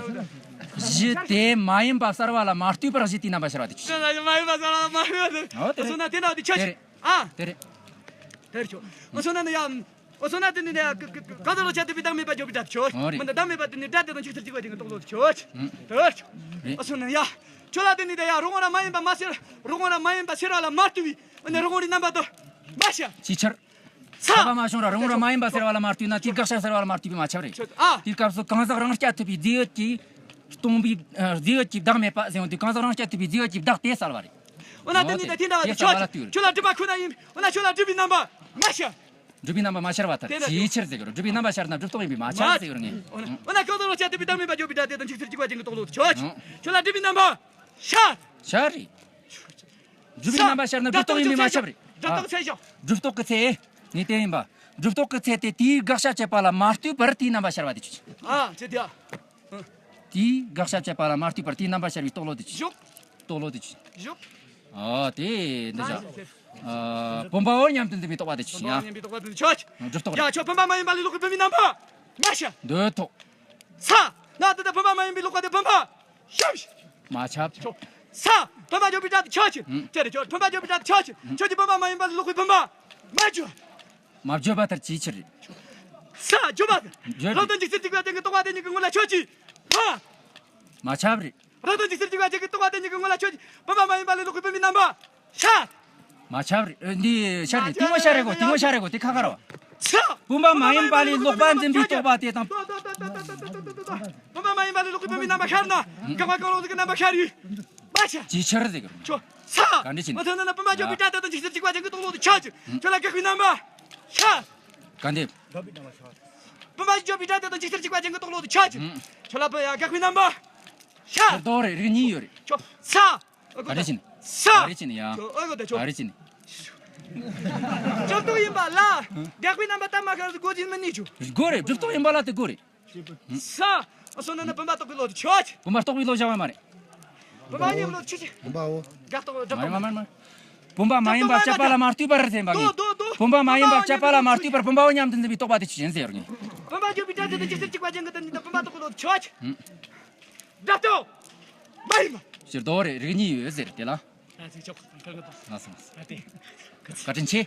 གཞི་དེ་མ་ཡིན་པ་གསལ་བ་ལ་མ་ལྟོས་པར་གཞི་དེའི་རྣམ་པ་ཤར་བ་དེ་ཆོས། མ་ཡིན་པ་གསལ་བ་ལ་མ་ལྟོས་པར། འོ་དེ་རེད། སོང་ན་དེ་འདྲ་དེ་ཆོས། དེ་རེད། ཨ། དེ་རེད། དེ་རེད་ཆོས། སོང་ན་ནི་ཡ། འོ་སོང་ན་དེ་ནི་ཡ་ག་ག་ག་ག་ཚོད་ལོ་ཆ་དེ་བི་བདག་མེད་པ་འཇོག་པའི་སྒྲ་དེ་ཆོས། འོ་རེད། མི་འདི་བདག་མེད་པ་དེ་ནི་སྒྲ་དེ་དང་འཇིག་ཚུལ་གཅིག་པ་དེ་ནི་རྟོག་བློ་དེ་ཆོས། ཨང་། དེ་རེད་ཆོས། རེད། འོ་སོང་ན་ཡ། ཁྱོད་ལ་དེ་ནི་དེ་ཡ་རོང་བ་ར་མ་ཡིན་པ་མ་སེར། རོང་བ་ར་མ་ཡིན་པ་སེར་བ་ལ་མ་ལྟོས་པའི། འོ་ནི་རོང་བ་རའི་རྣམ་པ་དེ་མ་ཤར། ཅིའི་ཕྱིར། ཚ། ཚ་བ་མ་བྱུང་ར་རོང་བ་ར་མ་ཡིན་པ་སེར་བ་ལ་མ་ལྟོས་ན་དེའི་དགག་བྱ་སེར་བ་ལ་མ་ལྟོས་པའི་མ་ཁྱབ་རེད། ཆོས། ཨ། དེའི་སྐབས་སུ་གང་ཟག་རང་རྐྱ་ཐུབ་པའི་རྫས་ཡོད་ཀྱི། སྟོང་པའི་རྫས་ཡོད་ཀྱི་བདག་མེད་པ་ཟེར་བ་དེ་གང་ཟག་རང་རྐྱ་ཐུབ་པའི་རྫས་ཡོད་ཀྱི་བདག་དེ་གསལ་བ་རེད། འོ་ན་དེ་ནི་དེ་དེ་འདྲ་བ་དེ་ཆོས་ཅན། ཁྱོད་ལ་སྒྲིབ་པ་ཁོ་ན་ཡིན། འོ་ན་ཁྱོད་ལ་སྒྲིབ་པའི་རྣམ་པ་མ་ཤར། སྒྲིབ་པའི་རྣམ་པ་མ་ཤར་བ་ལྟར། དེ་ལ་ཅིའི་ཕྱིར་ཟེར་གི་རེད། སྒྲིབ་པའི་རྣམ་པ་ཤར་ན་སྒྲིབ་རྟོག་ཡིན་པས་མ་ཁྱབ་ཟེར་གི་རེད་ངས། འོ་ན་གང་ཟག་རང་རྐྱ་ཐུབ་པའི་བདག་མེད་པ་འཇོག་པའི་སྒྲ་དེ་དང་འཇིག་ཚུལ་གཅིག་པ་ཅན་གྱི་རྟོག་བློ་དེ་ཆོས་ཅན། ཁྱོད་ལ་སྒྲིབ་པའི་རྣམ་པ་ཤར། ཤར་རེད། སྒྲིབ་པའི་རྣམ་པ་ཤར་ན་སྒྲིབ་རྟོག་ཡིན་པས་མ་ཁྱབ་རེད། སྒྲིབ་རྟོག་ཚད་ཤོག་སྒྲིབ་རྟོག་གི་ཚད། ངས་དེ་ཡིན་པ། སྒྲིབ་རྟོག་གི་ཚད་དེ་དེའི་དགག་བྱ་བྱས་པ་ལ་མ་ལྟོས་པར་དེའི་རྣམ་པ་ཤར་བ་དེ་ཆོས་ཅན། ཨ་ཅེ་དེ་ཨ། དེའི་དགག་བྱ་བྱས་པ་ལ་མ་ལྟོས་པར་དེའི་རྣམ་པ་ཤར་བའི་རྟོག་བློ་དེ་ཆོས་ཅན། ཞོག་རྟོག་བློ་དེ་ཆོས་ཅན། ཞོག་ཨ་དེ་འདི་བྱ། ཨ་བུམ་པའོ་སྙམ་དུ་འཛིན་པའི་རྟོག་པ་དེ་ཆོས་ཅན། ཨ་སྙམ་པའི་རྟོག་པ་དེ་ཆོས་ཅན། སྒྲིབ་རྟོག་ཡ་ཁྱོད་བུམ་པ་མ་ཡིན་པ་ལས་ལོག་པའི་བུམ་པའི་རྣམ་པ་མ་ཤར། འདོད་ཐོག་ཚ། ན་དེ་ལྟར་བུམ་པ་མ་ཡིན་པའི་ལོག་པ་དེ་བུམ་པ་ཤར། མ་ཁྱབ། ཆོས། ཚ། བུམ་པ་འཇོག་པའི་སྒྲ་དེ་ཆོས་ཅན། ཨང་། དེ་རེད་ཆོས། བུམ་པ་འཇོག་པའི་སྒྲ་དེ་ཆོས་ཅན། ཁྱོད་ཀྱིས་བུམ་པ་མ་ཡིན་པ་ལས་ལོག་པའི་བུམ་པ་མ་བརྗོད། མ་བརྗོད་པ་ལྟར་ཅིའི་ཕྱིར་རེད། ས། བརྗོད་པ། བརྗོད་པ། རང་དོན་འཇིག་རྟེན་གཅིག་པ་ཅན་གྱི་རྟོག་པ་དེ་ཉིད་ཀྱི་ངོ་ལ་ཆོས་ཅན། ཧ། མ་ཁྱབ་རེད། རང་དོན་འཇིག་རྟེན་གཅིག་པ་ཅན་གྱི་རྟོག་པ་དེ་ཉིད་ཀྱི་ངོ་ལ་ཆོས་ཅན། བུམ་པ་མ་ཡིན་པ་ལས་ལོག་པའི་བུམ་པའི་རྣམ་པ། ཤར། མ་ཁྱབ་རེད། ཨ། འདི་ཤར་རེད། དེ་ངོ་ཤར་རེད་གོ། དེ་ངོ་ཤར་རེད་གོ། དེ་ཁ་ཁ་ར་བ། ཤར། བུམ་པ་མ་ཡིན་པ་ལས་ལོག་པར་འཛིན་པའི་རྟོག་པ་དེ་དང་། བུམ་པ་མ་ཡིན་པ་ལས་ལོག་པའི་བུམ་པའི་རྣམ་པ་ཤར་ན། འགག་པ་གང་རུང་ཟིག་གི་རྣམ་པ་ཤར་ཡིན། མ་ཤར། ཅིའི་ཕྱིར་ཟེར་གི་རེད། ཆོ། ཤར། ག་འདྲ་བྱས་ནས། མ་ཐོན་ན་ན་བུམ་པ་བརྗོད་པའི་སྒྲ་དེ་དང་འཇིག་རྟེན་གཅིག་པ་ཅན་གྱི་རྟོག་བློ་དེ་ཆོས་ཅན། ཁྱོད་ལ་འགག་པའི་རྣམ་པ། ཤར། ག་འདེབས། བུམ་པ་བརྗོད་པའི་སྒྲ་དེ་དང་འཇིག་རྟེན་གཅིག་པ་ཅན་གྱི་རྟོག་བློ་དེ་ཆོས་ཅན། ཁྱོད་ལ་བུམ་པ་འགག་པའི་རྣམ་པ། ཤར། རྡོ་རེད། རིགས་གཉིས་ཡོད་རེད། ཆོ། ཤར། ག་འདྲ་བྱས་ནས། ཤར། ག་འདྲ་བྱས་ནས་ཡ། ཆོ། ཨོ་གོ་ད་ཆོ། ག་འདྲ་བྱས་ནས། སྒྲུབ་རྟོག་ཡིན་པ་ལ། འགག་པའི་རྣམ་པ་ལྟ་མ་ཤར་དགོས་ཀྱི་མིན་ནི་ཆོ། དགོས་རེད། སྒྲུབ་རྟོག་ཡིན་པ་ལ་དེ་དགོས་རེད། ཤར། སོང་ན་ན་བུམ་པ་རྟོགས་པའི་བློ་དེ་ཆོས་ཅན། བུམ་པ་རྟོགས་པའི་བློ་བཞག་པ་མ་རེད། བུམ་པ་ཉིད་བློ་ཆོས་ཅན། བུམ་པའོ། དགག་རྟོག་སྒྲུབ་རྟོག་མ་རེད། མ་རེད། མ་རེད། བུམ་པ་མ་ཡིན་པ་དཔྱད་པ་ལ་མ་ལྟོས་པར་ཟེར་བ་ནི། དོ་དོ་དོ། བུམ་པ་མ་ཡིན་པ་དཔྱད་པ་ལ་མ་ལྟོས་པར་བུམ་པའོ་སྙམ་དུ་འཛིན་པའི་རྟོག་པ་དེ་ཆོས་ཅན་ཟེར་བ་ནི། བུམ་པ་བརྗོད་པའི་སྒྲ་དེ་དང་འཇིག་རྟེན་གཅིག་པ་ཅན་གྱི་དོན་ཉིད་དང་བུམ་པ་རྟོགས་པའི་བློ་དེ་ཆོས་ཅན། སྒྲུབ་རྟོག་མ་ཡིན་པ། ཕྱིར་རྡོ་རེད། རིགས་གཉིས་ཡོད་ཟེར་དེ་ལ། ཨ་ཙི་ཆོག་ཁ་ཁ་ཏོ། ལ་སོང་། ཨ་ཏི། བཀའ་དྲིན་ཆེ།